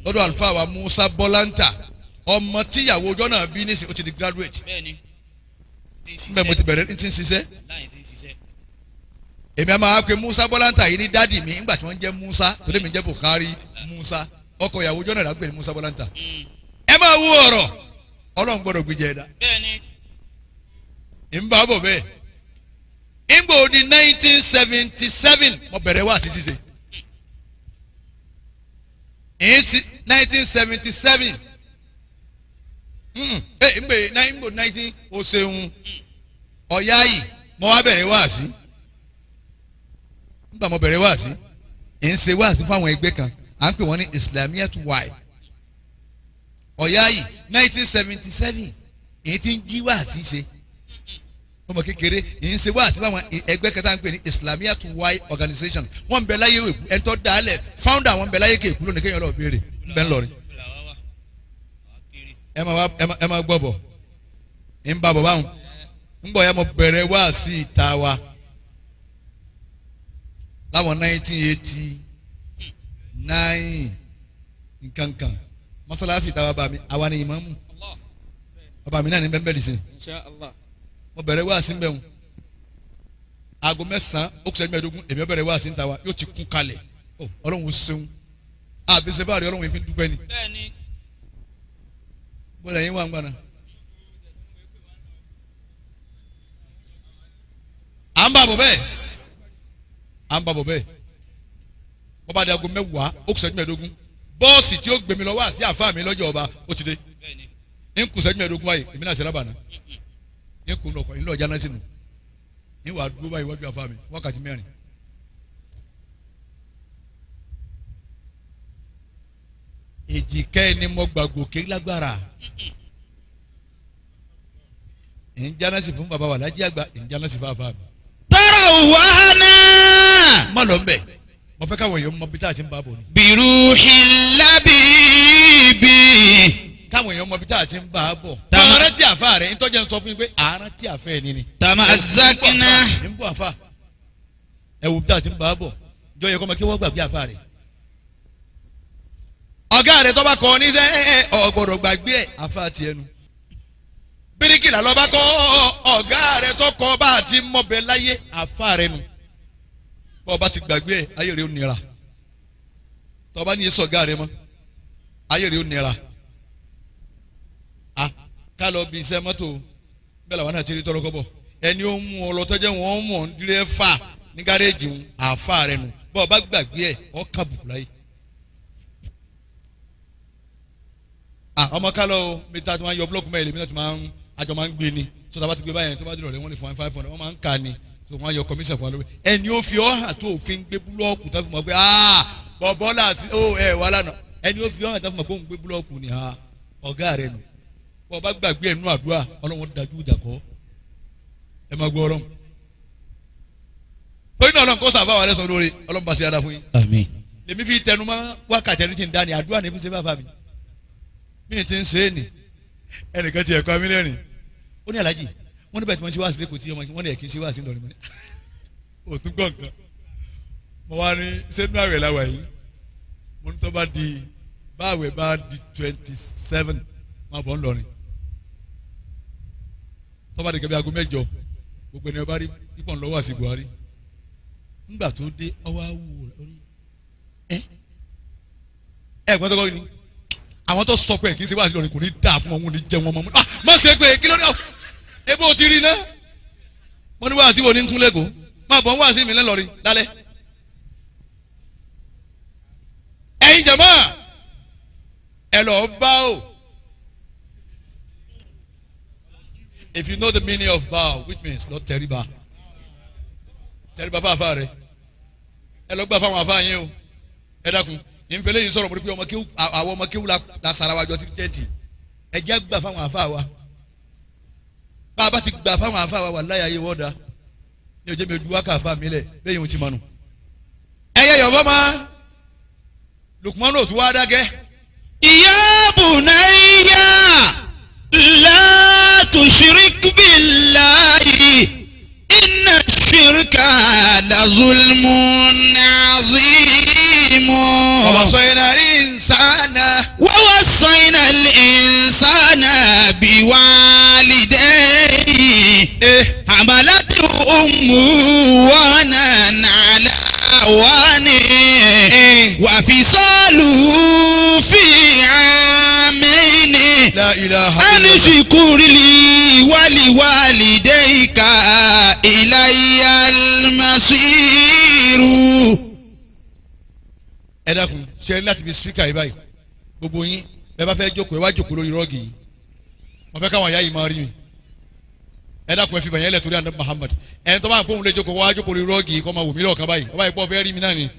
lọ́dọ̀ àlùfáà wa Musa Bọ́láńtà ọmọ tíyàwó ọjọ́ náà bí nísìnyí ó ti di graduate nbẹ mo ti bẹ̀rẹ̀ ní ti ń ṣiṣẹ́ èmi a máa pe Musa Bọ́láńtà yìí ní dádì mi ńgbà tí wọ́n ń jẹ́ Musa torí mi ń jẹ́ Buhari Musa ọkọ ìyàwó ọjọ́ náà dàgbé ní Musa Bọ́láńtà ẹ máa wú ọ̀rọ̀ Ọlọ́run gbọ́dọ̀ gbìjẹ́ ẹ̀dá n bá bọ̀ bẹ́ẹ̀ ngbò di 1977 mo bẹ̀rẹ̀ wá sí ṣíṣe 1977 ngbè ngbò 19 o ṣeun ọ̀yá yìí mo wá bẹ̀rẹ̀ wá sí ngbà mo bẹ̀rẹ̀ wá sí ń ṣe wá sí fáwọn ẹgbẹ́ kan à ń pè wọ́n ní Islamiyat Y ọ̀yá yìí 1977 èyí tí ń jí wá sí ṣe ọmọ kékeré yìí ń ṣe wá àti báwọn ẹgbẹ́ kẹta ń pè ní Islamiyat Y organization wọ́n ń bẹ láyé wèkú ẹni tó dálẹ̀ founder wọ́n ń bẹ láyé kéèkú lónìí kéèyàn lọ́ọ́ béèrè ń bẹ ńlọrin. ẹ máa gbọ́ bọ̀ ń bá bọ̀ báwọn ń bọ̀ ya mo bẹ̀rẹ̀ wá sí ìta wa láwọn 1989 nkankan mọ́sálásí ìta wa bá mi àwa ni ìmáàmù bàbá mi náà ní bẹ́ẹ̀ bẹ́ẹ̀ lì mo bẹ̀rẹ̀ wá sí mbẹ́ wọn aago 9 ó kù ìṣẹ́jú 15 èmi bẹ̀rẹ̀ wá sí níta wa yóò ti kún kalẹ̀ Ọlọ́run ó ṣeun àbísẹ́ báàrí Ọlọ́run yìí fi ń dúpẹ́ ni bọ́lá yín wà ń gbaná. à ń bà bọ̀ bẹ́ẹ̀ à ń bà bọ̀ bẹ́ẹ̀ wọ́n bá di aago 10 ó kù ìṣẹ́jú 15 bọ́ọ̀sì tí ó gbé mi lọ wá sí àfáà mi lọ́jọ́ ọba ó ti dé ń kù ìṣẹ́jú 15 wáyé èmi náà ṣe rábànà ní kò nọkọ ńlọ jáná sínú ní wàá dúró báyìí wájú àfa mi wákàtí 4. Èjìká ẹni mo gbàgòkè lágbára ń jáná sí fún bàbá wa lájí àgbà ń jáná sí fún àfa mi. Tọ́rọ̀ wá náà. Má lọ nbẹ mo fẹ́ káwọn èèyàn mọ bí tá a ti ń bá bọ̀ ni. Biruhilabibi. Káwọn èèyàn mọ bí tá a ti ń bá a bọ̀. Tàmárẹ́ tí àfa rẹ̀ ntọ́jà ń sọ fún mi pé àárán tí àfẹ́ ẹ̀ nínú. Tamazakina. Ń bọ̀ àfa ẹ wò bí tá a ti ń bá a bọ̀ jọ yẹ kọ́ ma kí wọ́n gbàgbé àfa rẹ̀. Ọ̀gá rẹ̀ tó bá kọ́ ní sẹ́ ẹ ò gbọ́dọ̀ gbàgbé ẹ̀ àfa tiẹ̀ nu. Bíríkìlà ló bá kọ́ ọ̀gá rẹ̀ tó kọ́ bá a ti mọ̀bẹ láyé àfa rẹ̀ nu. Bọ́ ọ bá ti gbàgbé ẹ̀ ayé rẹ̀ ó nira. Tọ́ bá ní yé sọ̀gá rẹ̀ mọ́ ayé rẹ̀ ó nira. Ká lọ bí iṣẹ́ mọ́tò bẹ́ẹ̀ làwọn náà ti rí tọrọ kọ́bọ̀ ẹni ó mú ọ lọ tọ́jú wọn mọ̀ ń dírẹ́fà ní gáréèjì ń àáfà rẹ nù bọ́ ọ bá gbàgbé ẹ̀ ọ kà bùkù láyé. Ọmọ ká lọ o mi ta tí wọ́n yọ búlọ́ọ̀kù mẹ́rin lèmi náà ti máa ń àjọ máa ń gbé ni so tá a bá ti gbé báyẹn tó bá dìrọ̀lẹ́ wọ́n lè fún 500 wọ́n máa ń kà ni so wọ́n á yọ commission fún wa lórí ẹni ó fi ọ́ hàn tó òfin gbé búlọ́ọ̀kù tó fi mọ̀ pé bọ̀bọ́ là sí ó ẹ̀ wà lánàá ẹni ó fi ọ́ hàn tó fi mọ̀ pé òun gbé búlọ́ọ̀kù ni ọ̀gá rẹ nù bọ́ ọba gbàgbé ẹnu àdúrà Ọlọ́run dájú ìjà kọ́ ẹ máa gbọ́ Ọlọ́run torí náà Ọlọ́run kó sàfà wà lẹ́sàn-án lórí Ọlọ́run bá ṣe ara fún yín. Àmín. Lèmi fi tẹnu mọ́ wákàtí ẹni tí ń dání àdúrà ní fi ṣe bàbá mi mi ti ń ṣe é nì ẹnìkan ti ẹ̀kọ́ mi lẹ́rìn ó ní alájì wọ́n níbẹ̀ tí wọ́n ṣe wá sí lẹ́kọ̀ọ́ tí wọ́n ní ẹ̀kí ṣe wá sí ńlọrin mọ́ ni òtún gbọ̀n kan mo wá ní sẹ́nu àwẹ̀ làwà yìí mo ní tó bá di báwẹ̀ bá di 27 máa bọ̀ ńlọrin Tọ́ba de kẹ́bi aago 8 gbogbo ẹni ọba rí ipò ńlọ́wọ́ àti Buhari. Ńgbà tó dé ọwọ́ awù rẹ̀ ẹ gbọ́n tó kọ́ ni àwọn tó sọ pé kì í ṣe wá sí lọ́rùn kò ní dáa fún wọn, wọn ò ní jẹ wọn mọ́. Ah, má ṣe pé kí ló dé ọ ebó o ti rí iná. Mo ní wá sí wo ní kúnlẹ̀ kó má bọ̀ ń wá sí mi lẹ́lọ́rin lálẹ́. Ẹ̀yin jàmá ẹ lọ bá o. If you know the meaning of bow, which means lọ tẹríba, tẹríba fáfá rẹ, ẹ lọ gbà fáwọn afá yín o. Ẹ dákun, ìfẹlẹ yìí sọ̀rọ̀ mo rí pé àwọn ọmọ kéwù la sara wa jọ sí tẹ́ǹtì. Ẹ jẹ́ gbà fáwọn afá wa. Bá a bá ti gbà fáwọn afá wa, wà láyà ayé wọ́ọ̀dà ní ojú mi ojú wa ká afá mi lẹ̀ bẹ́ẹ̀ yóò ti mọ̀nù. Ẹ yẹ yọ̀bọ ma Lukmanu tún wá dákẹ́. Ya bunayya la tushrik billahi inna shirka la zulmun azim. Wa insana. Wa wassayna al-insana biwalidayhi hamalathu ummuhu wahnan ala wahnin wa fisaluhu fi amaini La ilaha an illallah. shukuri li wa liwalidayka ilayya al-masiru. Ẹ dákun, ṣe láti fi spíkà yìí báyìí, gbogbo yín bẹ́ẹ̀ bá fẹ́ jókòó, ẹ wá jókòó lórí rọ́ọ̀gì yìí. Wọ́n fẹ́ káwọn ìyá yìí máa rí mi. Ẹ dákun, ẹ fi bàyẹn lẹ̀ torí àná Muhammad. Ẹni tó bá ń kóhun lè jókòó, wá jókòó lórí rọ́ọ̀gì yìí kọ́ máa wò mí lọ́ọ̀kan báyìí. Ọba yìí pọ̀ fẹ́ rí mi náà ni.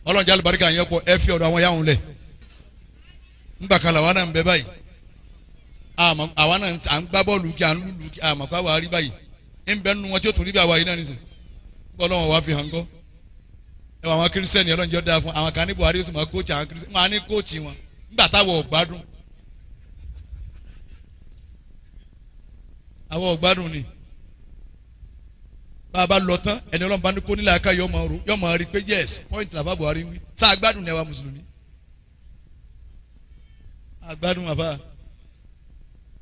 Ọlọ́run jẹ́ alùbáríkà yẹn pọ̀, ẹ fi ọ̀dọ̀ àwọn ìyá òun lẹ̀. Ńgbà kan làwa náà ń bẹ báyìí. Àwa náà à ń gbá bọ́ọ̀lù kí à ń lùlù kí àmọ́ ká wà á rí báyìí. Ń bẹ nínú wọn tí ó tún rí bí àwa yìí náà nísìn. Ọlọ́run wàá fi hàn kọ́. Ẹ wọ àwọn kírísítẹ́nì, Ọlọ́run jọ dáa fún àwọn kan ní Buhari ó sì máa kóòtù àwọn kírísítẹ́nì, wọn á ní kóòtù wọn nígbà táwọn ọ̀gbádùn. Àwọn ọ̀gbádùn ni. Bá a bá lọ tán, ẹni Ọlọ́run bá ní kó nílẹ̀ aká yọ máa rí pé yes, point làbá Buhari wí. Sáà gbádùn ni àwa mùsùlùmí. Àgbádùn àfa.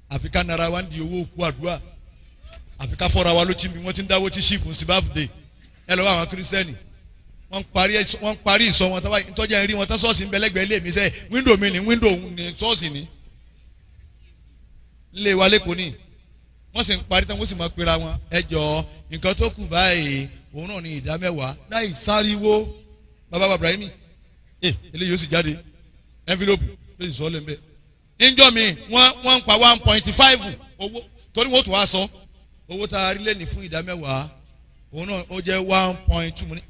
Àfi ká nara wa ń di owó òkú àdúrà. Àfi ká fọ́ra wa ló ti bí wọ́n ti ń dáwó tí sífù sí báfùdé. Ẹ lọ́wọ́ àwọn kírísítẹ́nì. Wọ́n parí ìsọ wọn tọ́ba ìtọ́jà rí wọn tán ṣọ́ọ̀ṣì ń bẹ lẹ́gbẹ̀ẹ́ ilé mi sẹ́ wíńdò mi ní wíńdò ní ṣọ́ọ̀ṣì ní. Ilé wa lẹ́kọ̀ọ́ ní. Wọ́n sì ń parí tán, wọ́n sì máa pera wọn. Ẹ jọ nǹkan tó kù báyìí òun náà ní ìdá mẹ́wàá láì sáriwo. Bàbá Ibrahim eléyìí ó sì jáde envelope ló sì sọ lẹ́nbẹ̀. Níjọ́ mi wọ́n ń pa 1.5 owó torí wọ́n tún wá sọ owó tá a rí lẹ́nìí fún ìdá mẹ́wàá òun náà ó jẹ́ 1.2 ní.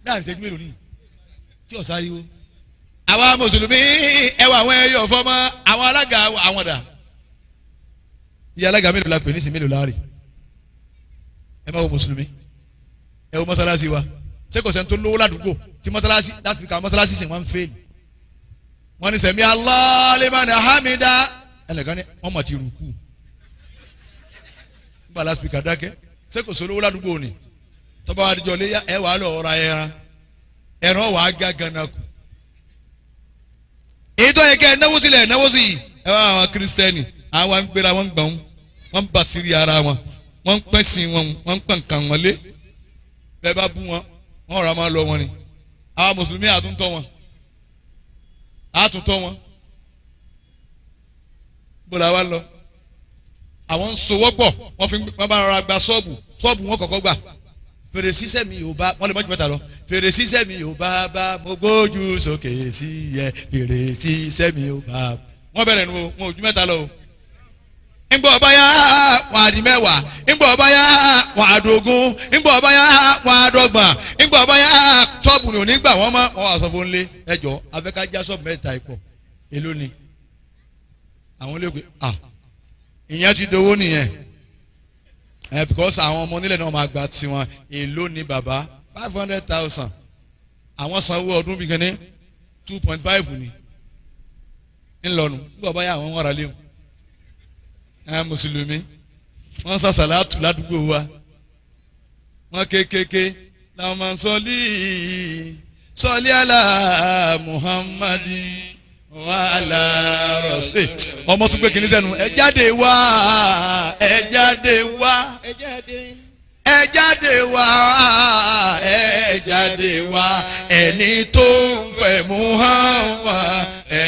Láàrin ìṣẹ́jú mélòó ni tí ò sáriwo. Àwa mùsùlùmí ẹ wà àwọn ẹyọ fọmọ àwọn alága àwọn dà. Iye alága mélòó la pè ní sí mélòó la rè. Ẹ má wo mùsùlùmí, ẹ wo mọ́sálásí wa. Ṣé kò sẹ́ni tó lówó ládùúgbò tí mọ́sálásí lásìkò mọ́sálásí sì wọ́n ń fèèlì. Wọ́n ní sẹ̀mí Allah liman hamida. Ẹnìkan ní wọ́n mọ̀ ti rùkú. Nígbà lásìkò dákẹ́, ṣé kò sólówó ládùúgbò ni? Tọ́ba wa adijọ́ léyà ẹ wàá lọ ra ẹran, ẹran wàá gá gánà kù. Èyí tó yẹ kẹ́ ẹ náwó sílẹ̀ ẹ náwó sí i. Ẹ wá àwọn kírísítẹ́nì, àwọn ń gbéra wọn gbọ̀n, wọ́n ń bàṣírí ara wọn, wọ́n ń pẹ́sìn wọn, wọ́n ń pẹ̀ǹkà wọn lé. Bẹ́ẹ̀ bá bú wọn, wọ́n rà máa lọ wọn ni. Àwọn mùsùlùmí àtúntọ́ wọn, àtúntọ́ wọn. Bó la wá lọ? Àwọn ń sowọ́pọ̀, wọ́n bá rọra gba ṣọ́ọ̀bù, ṣọ́ọ̀bù wọn kọ́kọ́ gbà. Fèrèsísẹ́ mi ò bá wọ́n lè mọ́jú mẹ́ta lọ. Fèrèsísẹ́ mi ò bá bá mo gbójú sókè sí yẹ. Fèrèsísẹ́ mi ò bá. Wọ́n bẹ̀rẹ̀ nu o, wọn ò ju mẹ́ta lọ o. Ńgbọ́ ọba yá wọn àdì mẹ́wàá. Ńgbọ́ ọba yá wọn àdógún. Ńgbọ́ ọba yá wọn àdọ́gbọ̀n. Ńgbọ́ ọba yá ṣọ́ọ̀bù ni ò ní gbà wọ́n mọ́. Wọ́n wà sọ fún lé ẹjọ́ afẹ́kájá ṣọ́ọ̀bù mẹ́ta ipò. Èló ni? Àwọn olè pé à ìyẹn ti dowó nìyẹn. Because àwọn ọmọ onílẹ̀ náà máa gba tiwọn. Èló ni bàbá? 500,000. Àwọn sanwó ọdún bíi kẹ́ni 2.5 ni. Ńlọnu nígbà báyà àwọn wàrà léwu. Mùsùlùmí wọ́n sàṣàlátù ládùúgbò wa. Wọ́n kékeré làwọn máa ń sọlí sọlí àlà Muhammadi wàhálà rọ̀ṣẹ̀ ọmọ tún gbé kìnní sẹ́nu ẹ jáde wá ẹ jáde wá ẹ jáde wá ẹ jáde wá ẹni tó ń fẹ́ Muhammad ẹ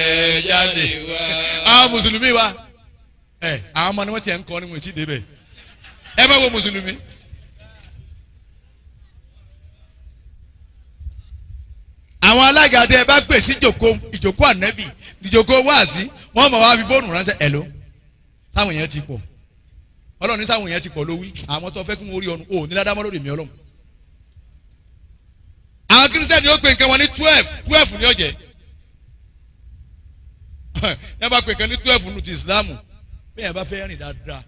jáde wá. Àwọn mùsùlùmí wa ẹ àwọn ọmọ ni wọ́n ti ẹ̀ ń kọ́ ni wọ́n ti débẹ̀ ẹ bá wo mùsùlùmí. Àwọn alága tẹ ẹ bá pè sí ìjòkó ànẹ́bì ìjòkó wáàsí wọ́n mọ̀ wá fi fóònù ránṣẹ́ ẹ̀ ló sáwọn èèyàn ti pọ̀ ọlọ́run ní sáwọn èèyàn ti pọ̀ ló wí àwọn tó fẹ́ kí wọ́n rí ọ̀run ò ní ládàá lórí mi ọlọ́run. Àwọn kírísítẹ́nì ó pè nǹkan wọn ní 12 ní ọ̀jẹ̀ ẹ bá pè nǹkan ní 12 nù ti ìsìlámù bẹ́ẹ̀ bá fẹ́ rìn dáadáa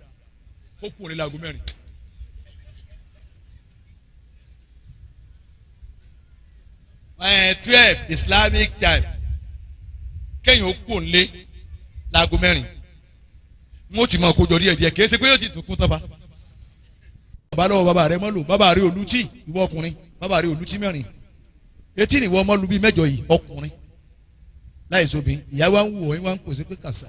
ó kú òní láago 4. Ẹ 12 Islamic time kẹ́yìn ó kú òǹlé láago 4 n ó ti máa kójọ díẹ̀ díẹ̀ kì í ṣe pé yóò ti tún kún tán fa. Bàbá lọ́wọ́ bàbá rẹ mọ́ lò bàbá rẹ olùtí ìwọ ọkùnrin bàbá rẹ olùtí 4 etí ni ìwọ ọmọ lu bíi 8 yìí ọkùnrin láì sóbin ìyá wa ń wù ọ́ wa ń pèsè pé kàṣà.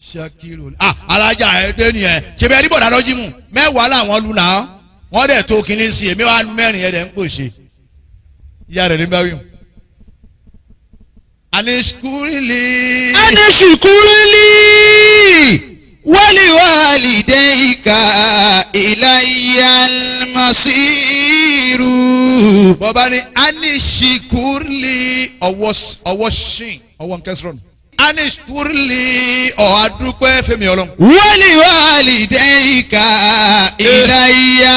Ṣakiru ah alájà ẹ dé nìyẹn ṣe bẹ́ẹ̀ rí bọ̀dá lọ́jí mu 10 làwọn lu náà wọ́n dẹ̀ tó kinní sí èmi wàá lu 4 ẹ̀ dẹ̀ ń pèsè. Ìyá rẹ̀ ní bá wí. Aniskurili. Aniskurili waliwalidayka ilayya almasiru. Bọ́bá ní aniskurili ọwọ́ ṣìn ọwọ́ nkẹsìrọ̀nù. Aniskurili ọ̀hádúpẹ́ fẹ́mi ọlọ́run. Waliwalidayka ilayya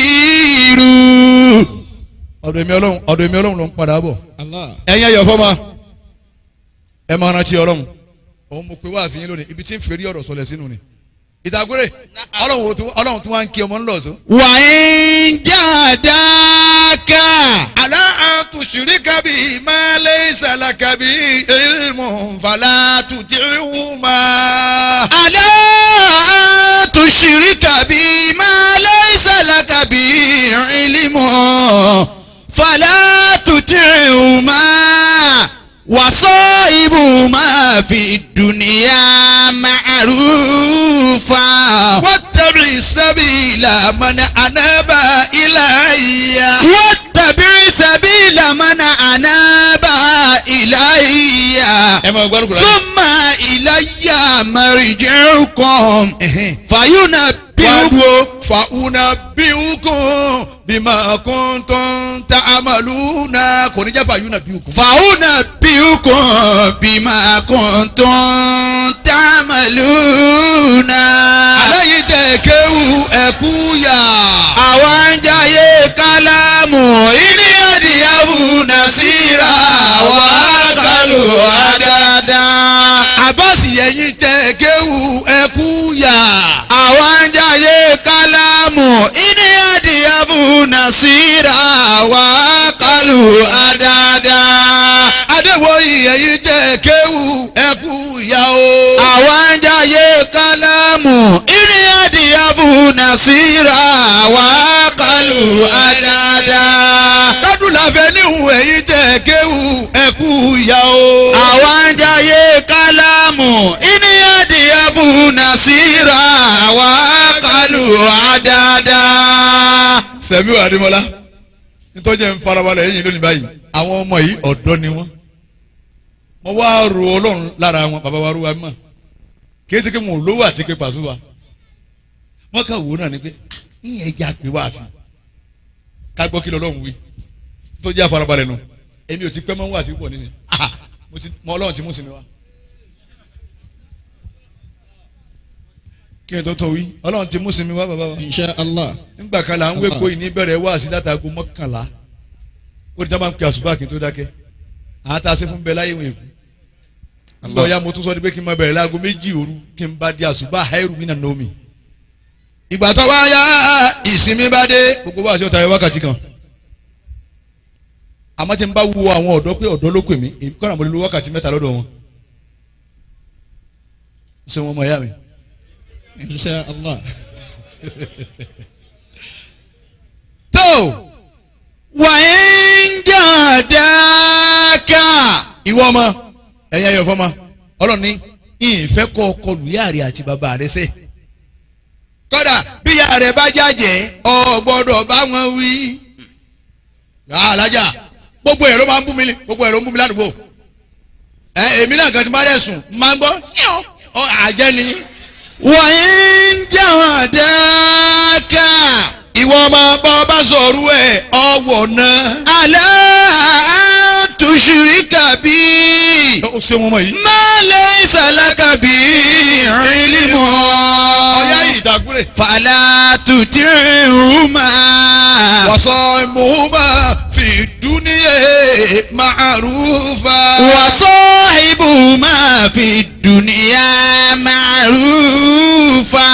almasiru. Ọ̀dọ̀ èmi ọlọ́run ló ń padà bọ̀. Ẹ̀yin ẹ̀yọ̀ fọ́mọ ẹ máa rántí ọlọ́run òun mo pe wá sí yín lónìí ibi tí ń fèrè ọ̀rọ̀ sọlẹ̀ sínú ni. Ìtàgùrè ọlọ́run tí wọ́n ń kí ọmọ ńlọ sọ. Wà ń jà dáká. Àlá àtúnṣírí kábí máa lé ìsàlà kábí ilmù fàlà tùtìrìwù máa. Àlá àtúnṣírí kábí máa lé ìsàlà kábí ilmù fàlà tùtìrìwù máa. وصائبهما في الدنيا معروفا واتبع سبيل من أناب إلي واتبع سبيل من أناب إلي ثم إلي مرجعكم فينبئكم فأنبئكم بما كنتم تعملون kò ní jẹ́ fàyúnàbíùkùn. فأنبئكم بما كنتم تعملون. Àlẹ́yìn tẹ̀ kéwù ẹ̀kú yà. Àwa ń jayé kálámù ilé àdìyàwó nàṣírà wà á kálù àdáadáa. Àbáàsì ẹ̀yìn tẹ̀ kéwù ẹ̀kú yà. Àwa ń jayé kálámù ilé àdìyàwó nàṣírà wà á kálù àdáadáa. Adéwòye ẹ̀yìn tẹ̀ kéwù ẹ̀kú yà o. Àwa ń jayé kálámù ilé àdìyàwó nàṣírà wà á kálù àdáadáa. Kádùláfẹ́ níhùn ẹ̀yìn tẹ̀ kéwù ẹ̀kú yà o. Àwa ń jayé kálámù ilé àdìyàwó nàṣírà wà á kálù àdáadáa. Sẹ̀míù Adémọ́lá nítorí ẹ̀ ń farabalẹ̀ yìí lónìí báyìí àwọn ọmọ yìí ọ̀dọ́ ni wọ́n. Mo wá ro Ọlọ́run lára wọn bàbá wa rú wa mọ̀ kì í ṣe pé mo lówó àti pé pàṣẹ wa wọ́n kà wò náà ni pé ìyẹn ẹja pé wá sí ká gbọ́ kí lọ́lọ́run wí tó jẹ́ àfarabalẹ̀ nù èmi ò ti pẹ́ mọ́ wá sí pọ̀ nínú mo Ọlọ́run ti mú sinmi wá. Kí ni tó tó wí Ọlọ́run ti mú sinmi wá bàbá wa. Insha Allah. Nígbà kan là ń wéko yìí ní bẹ̀rẹ̀ wá sí látago 11 ó di tá a máa ń pe àṣùbà kí n tó dákẹ́ àwọn tá a ṣe fún bẹ́ẹ̀ láyé wọn èkó. Nígbà ọ̀ya mo tún sọ ni pé kí n máa bẹ̀rẹ̀ láago 2 òru kí n bá di àṣùbà hairu mina nomi. Ìgbà tó wá yá ìsinmi bá dé gbogbo wá sí ọ̀tá wákàtí kan. Àmọ́ tí n bá wo àwọn ọ̀dọ́ pé ọ̀dọ́ ló pè mí èmi kọ́ra mo lè lo wákàtí 3 lọ́dọ̀ wọn. Ṣé wọn mọ̀ ìyá mi? Insha Allah. Tó Wà ń jà dáká. Ìwọ ọmọ ẹ̀yin ayọ̀ fọmọ ọlọ́ni ìfẹ́ kọ́ ọkọ lùyà rẹ̀ àti bàbá rẹ̀ sẹ́. Kódà bí ìyá rẹ̀ bá jàjẹ́ ọ gbọ́dọ̀ bá wọn wí. Alájà gbogbo ẹ̀ ló máa ń bú mi gbogbo ẹ̀ ló ń bú mi ládùúgbò. Ẹ èmi náà kan ti máa rẹ̀ sùn máa ń gbọ́ àjẹ́ ni. وإن جاهداك Ìwọ ọmọ bọ́ bá sọ̀rọ̀ ẹ̀ ọwọ́ náà. على أن تشرك بي Ó ṣe wọn mọ yìí. ما ليس لك به علم Ọ̀yá ìdàgúrè. فلا تطعهما وصاحبهما في الدنيا معروفا وصاحبهما في الدنيا معروفا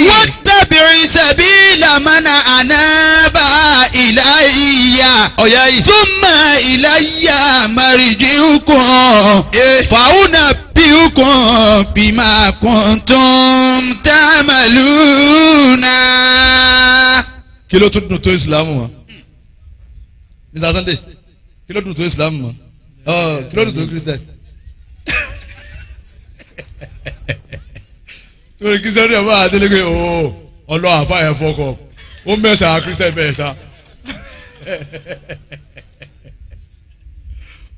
واتبع سبيل من أناب إلي ọ̀yá yìí. ثم إلي مرجعكم فأنبئكم بما كنتم تعملون. Kí ló tún dùn tó ìsìlámù mọ́? Mr. Sunday, kí ló dùn tó ìsìlámù mọ́? Kí ló dùn tó Christian? Torí Christian náà máa délé pé ooo ọlọ́ àfa yẹn fọkọ̀ ó mẹ́sàn-án Christian bẹ́ẹ̀ sá.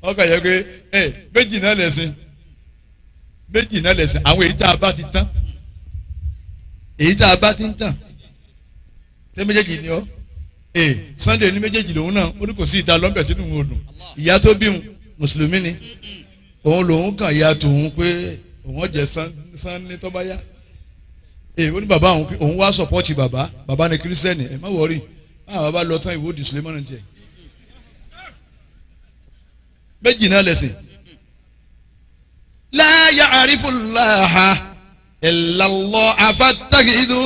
Ọkàn yẹ pé ẹ méjì náà lẹ̀sìn méjì náà lẹ̀sìn àwọn èyí tá a bá ti tán èyí tá a bá ti ń tàn ṣé méjèèjì ni ọ ee Sunday ní méjèèjì lòun náà ó ní kò sí ìta lọ́nbẹ̀ sínú òun òdùn ìyá tó bí òun mùsùlùmí ni òun lòun kàn ya tòun pé òun jẹ sanni tó bá yá ee ó ní bàbá òun òun wá sọpọ́ọ̀tì bàbá bàbá ni kírísítẹ́nì ẹ má wọrí báwa bàbá lọ tán ìwé òdì Sulemanu tiẹ̀ méjì náà lẹ̀sìn. La ya'rifullaha illallah afattakhidhu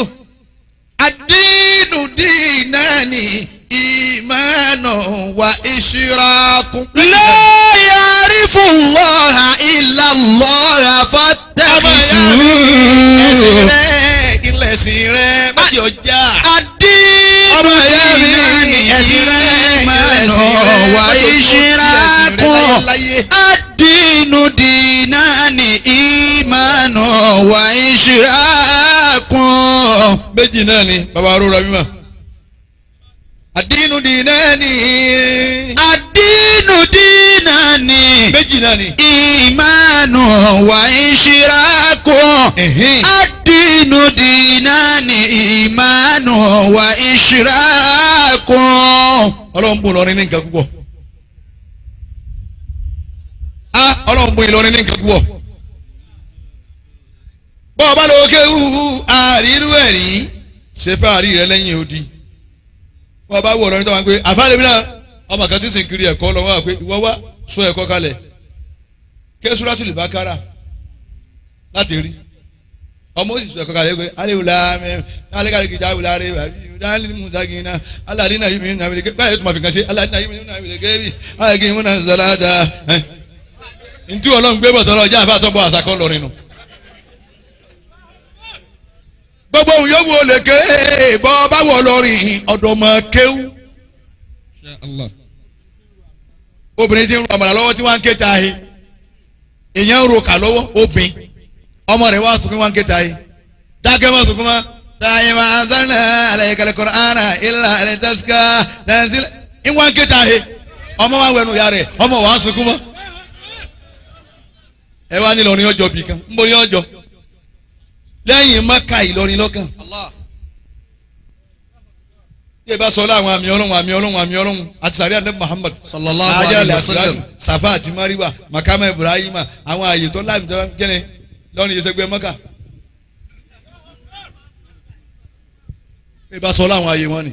ad-dinu dinani imanu wa ishraku. لا يعرف الله إلا الله Ẹ̀sìn فاتخذوه rẹ̀ ilẹ̀sìn rẹ̀ má jẹ́ ọjà. الدين Ọmọ ìyá mi, دينان ẹ̀sìn rẹ̀ إيمان ilẹ̀sìn rẹ̀ má jẹ́ وإشراك ọjà láyé. الدين دينان إيمان وإشراك. Méjì náà ni bàbá arúgbó mímọ́. Ad-dinu dinani. الدين دينان Méjì náà ni. إيمان وإشراك. الدين دينان إيمان وإشراك. Ọlọ́run bùn Ìlọrin ní nǹkan púpọ̀. Á Ọlọ́run bùn Ìlọrin ní nǹkan púpọ̀. Bọ́ ọ bá lọ kéwú àrírú ẹ̀ rí ṣe fẹ́ àrí rẹ lẹ́yìn odi. Bọ́ ọ bá wọ̀ lọ́rin tó máa ń pé àfáàlẹ́ mi náà ọmọ kan tí sì ń kiri ẹ̀kọ́ lọ́wọ́ wà pé ìwọ wá sọ ẹ̀kọ́ kalẹ̀. Ké Suratul Baqara láti rí. Ọmọ ó sì sọ ẹ̀kọ́ kalẹ̀ pé aléwùlá mi alẹ́kàlẹ́ kìjà wùlá rẹ̀ wàbí musagina aladina yi mi na wele báyìí tó ma fi kan ṣe aladina yi mi na wele kébì alẹ́kì mi na sọlá da ntí Ọlọ́run gbé bọ̀tọ̀ lọ jáfa tó bọ̀ àṣà kan lọ nínú. Gbogbo òun yóò wo lè ké bọ́ bá wọ̀ lọ́rìn ọ̀dọ̀ mọ̀ kéwú. Obìnrin ti ń ro àmàlà lọ́wọ́ tí wọ́n ń ké ta he èèyàn ń ro kà lọ́wọ́ obìnrin ọmọ rẹ̀ wá sunkún wọ́n ń ké ta he dákẹ́ mọ́ sunkún mọ́. Táyé ma anzalna alayka al-Qur'ana illa litashqa tanzila ìwọ̀n ń ké ta he ọmọ wa wẹnu ya rẹ̀ ọmọ wa sunkún mọ́. Ẹ wá ní Ìlọrin ọjọ́ bì kan ń bo ní ọjọ́ lẹ́yìn Mẹ́kà Ìlọrin lọ́kàn. Bí ẹ bá sọ láwọn àmì Ọlọ́run àmì Ọlọ́run àmì Ọlọ́run àti sàríà ní Muhammad Sallallahu alayhi wa sallam. Safa àti Mariwa Makama Ibrahima àwọn àyè tó láàmì tó jẹ́ni lọ́run yìí sẹ́gbẹ́ Mẹ́kà. Bí ẹ bá sọ láwọn àyè wọn ni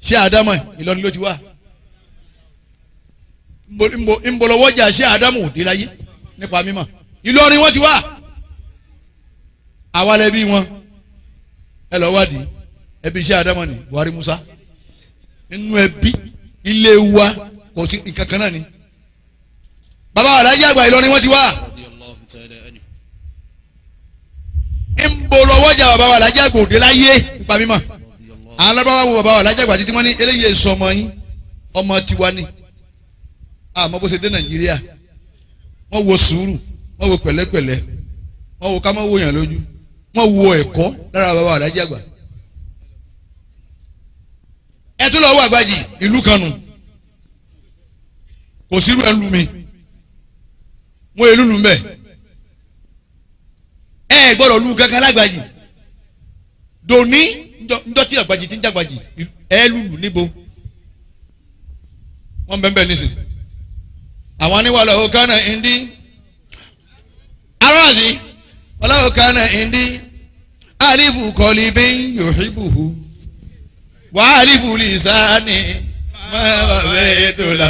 ṣé Ádámù Ìlọrin ló ti wá nbọlọwọjà ṣé Ádámù òde láyé nípa mímọ̀ Ìlọrin wọn ti wá àwa lẹbi wọn ẹ lọ wádìí ẹbí iṣẹ́ Ádámù ni Buhari Musa nínú ẹbí ilé wa kò sí nǹkan kan náà ni bàbá alájí àgbà Ìlọrin wọn ti wá nbọlọwọjà bàbá alájí àgbà òde láyé nípa mímọ̀ alábàbà wo bàbá alájí àgbà títí wọn ní eléyìí èso ọmọ yín ọmọ tiwa ni Àmọ́ bó ṣe dé Nàìjíríà wọ́n wo sùúrù, wọ́n wo pẹ̀lẹ́pẹ̀lẹ́, wọ́n wo ká má wòyàn lójú, wọ́n wo ẹ̀kọ́ lára bàbá Alhaji àgbà. Ẹ tún lọ wọ Àgbàjì ìlú kanu kò sírú ẹ lu mi wọn èlú lu mbẹ ẹ gbọ́dọ̀ lu kankan lágbàjì dòní ńjọ tí Àgbàjì ti ń jàgbàjì ẹ lùlù níbo wọn bẹ́ẹ̀ bẹ́ẹ̀ nísìn àwọn aníwàlẹ̀ ọ̀kánà ìndí aráàzí wàlẹ̀ ọ̀kánà ìndí alifu kọ́lí bẹ́ẹ̀ yòóhìbùhù wàhálìfù lìsáni máa bẹ́ẹ̀ tó la.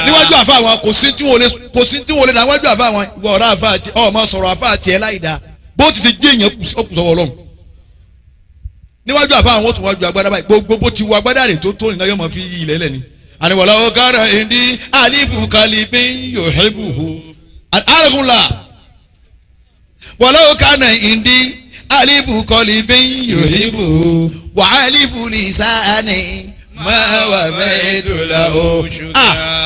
Níwájú àfa àwọn kò sí tí wọ́n lè dá níwájú àfa àwọn ìwọ ọ̀rá àfa àti ọmọ sọ̀rọ̀ àfa àti ẹ̀ láì dá bó ti ṣe jẹ́ èèyàn ó kù sọ́wọ́ Ọlọ́run. Níwájú àfa àwọn ó tún wájú agbádá báyìí gbogbo bó ti wọ agbádá rẹ̀ tó tó nìyẹn yóò máa fi yí ilẹ̀ lẹ́ni. Àníwọ̀lá ọ̀gára ìdí àlìfù kàlíbí yòóhìbùhù àrẹ̀kúnlá wọ̀lá ọ̀kánà ìdí àlìfù kàlíbí yòóhìbùhù wàhálìfù lìsáni máa wà bẹ́ẹ̀ tó la o.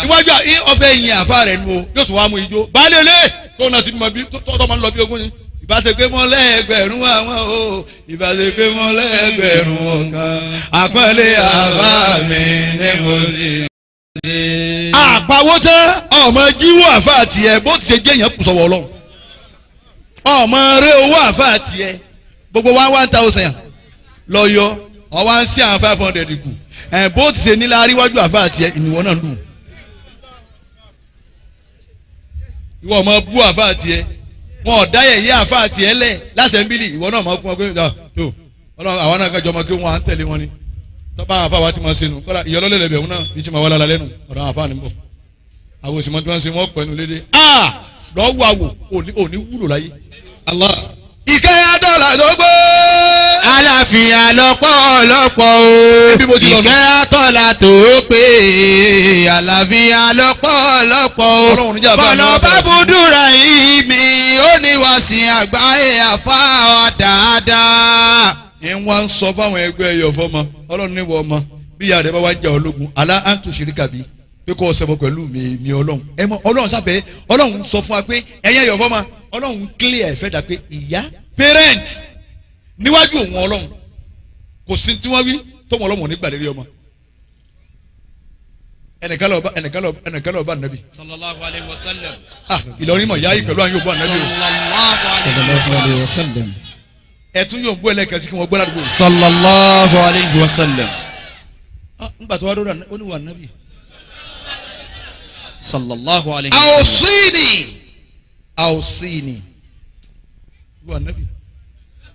Iwájú ọ̀fẹ́ yin àfa rẹ̀ nu o yóò tún wá mú ijó baálé ilé tó náà ti mọ bí tó máa ń lọ bí ogún ni. Ìbáṣepé mọ́ lẹ́ẹ̀gbẹ̀rún àwọn o ìbáṣepé mọ́ lẹ́ẹ̀gbẹ̀rún ọ̀kan àpọ́nlé àbá mi ní mo ti. Àpawó tán ọmọ jíwó àfa tiẹ̀ bó ti ṣe jẹ́ èèyàn kù sọ̀wọ́ Ọlọ́run ọmọ rẹ owó àfa tiẹ̀ gbogbo 1,000 lọ yọ ọwọ́ à ń sí àwọn 500 kù ẹ̀ bó ti ṣe nílá aríwájú àfa àti ìníwọ́ náà ń dùn. Ìwọ ọmọ bú àfa àti ẹ wọn ọ̀dá yẹ̀yẹ́ àfa àti ẹ lẹ̀ lásẹ̀mbílì ìwọ náà máa kún ọ pé tó ọlọ́run àwọn náà kájọ ọmọ kí wọ́n à ń tẹ̀lé wọn ni tọ́ba àwọn àfa wa ti máa ṣe nù kọ́lá ìyọlọ́lẹ̀ lẹ̀bẹ̀ òun náà bí ti máa wá lára lẹ́nu ọ̀dọ̀ àwọn àfa ni ń bọ̀ àwọn òsì mọ́ tí wọ́n ń ṣe wọ́n pẹ̀lú lédè lọ́wọ́ àwò òní wúlò láyé. Allah. Ìkẹyà dọ́là tó gbé. Àlàáfíà lọ́pọ̀lọpọ̀ o. Ìkẹ́ àtọ́là tó pé. Àlàáfíà lọ́pọ̀lọpọ̀ o. Bọ̀lọ̀ bá búdúrà yìí mi, ó ní wá sí àgbáyé àfa dáadáa. Ẹ ń wá ń sọ fáwọn ẹgbẹ́ ẹyọ fọmọ, Ọlọ́run ní wọ ọmọ, bí ìyá rẹ bá wá ń jà ológun, alá à ń tún ṣeré kàbí pé kó o ṣẹbọ pẹ̀lú mi mi Ọlọ́run. Ẹ mọ Ọlọ́run sáfẹ́, Ọlọ́run sọ fún wa pé ẹ̀yin ẹyọ fọmọ, Ọlọ́run clear ẹ̀fẹ́ dà pé ìyá parent níwájú òun Ọlọ́run kò sí tí wọ́n wí tó wọn Ọlọ́run nígbà lérí ọmọ. Ẹnìkan lọ bá nàbì. Sallallahu alayhi wa sallam. Ìlọrin mọ̀ yáyí pẹ̀lú àwọn yóò bọ́ nàbì o. Sallallahu alayhi wa sallam. Ẹ̀tún yóò gbọ́ ẹlẹ́kẹ̀sí kí wọ́n gbọ́ ládùúgbò. Sallallahu alayhi wa sallam. Ńgbà tó wá dọ́dọ̀ ó ní wà nàbì. Sallallahu alayhi wa sallam. Àwòsíni wà nàbì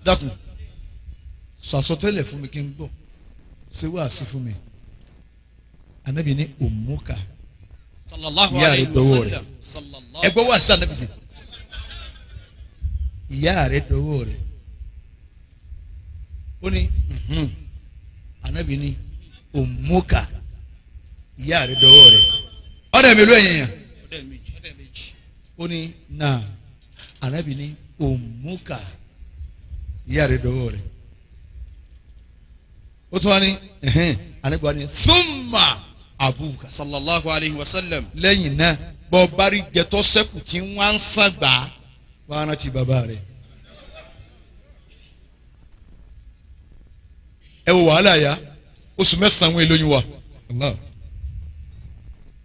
dákun sàsọtẹ́lẹ̀ fún mi kí n gbọ́ ṣé wàá sí fún mi. Anabi ní òmùkà ìyá rẹ̀ dọwọ́ rẹ̀ ẹgbẹ́ wàá sí anabi sí ìyá rẹ̀ dọwọ́ rẹ̀ ó ní anabi ní òmùkà ìyá rẹ̀ dọwọ́ rẹ̀ ọ̀dẹ̀ mi ló ẹ̀yìn yẹn ó ní náà anabi ní òmùkà ìyá rẹ̀ dọwọ́ rẹ̀ ó tún wá ní anabi wá ní thumma abuka sallallahu alayhi wa sallam. Lẹ́yìn náà bọ́ bari jẹtọ́ sẹ́kù tí wọ́n ń sàn gbà wọ́n á rántí bàbá rẹ̀. Ẹ wo wàhálà ya oṣù mẹ́sàn-án wọn lóyún wa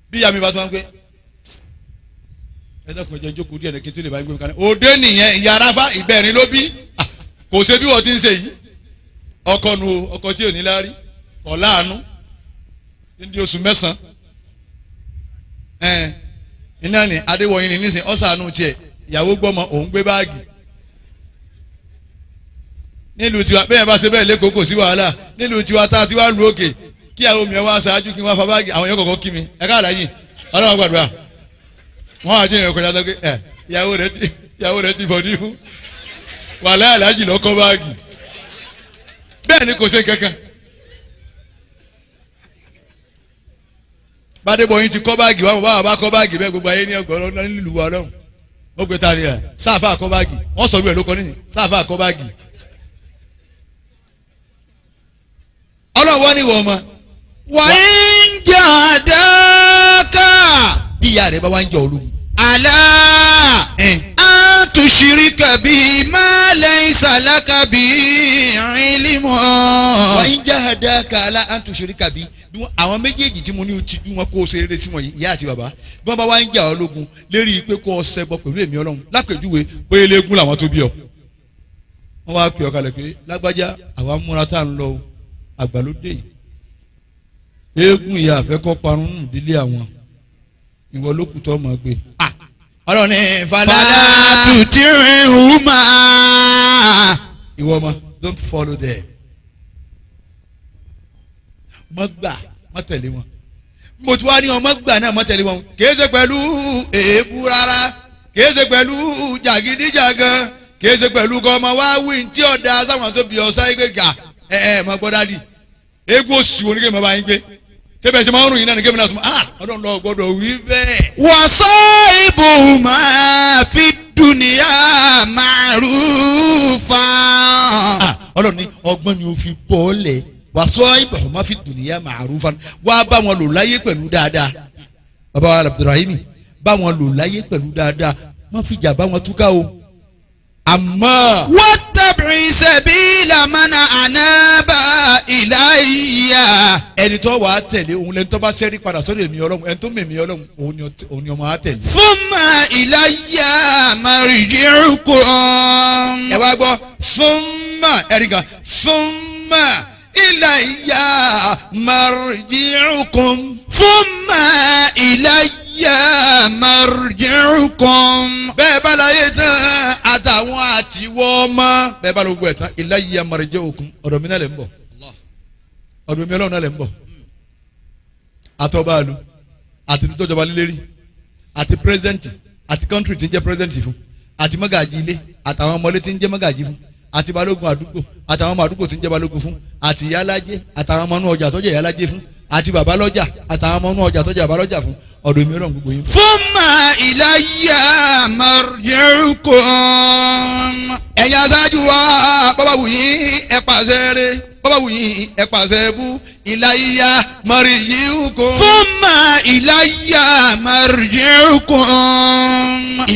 bí ìyá mi bá tún wá ń pẹ́ ẹ dákun ẹ jẹ́ jókòó díẹ̀ ní kí n tó lè bá ń gbé mi kan ní. Òde nìyẹn ìyá aráfá ìbẹ̀rin ló bí kò ṣe bí wọ́n ti ń ṣe yìí ọkọ nu ọkọ tí ò ní láárí ọ̀làánú ní oṣù mẹ́sàn-án iná ni adéwọ̀nyí ni nísìn ọ̀sánú tiẹ̀ ìyàwó gbọ́mọ òun gbé báàgì nílùú tiwa bẹ́ẹ̀ bá ṣe bẹ́ẹ̀ lẹ́kọ̀ọ́ kò sí wàhálà nílùú tiwa tá a ti wá lu òkè kí àwọn omi ẹ̀ wá ṣáájú kí wọ́n fa báàgì àwọn yẹn kọ̀ọ̀kan kí mi ẹ káàlà yìí ọlọ́run gbàdúrà wọ́n á jẹ́ ìyẹn kọjá sọ́kè ẹ ìyàwó rẹ̀ ti fọ̀ níhú wàhálà aláàjì lọ́kọ́ báàgì bẹ́ẹ̀ ni kò ṣe kankan. Bádébọ̀ yín ti kọ́ báàgì wá bàbá bá kọ́ báàgì bẹ́ẹ̀ gbogbo ayé ní ọgbọ̀n lọ́nà nílùú wa lọ́hùn ó gbé ta ni ẹ̀ sáfà kọ́ báàgì wọ́n sọ̀rọ̀ ẹ̀ ló kọ́ níyìn sáfà kọ́ báàgì. Ọlọ́run wá ní ìwọ ọmọ. Wà ń jà dáká. Bí ìyá rẹ bá wá ń jẹ ológun. Àlá àtúnṣiríkà bíi má laysa laka bíi ilmu. Wà ń jahadaka ala an tushrika bi, bí àwọn méjèèjì tí mo ní o ti dún wọn kó o ṣe eré sí wọn yìí, ìyá àti bàbá, bí wọn bá wá ń jà ọ́ lógun lérí pé kó o ṣẹbọ pẹ̀lú èmi Ọlọ́run, lápèjúwe bóyá eléégún làwọn tó bí ọ. Wọ́n wá pè ọ́ kalẹ̀ pé lágbájá, àwa múra tá à ń lọ àgbàlódé yìí, eégún ìyá àfẹ́kọ́ parun nù dílé àwọn, ìwọ ló kù tó mọ̀ gbé. Ọlọ́run ní fala tuti'huma. Ìwọ ọmọ, don't follow them. Má gbà, má tẹ̀lé wọn. Mo ti wá ní ọmọ gbà náà, má tẹ̀lé wọn. Kìí ṣe pẹ̀lú èébú rárá, kìí ṣe pẹ̀lú jàgídíjàgan, kìí ṣe pẹ̀lú kọ́ ọmọ wá wí tí ọ̀dà sáwọn tó bí ọ sáyé gbé gà ẹ ẹ mọ gbọ́dá dì. Eégún òsì wo ni kí n bá yín gbé? Sẹ́bẹ̀ ṣe máa ń rùn yín náà ni kí n náà tún ah Ọlọ́run lọ gbọ́dọ̀ wí bẹ́ẹ̀. Wa sahibuhuma fi dunya ma'rufa. Ọlọ́run ní ọgbọ́n ni o fi bọ́ọ̀lẹ̀ wa sahibuhuma fi dunya ma'rufa, wá bá wọn lò láyé pẹ̀lú dáadáa. Bàbá wa Abdulrahimi, bá wọn lò láyé pẹ̀lú dáadáa, má fi jà bá wọn túká o. Àmọ́. Wattabi sabila man anaba ilayya. Ẹni tó wàá tẹ̀lé òun lẹni tó bá ṣẹ́rí padà sọ́dọ̀ èmi Ọlọ́run, ẹni tó mèmí Ọlọ́run òun ni ọmọ á tẹ̀lé. Thumma ilayya marji'ukum. Ẹ wá gbọ́, thumma ẹ̀rí kan, thumma ilayya marji'ukum. Thumma ilayya marji'ukum. Bẹ́ẹ̀ bá láyé tán àtàwọn àtiwọ́ ọmọ, bẹ́ẹ̀ bá lóògùn ẹ̀ tán, ilayya marji'ukum, ọ̀dọ̀ mi náà lè ń bọ̀, ọ̀dọ̀ mi Ọlọ́run náà lè ń bọ̀. Àtọ́baalu àti tọ́jọba lélérí àti pírẹsidẹ́ǹtì àti kọ́ńtírì tí ń jẹ́ pírẹsidẹ́ǹtì fún, àti mọ́gàjì ilé àtàwọn ọmọlé tí ń jẹ́ mọ́gàjì fún, àti balógun àdúgbò àtàwọn ọmọ àdúgbò tí ń jẹ́ balógun fún, àti ìyálájé àtàwọn ọmọ inú ọjà tó jẹ́ ìyálájé fún, àti babalọ́jà àtàwọn ọmọ inú ọjà tó jẹ́ babalọ́jà fún, ọ̀dọ̀ mi Ọlọ́run gbogbo yín. Thumma ilayya marji'ukum. Ẹ̀yin aṣáájú wa, bàbá wù yín ẹ pàṣẹ rẹ̀, bàbá wù yín ẹ pàṣẹ bú, ilayya marji'ukum. Thumma ilayya marji'ukum.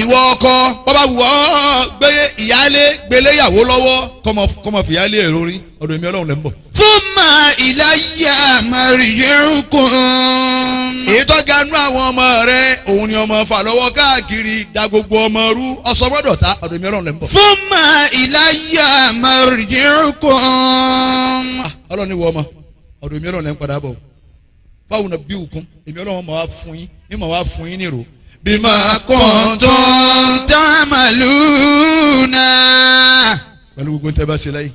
Ìwọ ọkọ, bàbá wù ọ́ gbé ìyálé gbéléyàwó lọ́wọ́, kọ́mọ fìyálé èrò rí, ọ̀dọ̀ mi Ọlọ́run lẹ́ ń bọ̀. Thumma ilayya marji'ukum. Èyí tó ga nú àwọn ọmọ rẹ òun ni ọmọ fà lọ́wọ́ káàkiri da gbogbo ọmọ rú ọsọmọdọ̀ta, ọ̀dọ̀ mi Ọlọ́run lẹ́ ń bọ̀. Thumma ilayya marji'ukum. Ọlọ́run ní wọ ọmọ, ọ̀dọ̀ mi Ọlọ́run lẹ́ ń padà bọ̀. Fáwọn náà bí òkun èmi Ọlọ́run máa wá fún yín, ní máa wá fún yín nírò. Bima kuntum ta'maluna. Pẹ̀lú gbogbo ń tẹ́ bá ṣe láyé.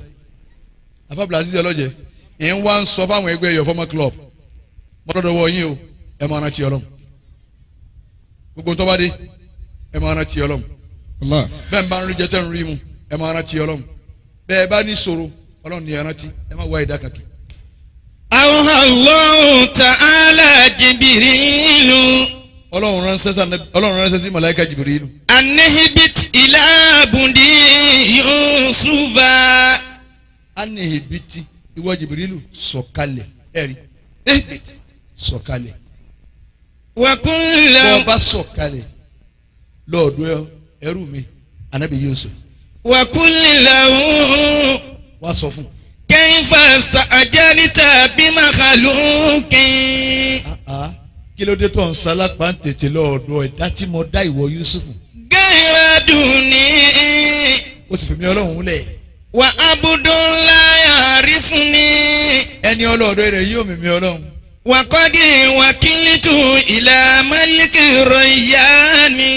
Afa Abdulaziz ọlọ́jẹ̀ ẹ̀ ń wá ń sọ fáwọn ẹgbẹ́ Ẹ̀yọ̀ Fọ́mọ club, mọ́tọ́dọ̀ wọ yín o, ẹ máa rántí Ọlọ́run. Gbogbo tó bá dé ẹ máa rántí Ọlọ́run. Bẹ́ẹ̀ ń bá ń rí jẹ tẹ́ ń rí mu, ẹ máa rántí Ọlọ́run. Bẹ́ẹ̀ bá ní ṣòro, Ọlọ́run ní ẹ rántí, ẹ má wá ìdá kàkì. Awha Allahu ta'ala Jibrilu. Ọlọ́run ránṣẹ́ sí màláíkà Jibrilu. Anihibit ila bundi Yusufa. Anihibiti, ìwọ Jibrilu sọ̀kalẹ̀, ẹ̀rí ehibiti sọ̀kalẹ̀. Wakunla. Bọ́ bá sọ̀kalẹ̀ lọ́ọ̀dọ̀ ẹrú mi Anabi Yusuf. Wakunlahu. Wá sọ fún. Kayfa sta'jalta bimakhluqin. Kí ló dé tó ń sálápá ń tètè lọ́ọ̀dọ̀ ẹ̀dá tí mo dá ìwọ Yusuf. Gayra duni. Ó sì fi mi Ọlọ́run lẹ̀. Wa abudun la ya'rifuni. Ẹni ọlọ́ọ̀dọ̀ rẹ̀ yóò mímí Ọlọ́run. Wa qad wakiltu ila maliki rayyani.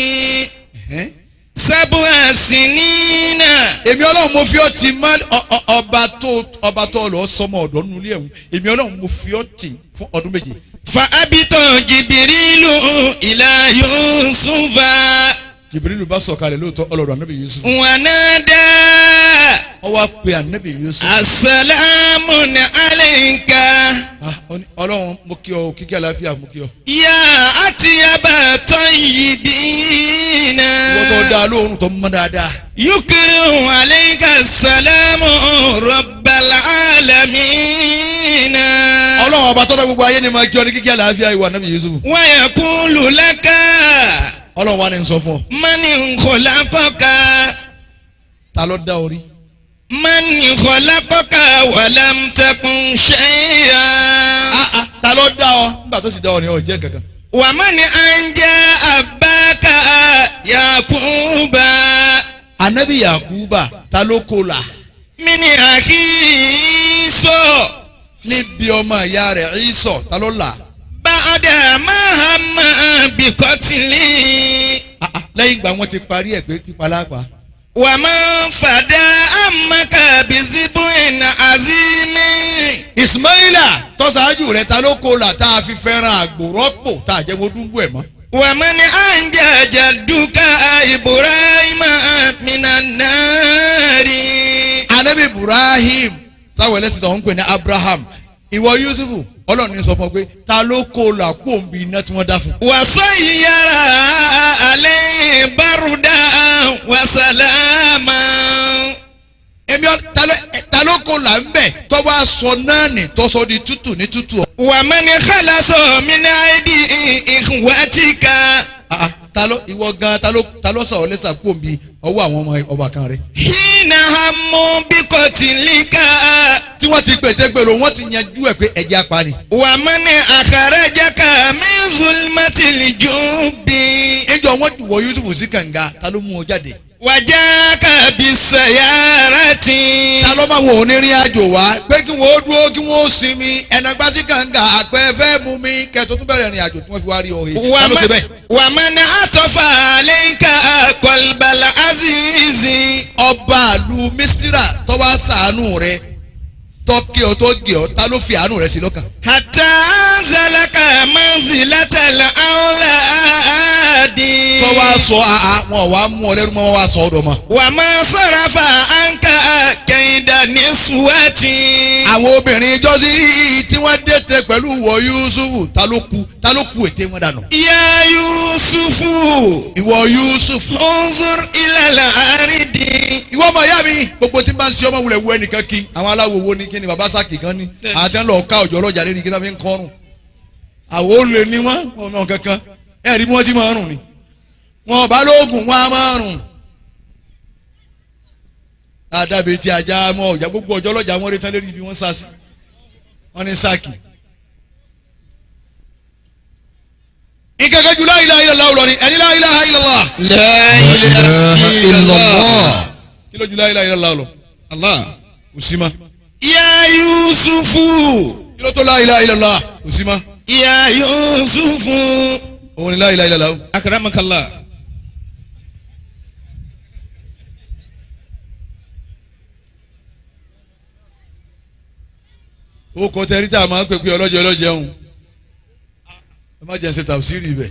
Sab'a sinina. Èmi Ọlọ́run mo fi ọ́ tì má ọba tó lọ sọmọ ọ̀dọ́ nínú ilé ẹ̀hún, èmi Ọlọ́run mo fi ọ́ tì fún ọdún méje. Fa abitọ Jibrilu ila Yusufa. Jibrilu bá sọ̀kalẹ̀ lóòótọ́ ọlọ́run Anabi Yusuf. Wa nada. Ó wá pe Anabi Yusuf. Assalamu alayka. Ọlọ́run mo kí ọ, kíkẹ́ àlàáfíà mo kí ọ. Ya atyaba tayyibina. Ìwọ tó dáa lóorùn tó mọ́ dáadáa. Yukrimu alayka salamu rabbal العالمين. Ọlọ́run ọba tọ́lá gbogbo ayé ni máa jọ ní kíkí àlàáfíà ìwà Ànábì Yusuf. ويقول لك. Ọlọ́run wa ni ń sọ fún ọ. من خلقك. Ta ló dá orí. من خلقك ولم تكن شيئا. Ta ló dá ọ nígbà tó sì dá ọ ni ọ jẹ́ kankan. ومن أنجى أباك يعقوب. Ànábì Yakuba ta ló kó la. من أخيه عيسو. Níbi ọmọ ìyá rẹ̀ Ísọ̀ ta ló là. بعد ما هم بقتله. Lẹ́yìn ìgbà wọn ti parí ẹ̀ pé pípa lápá. ومن فدى أمك بذبح عظيم. Ismaila tọ́sáájú rẹ̀ ta ló kó la tá a fi fẹ́ràn àgbò rọ́pò tá a jẹ́ wo dúnbò ẹ̀ mọ́. ومن أنجى جدك إبراهيم من النار. Ànábì Ibrahim táwọn ẹlẹ́sìn tó ń pè ní Abraham ìwọ Yusufu Ọlọ́run ní sọ fún ọ pé ta ló kó la kó ń bi iná tí wọ́n dá fún. وصير عليه بردا وسلاما. Èmi ta ló kó la ń bẹ̀ tọ́wọ́ aṣọ náà nì tọ́sọ di tútù ní tútù. ومن خلص من أيدي إخوتك. Ta ló ìwọ gan ta ló sọ̀rọ̀ lẹ́sà kó ń bi ọwọ́ àwọn ọmọ ọba kan rẹ̀. حين هموا بقتلك. Tí wọ́n ti pète gbèrò wọ́n ti yanjú ẹ̀ pé ẹ̀jẹ̀ apani. ومن أخرجك من ظلمة الجب. Ìjọ wọn wọ Yusufu sí kànga ta ló mú ọ jáde. وجاءك بالسيارة. Ta ló máa wọ onírìn àjò wá pé kí wọ́n ó dúró kí wọ́n ó sinmi ẹ̀nàgbá sí kànga àpẹ fẹ́ mú mi kẹtọ́ tún bẹ̀rẹ̀ ìrìn àjò tí wọ́n fi wá rí ọ̀hìn. Ta ló ṣe bẹ́ẹ̀. ومن عطف عليك قلب العزيز. Ọba àlù Mísírà tó wá ṣàánú rẹ tọ́kì ọ tó gé ọ ta ló fi àánú rẹ sí lọ́kàn. حتى أنزلك منزلة الأولاد. Tó wá sọ àá wọn wá mú ọ lẹ́rú mọ́ wọn wá sọ ọ́ dọ̀ mọ́. وما صرف عنك كيد نسوة. Àwọn obìnrin jọ́sí tí wọ́n dẹ́tẹ̀ pẹ̀lú wọ Yusufu ta ló kú ète wọn dànù. يا يوسف. Ìwọ Yusuf. انظر إلى الأرض. Ìwọ ọmọ ìyá mi gbogbo tí n bá ń ṣe ọmọ wulẹ̀ wú ẹnìkan kí àwọn aláwo wo ni kí ni baba sákì kan ní àti ń lọ ká òjò ọlọ́jà lérí kí náà fi ń kọrùn. Àwọn olè ní wọn ọmọ kankan ẹ rí bí wọ́n ti máa ń rùn ni wọn ọba lóògùn wọn á máa rùn. Adábẹ́ tí ajá mọ́ ọ̀jà gbogbo ọjọ́ ọlọ́jà wọn rí tán lérí ibi wọ́n sá sí wọ́n ní sákì. Ìkẹ́kẹ́ ju la ilaha illallah lọ ni ẹni la ilaha illallah. La ilaha illallah. Kí ló ju la ilaha illallah lọ? Allah. Kò sí ma. Ya Yusufu. Kí ló tó la ilaha illallah? Kò sí ma. Ya Yusufu. Òun ni la ilaha illallah. Akramakallah. Ó kọ tẹ́rí tá a máa ń pè pé ọlọ́jọ́ ọlọ́jẹ́ òun. Ẹ má jẹ́ ń ṣe tàbísírì ibẹ̀.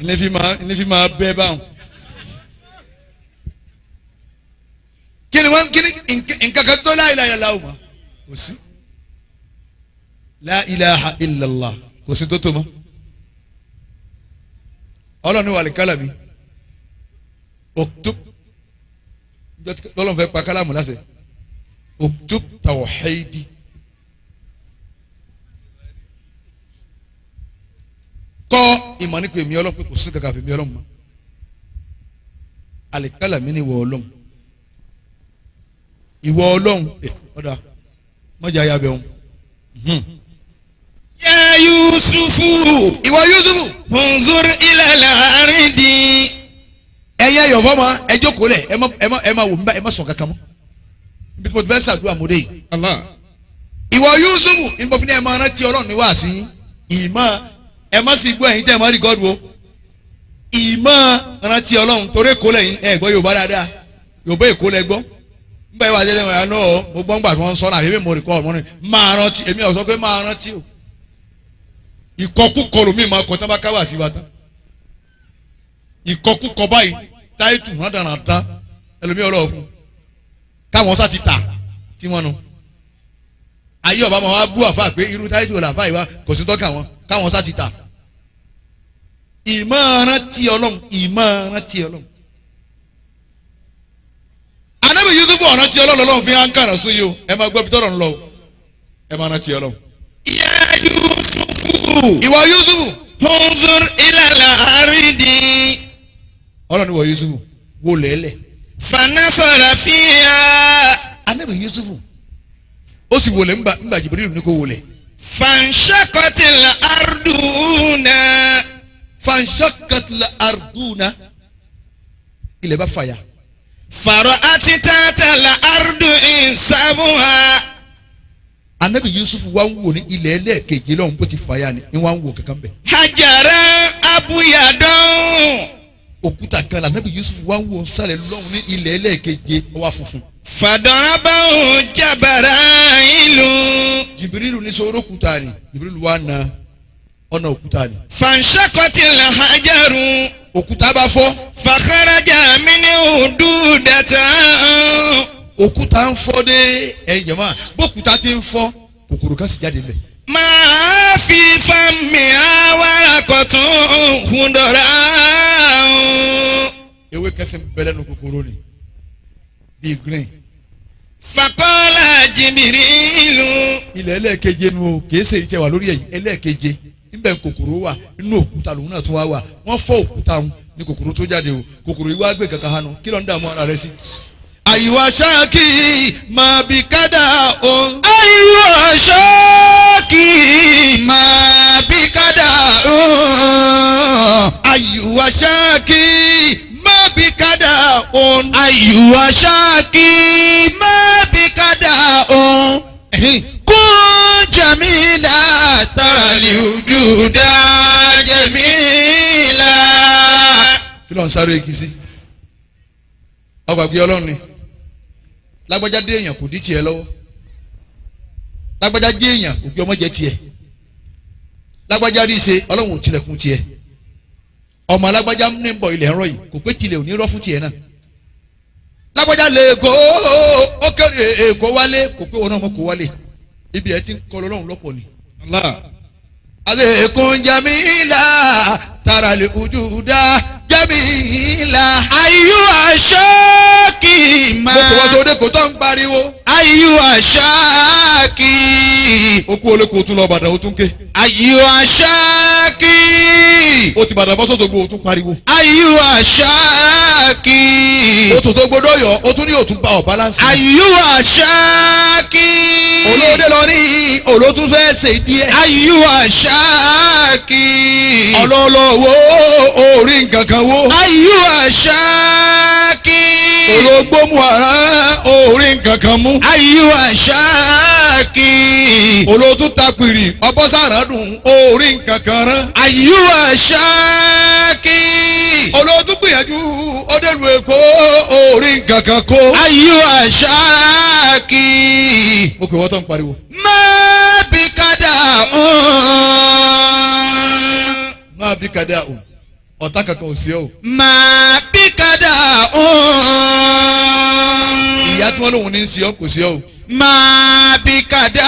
Ilé fi máa bẹ́ báwọn. Kí ni wọ́n kí ni nǹkan kan tó la ilaha illallah mọ́? Kò sí. La ilaha illallah kò sí tó tó mọ́. Ọlọ́run wà lè kálàmì. Oktub lọ́lọ́run fẹ́ pa kálámù láṣẹ. Oktub tawhidi. Kọ́ ìmọ̀ nípa èmi Ọlọ́run pé kò sí kankan àfi èmi Ọlọ́run mọ́. Àlìkálàmì ni ìwọ Ọlọ́run. Ìwọ Ọlọ́run ọ̀dà mọ̀jà ya bẹ̀ wọn. Ya Yusufu. Ìwọ Yusufu. Unzur ila al-ardi. Ẹyẹ yọ̀fọ́ ma ẹ jókòó lẹ̀ ẹ má wò mí bá ẹ má sọ̀ kankan mọ́. Ibi tí mo ti fẹ́ ṣàdúrà mo dé yìí. Allah. Ìwọ Yusufu ìbọ̀fin ẹ máa rántí Ọlọ́run ní wàásí ìmọ̀ ẹ má sì gbọ́ ẹ̀yin tẹ́ ẹ má rí gọ́dù o. Ìmọ̀ rántí Ọlọ́run torí èkó lẹ́yìn ẹ gbọ́ Yorùbá dáadáa Yorùbá èkó lẹ gbọ́. Nígbà yìí wà á jẹ́ ẹ̀yàn náà mo gbọ́ ńgbà tí wọ́n ń sọ náà èmi mo rí kọ́ ọ̀mọ́ ni máa rántí èmi ò sọ pé máa rántí o. Ìkọkúkọ lomi máa kọ tán bá káwá sí wa tán. Ìkọkúkọ báyìí táìtù rán dáradára ẹlòmíì ọlọ́ọ̀ fún káwọn sá ti tà tí wọ́n nu. Ayé ọba máa wá bú àfa pé irú táìtù ọ̀là àfa ìwá kò sí tọ́ka wọn káwọn sá ti tà. Ìmọ̀ràn ti Ọlọ́run ìmọ̀ràn ti Ọlọ́run. Ànábì Yusuf Yusufu ọ̀nà tí ọlọ́run ọlọ́run fi hàn kàrà sí yìí o ẹ máa gbọ́ bí tọ́rọ̀ ń lọ o ẹ máa rántí ọlọ́run. Ya Yusufu. Ìwọ Yusufu. Unzur ila al-ardi. Ọlọ́run ìwọ Yusufu wò lẹ́lẹ̀. Fanasara fiha. Anabi Yusufu ó sì wọlé ńgbà Jibril ní kó wọlé. Fanshaqatil arduna. Fanshaqatil arduna. Ilẹ̀ bá fàya. Fara'at tahtal ardi insabuha. Anabi Yusuf wa ń wò ní ilẹ̀ ẹlẹ́ẹ̀kejì lọ́hùn bó ti fàya ni ń wá ń wò kankan bẹ̀. Hajaran abuyadan. Òkúta kan la Anabi Yusuf wa ń wò sálẹ̀ lọ́hùn ní ilẹ̀ ẹlẹ́ẹ̀keje ó wá funfun. Fadarabahu Jabarailu. Jibirilu ní sọ òkúta ni Jibirilu wa na ọ̀nà òkúta ni. Fanshaqatil hajaru. Òkúta bá fọ́. Fakharaja minhu dudatan. Òkúta ń fọ́ dé ẹ̀yin jẹ̀mọ́ bókúta ti ń fọ́ kòkòrò kan sì jáde lẹ̀. Máa fi fammiha waraqatun khudra'un. Ewé kẹsìn bẹ́lẹ́ nu kòkòrò ni bíi green. Faqala Jibrilu. Ilẹ̀ ẹlẹ́ẹ̀keje nu o kìí ṣe ìtẹ̀wà lórí ẹ̀yìn ẹlẹ́ẹ̀keje níbẹ̀ kòkòrò wà inú òkúta lòun náà tún wá wà wọ́n fọ́ òkúta wọn ní kòkòrò tó jáde o kòkòrò yìí wá gbé kankan hanu kí ló ń dààmú ara rẹ sí. Àyùwá ṣáàkì máa bí kádà òun. Àyùwá ṣáàkì máa bí kádà òun. Àyùwá ṣáàkì máa bí kádà òun. Àyùwá ṣáàkì máa bí kádà òun. Kún jẹ̀mílà tààlì ojúdá jẹ̀mílà. Kí ló ń sáré igi sí? Ọgbàgbé ọlọ́run ni lágbájá dé èèyàn kò dí tiẹ̀ lọ́wọ́ lágbájá dé èèyàn kò gbé ọmọ jẹ tiẹ̀ lágbájá rí ṣe ọlọ́run ò tilẹ̀kùn tiẹ̀ ọmọ alágbájá ní bọ̀ ilẹ̀ ń rọ̀ yìí kò pé tilẹ̀ ò ní rọ́ fún tiẹ̀ náà lágbájá lè kó ó kéré èkó wálé kò pé wọn náà mọ̀ kó wálé ibi ẹ̀ ti ń kọ́ lọ́run lọ́pọ̀ ni. Àlékún jamila tara lè ojú dá jamila. Àyùwá ṣáàkì máa. Mo kò wọ́n tó dé kò tó ń pariwo. Àyùwá ṣáàkì. Ó kú olóko tún lọ Bàdàn ó tún ké. Àyùwá ṣáàkì. Ó ti Bàdàn bọ́ sọ́tò ó tún pariwo. Àyùwá ṣáàkì. Ó tò tó gbódò yọ ó tún ní òtún bá ọ̀ balance. Àyùwá ṣáàkì. Olóde lọ ní olótún fẹ́ ṣe díẹ̀. Àyùwá ṣáàkì. Ọlọ́lọ́wọ́ orí nǹkan kan wó. Àyùwá ṣáàkì. Ológbómù ara orí nǹkan kan mú. Àyùwá ṣáàkì. Olótún tapìrì ọbọ̀sára dùn orí nǹkan kan rán. Àyùwá ṣáàkì. Olótún gbìyànjú ọdẹlù Èkó orí nǹkan kan kó. Àyùwá ṣáàkì. Mo pè wọ́n tó ń pariwo. Má bí kádà òun. Má bí kádà òun. Ọ̀tá kankan ò sí o. Má bí kádà òun. Ìyá tí wọ́n lòun ní sí ọ kò sí ọ o. Má bí kádà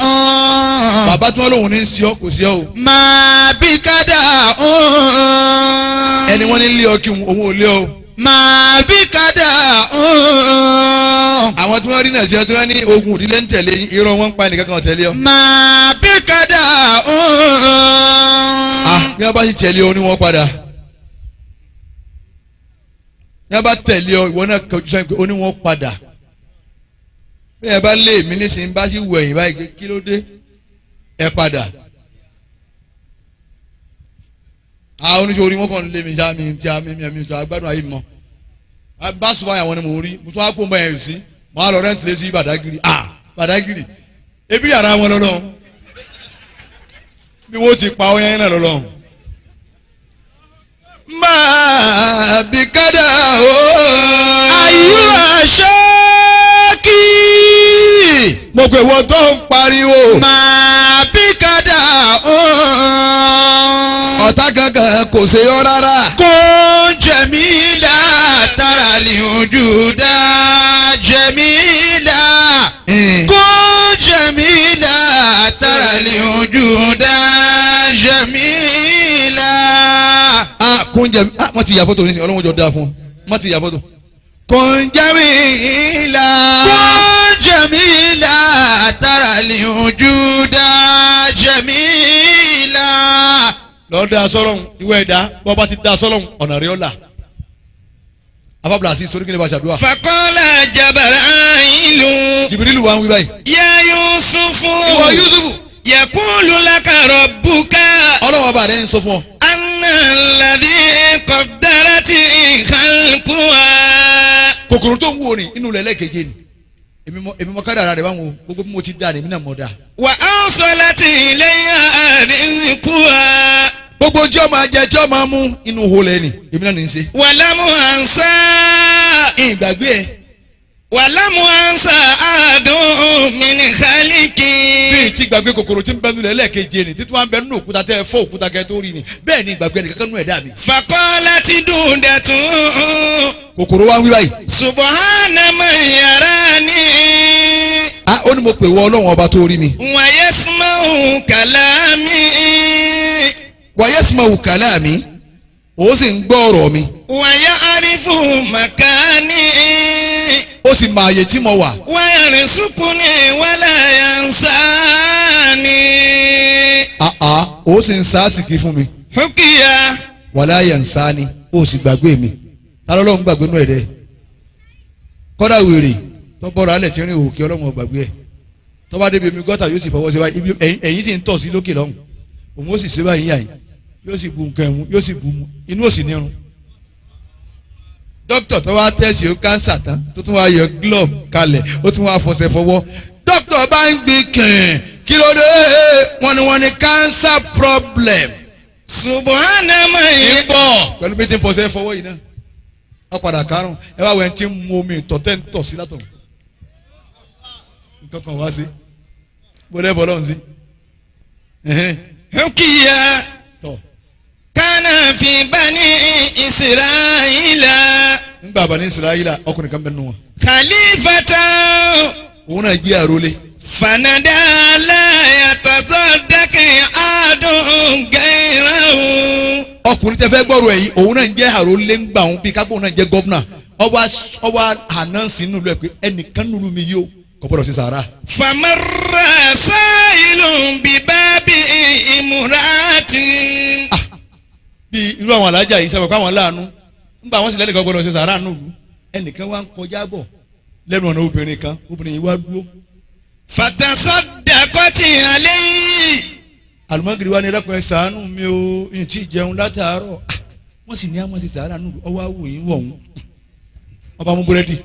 òun. Bàbá tí wọ́n lòun ní sí ọ kò sí ọ o. Má bí kádà òun. Ẹni wọ́n ní lé ọ kí òun ò lé ọ o. Má bí kádà òun. Àwọn tí wọ́n rí náà sí ọ tí wọ́n ní ogun òdílé ń tẹ̀lé irọ́ wọn ń pa ẹnìkan kan tẹ̀lé ọ. Má bí kádà òun. Ah, bí wọ́n bá sì tẹ̀lé ọ ní wọ́n padà. Bí wọ́n bá tẹ̀lé ọ ìwọ náà kọjú sẹ́yìn pé ó ní wọ́n padà. Bí ẹ bá lé mi nísìnyí bá sì wù ẹ̀yìn báyìí pé kí ló dé? Ẹ padà. Àwọn oníṣòwò orí wọn kàn lé mi sá mi tí a mi mi mi tó agbádùn ayé mi mọ́. Bá sọ àwọn ni mò ń rí mo tún á kó mọ ẹ̀yìn sí. Mo á lọ rẹ́ǹtì lé sí Bàdágìrì. Ah, Bàdágìrì. Ebi yàrá wọn lọ́lọ́. Bí wọ́n ti pa ọyàn náà lọ́lọ́. Máa bí kádà ó. Àyùwá ṣáàkì. Mo pè wọ́n tó ń pariwo. Má bí kádà òun. Ọ̀tá kankan kò ṣe ọ́ rárá. Kó jẹ̀mílà tara lè ojú dá jẹ̀mílà. Kó jẹ̀mílà tara lè ojú dá jẹ̀mílà. A kún jẹ ah wọ́n ti yà fọ́tò nísìnyí ọlọ́run jọ dáa fún ọ wọ́n ti yà fọ́tò. Kun jamila. Kun jamila tara liwujuda jamila. Lọ da sọ́lọ́hún ìwé ẹ̀dá bọ́ bá ti da sọ́lọ́hún ọ̀nà rẹ̀ ọ̀la. Afábùlà sí torí kí ni bá ṣàdúrà. Faqala Jabrailu. Jìbìrìlù wa ń wí báyìí. Ya Yusufu. Ìwọ Yusufu. Yaqulu laka rabbuka. Ọlọ́run ọba rẹ̀ ń sọ fún ọ. Anna alladhi qaddarati khalquha. Kòkòrò tó ń wò ní inú rẹ̀ lẹ́ẹ̀keje ni. Èmi mọ kádàrá rẹ̀ báwọn gbogbo bí mo ti dá ni èmi náà mọ̀ dá. Wa awsalati ilayha rizquha. Gbogbo tí ó máa jẹ tí ó máa mú inú ihò lẹ́ni èmi náà ní í ṣe. Walamu ansa. Ìgbàgbé ẹ. Walamu ansa adùn min khaliki. Bí ti gbàgbé kòkòrò tí ń bẹnu rẹ̀ lẹ́ẹ̀keje ni títí wọ́n bẹ nínú òkúta tẹ́ ẹ fọ́ òkúta kẹ́ tó rí ni bẹ́ẹ̀ ni ìgbàgbé ẹnì kankan nínú ẹ̀dá mi. Faqalati dudatun. Kòkòrò wa ń wí báyìí. Subhana man yarani. A ó ní mo pè wọ Ọlọ́run ọba tó rí mi. Wa yasma'u kalami. Wa yasma'u kalami. Ó sì ń gbọ́ ọ̀rọ̀ mi. Wa ya'rifu makani. Ó sì mọ àyè tí mo wà. Wa yarzuquni wala yansani. Àá ó sì ń sáàsìkì fún mi. Hukiya. Wala yansani. Ó sì gbàgbé mi. Ta lọ́lọ́run gbàgbé nú ẹ̀rẹ́? Kọ́dà wèrè tó bọ́ra alẹ̀ tí ń rìn òkè Ọlọ́run ò gbàgbé ẹ̀. Tó bá débi omi gọ́tà yóò sì fọwọ́ sí báyìí. Ẹ̀yìn sì ń tọ̀ sí lókè lọ́hùn. Òun ó sì ṣe báyìí yàn yín. Yóò sì bu nǹkan ẹ̀hún yóò sì bu mu inú ò sì nírun. Dókítà tó wá tẹ̀sí ó kánsà tán tó tún wá yọ glove kalẹ̀ ó tún wá fọṣẹ fọwọ́. Dókítà bá ń gbin kìn kí ló dé? Wọ́n ní cancer problem. Subhana man ń bọ̀ pẹ̀lú bí tí ń fọṣẹ fọwọ́ yìí náà. Wọ́n padà kárùn ẹ wá wẹ̀ ń tí ń mu omi ìtọ̀ tẹ́ ń tọ̀ sí látọ̀. Nǹkan kan wá sí. Bọ́lá ẹ̀fọ́ lọ́hùn sí. Hukiya. Tọ̀. Kana fi bani Israila. Ngbà bani Israila ọkùnrin kan bẹ nù wọn. Khalifatan. Òun náà jí àrólé. Fanada la yatasaddaqi ahadun ghayrahu. Ọkùnrin tẹ fẹ́ gbọ́rọ̀ ẹ̀ yìí òun náà ń jẹ́ àrólé ń gbà òun bíi kápẹ́ òun náà ń jẹ́ gọ́vnà. Ọba ànánsì nínú ẹ̀ pé ẹnìkan nínú mi yìí o kò gbọ́dọ̀ ṣe sàárà. Famarra sailun bibabi imurati. Bí irú àwọn alájà yìí sábà kó àwọn láàánú ńgbà wọn sì lẹ́nìkan gbọ́dọ̀ ṣe sàárà nù ẹnìkan wá ń kọjá bọ̀ lẹ́nu ọ̀nà obìnrin kan obìnrin yìí wá dúró. Fatasaddaqati alayhi. Àlùmọ́gìrì wa ní ẹlẹ́kùn ẹ ṣàánú mi o n tí jẹun látàárọ̀ wọ́n sì ní àwọn ṣe sàárà nù ọwọ́ àwò yìí wọ̀ ọ̀hún ọba mú búrẹ́dì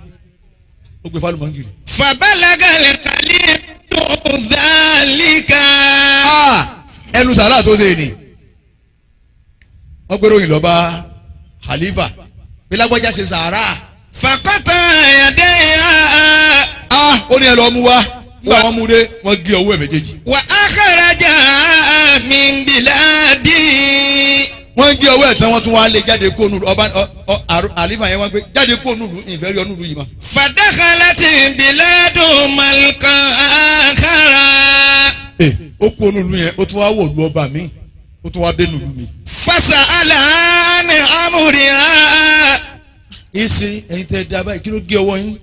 ó gbé fálùmọ́gìrì. Fabalaga al-khalifatu dhalika. Ẹnu sàárà tó ṣe ni wọ́n gbé ròyìn lọ́ba Khalifa bí lágbájá ṣe sàárà. Faqata yadayha. Ó ní ẹ lọ mú wá nígbà wọn mú dé wọ́n gé ọwọ́ ẹ̀ méjèèjì. Wa akhraja min biladi. Wọ́n gé ọwọ́ ẹ̀ tán wọ́n tún wá lé jáde kó nùlù ọba àlífà yẹn wọ́n gbé jáde kó nùlù ìfẹ́ rí ọ nùlù yìí mọ́. Fadakhalat biladu malkan akhara. Ó kó nùlù yẹn ó tún wá wọ̀lú ọba mi ó tún wá dé nùlù mi. Fasa'ala an amriha. Ìsìn ẹ̀yin tẹ́ da báyìí kí ló gé ọwọ́ yín.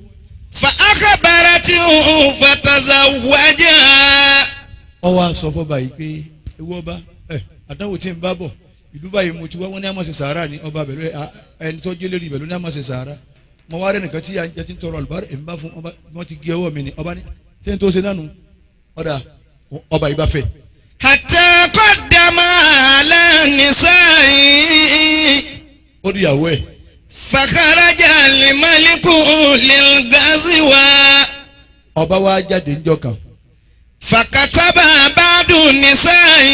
Fa akhbaratu fatazawwajaha. Ó wá sọ fọba yìí pé ewu ọba àdánwò tí ń bá bọ̀ ìlú báyìí mo ti wá wọ́n ní àmọ́ ṣe sàárà ní ọba bẹ̀rù ẹni tó jẹ́ lérí bẹ̀rù ní àmọ́ ṣe sàárà mo wá rẹ̀ nìkan tí à ń jẹ́ tí ń tọrọ àlùbárẹ̀ èmi bá fún ọba wọ́n ti gé ọwọ́ mi ni ọba ní ṣé n tó ṣe nánu ọ̀dà ọba yìí bá fẹ́. Hatta qaddama ala nisa'i. Ó di ìyàwó ẹ̀. Fakharaja al-maliku lil-ghazwa. Ọba wa jáde níjọ́ kan. Fakataba ba'du nisa'i.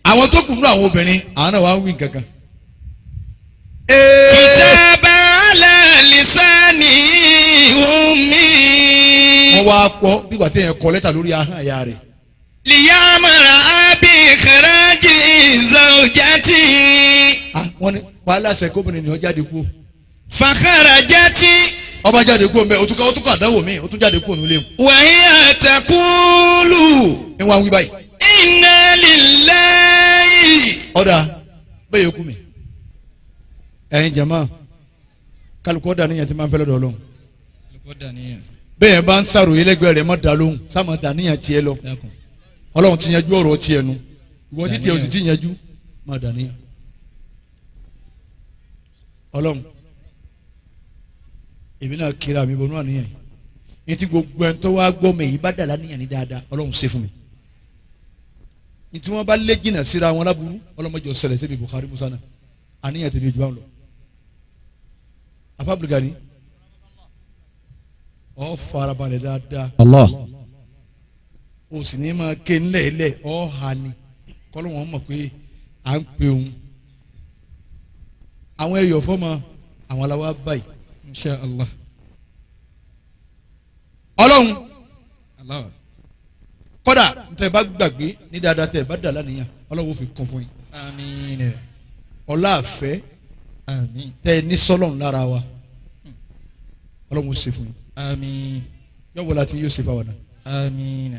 Àwọn tó kù nínú àwọn obìnrin àwọn náà wá ń wí nǹkan kan. Kitaba ala lisani ummi. Wọ́n wá kọ́ bí wàá tẹ̀yẹ̀ kọ́ lẹ́tà lórí ahọ́n àyà rẹ̀. Liyamara abi kharaji zawjati. Wọ́n ní wàhálà ṣe gómìnà ni ó jáde kú. Fakharajati. Ọba jáde kú ọmọ ẹ o tún kọ àdánwò mi o tún jáde kú ònú léwu. Wa hiya taqulu. Ẹ wá wí báyìí. Inna lillahi. Ọ̀dà bẹ́ẹ̀ yẹ kú mi. Ẹ̀yin jama Kálukú ọ̀dà níyàn tí máa ń fẹ́ lọ́dọ̀ Ọlọ́run. Bẹ́ẹ̀ bá ń sàròyé lẹ́gbẹ̀ẹ́ rẹ̀ mọ́ da lóhùn sáà dà níyàn tiẹ̀ lọ. Ọlọ́run ti yanjú ọ̀rọ̀ tiẹ̀ nu. Ìwọ títí ẹ̀ ò sì ti yanjú má dà níyàn. Ọlọ́run èmi náà kíra mi bọnú àníyàn yìí. Ní ti gbogbo ẹni tó wá gbọ́ mi yìí bá dà láníyàn ní dáadáa Ọlọ́run ṣe fún mi. Ní tí wọ́n bá lé jìnnà síra wọn láburú ọlọ́mọdé ọ̀sẹ̀lẹ̀ síbi Bukhari Musa náà àníyàn tẹ̀lé ojú àwọn lọ. Afa Abdulgani ọ farabalẹ̀ dáadáa. Allah. O sì ní ma ké ńlẹ̀ ilẹ̀ ọ hà ní kọ́lọ́ wọn mọ̀ pé à ń pè òun. Àwọn ẹ̀yọ̀ fọ́mọ àwọn aláwa báyìí. Insha Allah. Ọlọ́run kọ́dà ntẹ̀ bá gbàgbé ní dáadáa tẹ̀ bá dà lánìyàn Ọlọ́run ó fi kún fún yín. Àmín. Ọlá àfẹ́ Àmín. tẹ ní sọ́lọ́run lára wa Ọlọ́run ó ṣe fún yín. Àmín. Yọ̀wọ̀ láti yóò ṣe fáwọn náà. Àmín.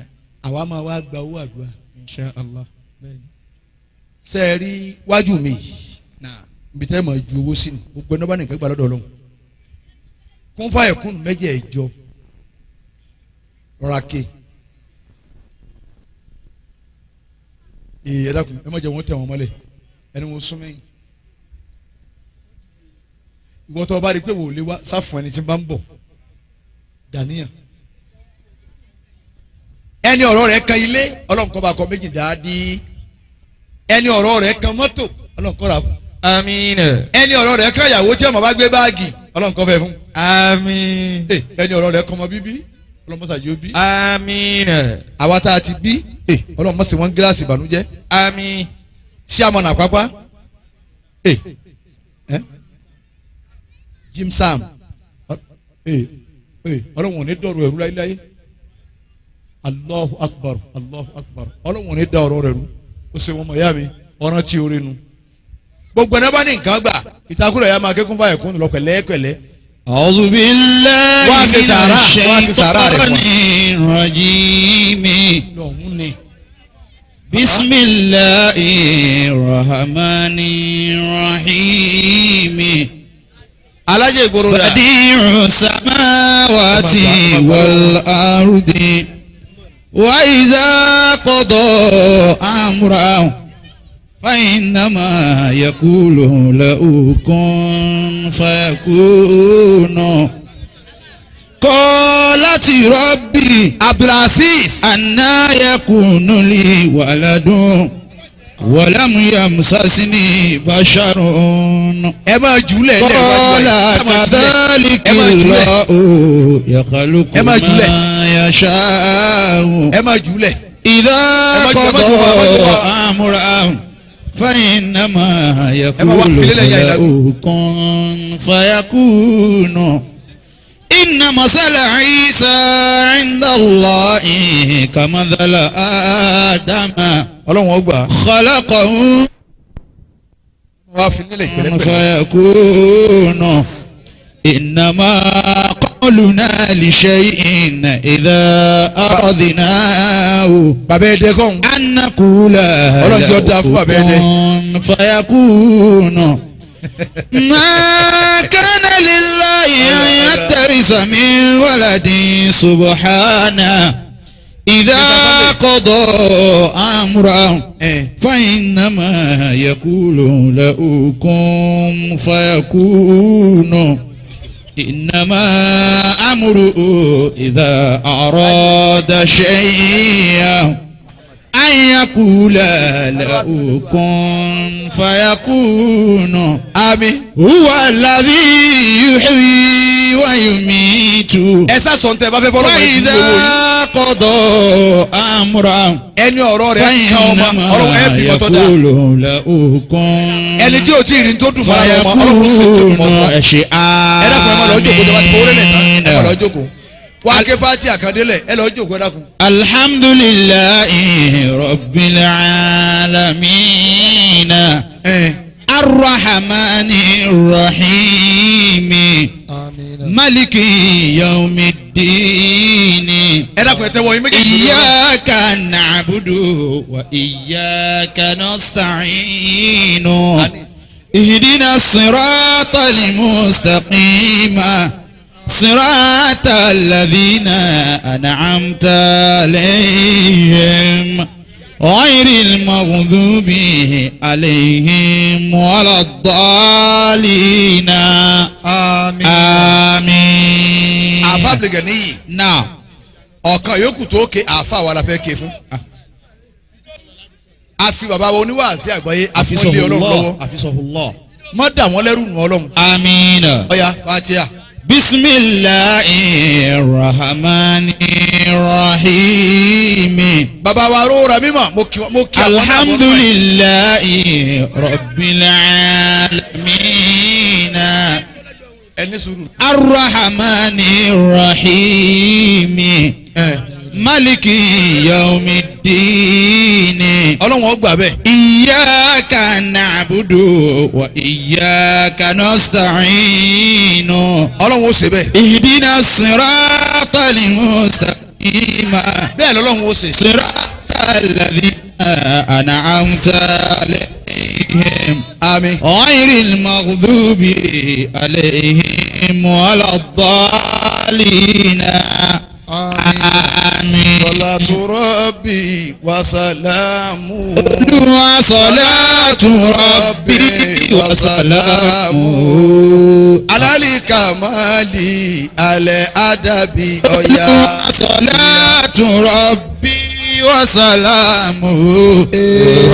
Àwa máa wá gba owó àdúrà. Insha Allah. Ṣé ẹ rí wájú mi yìí ibi tẹ́ ẹ máa ju owó sí ni gbogbo ẹni bá nìkan gbà lọ́dọ̀ Ọlọ́run. Kún fáyẹ̀ kún mẹ́jẹ̀ẹ̀jọ rọra ké. Ẹ dákun ẹ má jẹ́ wọn tẹ̀ wọ́n mọ́lẹ̀ ẹni wọn sún mẹ́yìn. Ìwọ tó o bá rí i pé wò ó lé wá sáfún ẹni tí ń bá ń bọ̀ dàníyàn. Ẹni ọ̀rọ̀ rẹ̀ kan ilé Ọlọ́run kó bá kọ́ méjì dáadí. Ẹni ọ̀rọ̀ rẹ̀ kan mọ́tò Ọlọ́run kó rà fún. Àmín. Ẹni ọ̀rọ̀ rẹ̀ kan ìyàwó tí ọmọ bá gbé báàgì Ọlọ́run kó fẹ́ fún. Àmín. Ẹni ọ̀rọ̀ rẹ̀ kan ọmọ bíbí Ọlọ́run mọ́sá yóò bí. Àmín. Àwa tá a ti bí Ọlọ́run mọ́sí wọn gíláàsì ìbànújẹ́. Àmín. Ṣé àmọ́ àpápá Jim Sam Ọlọ́run ò ní dọ̀rọ̀ ẹ̀rú láyéláyé. Allahu Akbar Allahu Akbar Ọlọ́run ò ní da ọ̀rọ̀ rẹ̀ rú. Ó ṣe wọn mọ̀ ya mi ọ̀ràn tí orí nu. Gbogbo ẹ̀rọ bá ní nǹkan gbà ìtakùrọ̀ ya máa kékun fáyẹ̀ kún lọ pẹ̀lẹ́pẹ̀lẹ́. A'udhu billahi Wá ṣe sàrà wá ṣe sàrà rẹ̀ fún wa. minash rajim. Lọ́hún ni. Bismillahir rahmanir rahim. Alájẹ ìgboro rẹ̀. Badi'u samawati wal ardi. Wa idha qada amran فإنما يقول له كن فيكون. قالت ربي Abdulaziz أنا يكون لي ولد ولم يمسسني بشر. Ẹ máa jùlẹ̀ ẹ قال كذلك الله يخلق ẹ máa jùlẹ̀. ما يشاء. Ẹ máa jùlẹ̀. إذا ẹ máa قضى jùlẹ̀. أمرا فإنما ẹ máa wá يقول filẹ̀ yà له كن فيكون. إن مثل عيسى عند الله كمثل آدم Ọlọ́run ó gbà. خلقه Wá filẹ̀ pẹ̀lẹ́pẹ̀lẹ́. فيكون. إنما قولنا لشيء إذا أردناه Bàbá ẹ̀dẹ́ kọ́hún. أن نقول Ọlọ́run jọ dáa fún bàbá ẹ̀dẹ́. كن فيكون. ما كان لله أن يتخذ من ولد سبحانه إذا قضى أمرا فإنما يقول له كن فيكون. إنما أمره إذا أراد شيئا أن يقول له كن فيكون. Àmín. هو الذي يحيي ويميت. Ẹ sá sọ ntẹ bá fẹ́ fọlọ́ فإذا قضى أمرا ẹni ọ̀rọ̀ rẹ̀ kan ọmọ فإنما ọ̀rọ̀ ẹ bímọ tó dáa. يقول له كن Ẹni tí o tí ì rí tó dùn fún ọmọ Ọlọ́run sì tó mọ̀ فيكون. ọ́. Ẹ ṣe Ẹ dákun ẹ má lọ jókòó tó bá ti fowó lẹ̀ tán ẹ má lọ àmín. jókòó. Wá ké fati àkàndélẹ̀ ẹ lọ jókòó ẹ dákun. Alhamdulillahi rabbil alamin. Arrahmani rahim. Maliki yawmiddin. Ẹ dákun ẹ tẹ́wọ́ yín méjèèjì lórí ọ̀rọ̀. Iyyaka na'budu wa iyyaka nasta'in. Ihdina sirata. الصراط المستقيم صراط الذين أنعمت عليهم غير المغضوب عليهم ولا الضالين Àmín. آمين. Àfa Abdulganiyi. Now Ọ̀kan yòókù tó ké àfa wa la fẹ́ ké fún. A fi bàbá wa oníwàásí àgbáyé a fi wọ́n lé Ọlọ́run lọ́wọ́. Hafizahullah. Má dà wọ́n lẹ́rù nù Ọlọ́run. آمين. Ọ̀ya Fatiha. بسم الله الرحمن الرحيم. Bàbá wa róra mímọ̀ mo kí mo kí àwọn náà الحمد لله رب العالمين. Ẹni sùúrù. الرحمن الرحيم. مالك يوم الدين. Ọlọ́run ó gbà bẹ́ẹ̀. إياك نعبد وإياك نستعين. Ọlọ́run ó ṣe bẹ́ẹ̀. اهدنا الصراط المستقيم. Bẹ́ẹ̀ lọ́lọ́run ó ṣe. صراط الذين أنعمت عليهم Àmín. غير المغضوب عليهم ولا الضالين آمين. Salatu Rabbi wa salamu. وصلاة ربي وسلامه Alali kamali alẹ́ adabi ọ̀ya. صلاة ربي وسلامه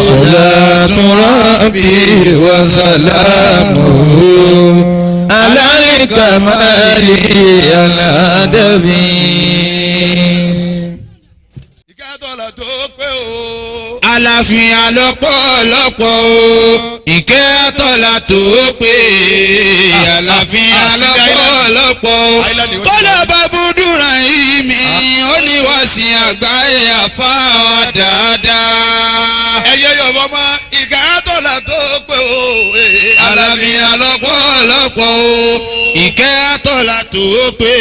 صلاة ربي وسلامه على الكمال الأدب. Ìkẹ́tọ̀lá tó pé o. Àlàáfíà lọ́pọ̀lọpọ̀ o, ìkẹ́ àtọ̀là tó pé. Àlàáfíà lọ́pọ̀lọpọ̀ o. Kọ́lá bàbúdúrà yìí mi ó ní wá sí àgbáyé àfa dáadáa. Ẹyẹ yọ̀bọ̀ mọ́ ìkẹ́tọ̀lá tó pé o. Àlàáfíà lọ́pọ̀lọpọ̀ o, ìkẹ́ àtọ̀là tó pé.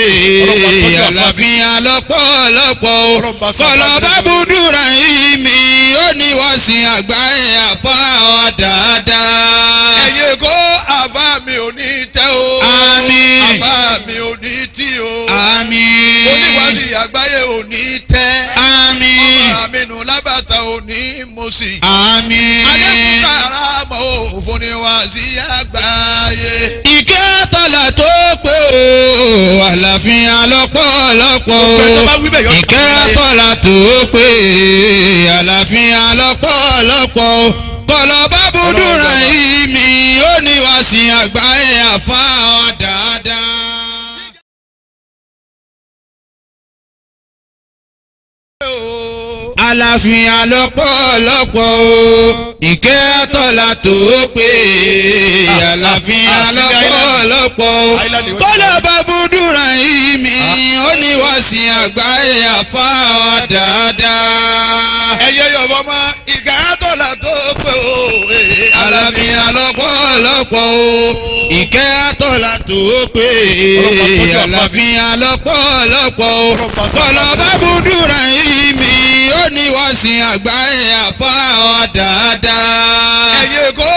Àlàáfíà lọ́pọ̀lọpọ̀ o. Kọ́lá bàbúdúrà yìí mi ó ní wá sí àgbáyé àfa dáadáa. Ẹyẹ kó àfa mi ò ní tẹ́ o. Àmín. Àfa mi ò ní tí o. Àmín. Oníwàásí àgbáyé ò ní tẹ́. Àmín. Ọmọ mi nù lábàtà ò ní mọ̀sí. Àmín. Adékúta aráàmọ̀ òfin ni wá sí àgbáyé. Ìkẹ́ àtọ̀là tó pé o, àlàáfíà lọ́pọ̀lọpọ̀ o. Gbogbo ẹ̀ tó bá wí bẹ́ẹ̀ yọ. Ìkẹ́ àtọ̀là tó pé, àlàáfíà lọ́pọ̀lọpọ̀ o. Kọ̀lọ̀ bá búdúrà yìí mi, ó ní wá sí àgbáyé àfa dáadáa. Àlàáfíà lọ́pọ̀lọpọ̀ o, ìkẹ́ àtọ̀là tó pé. Àlàáfíà lọ́pọ̀lọpọ̀ o. Kọ́lá bàbúdúrà yìí mi, ó ní wá sí àgbáyé àfa dáadáa. Ẹyẹ yọ̀bọ̀ mọ́ ìkẹ́tọ̀lá tó pé o. Àlàáfíà lọ́pọ̀lọpọ̀ o, ìkẹ́ àtọ̀là tó pé. Àlàáfíà lọ́pọ̀lọpọ̀ o. Kọ́lá bàbúdúrà yìí mi, ó ní wá sí àgbáyé àfa dáadáa. Ẹyẹ kó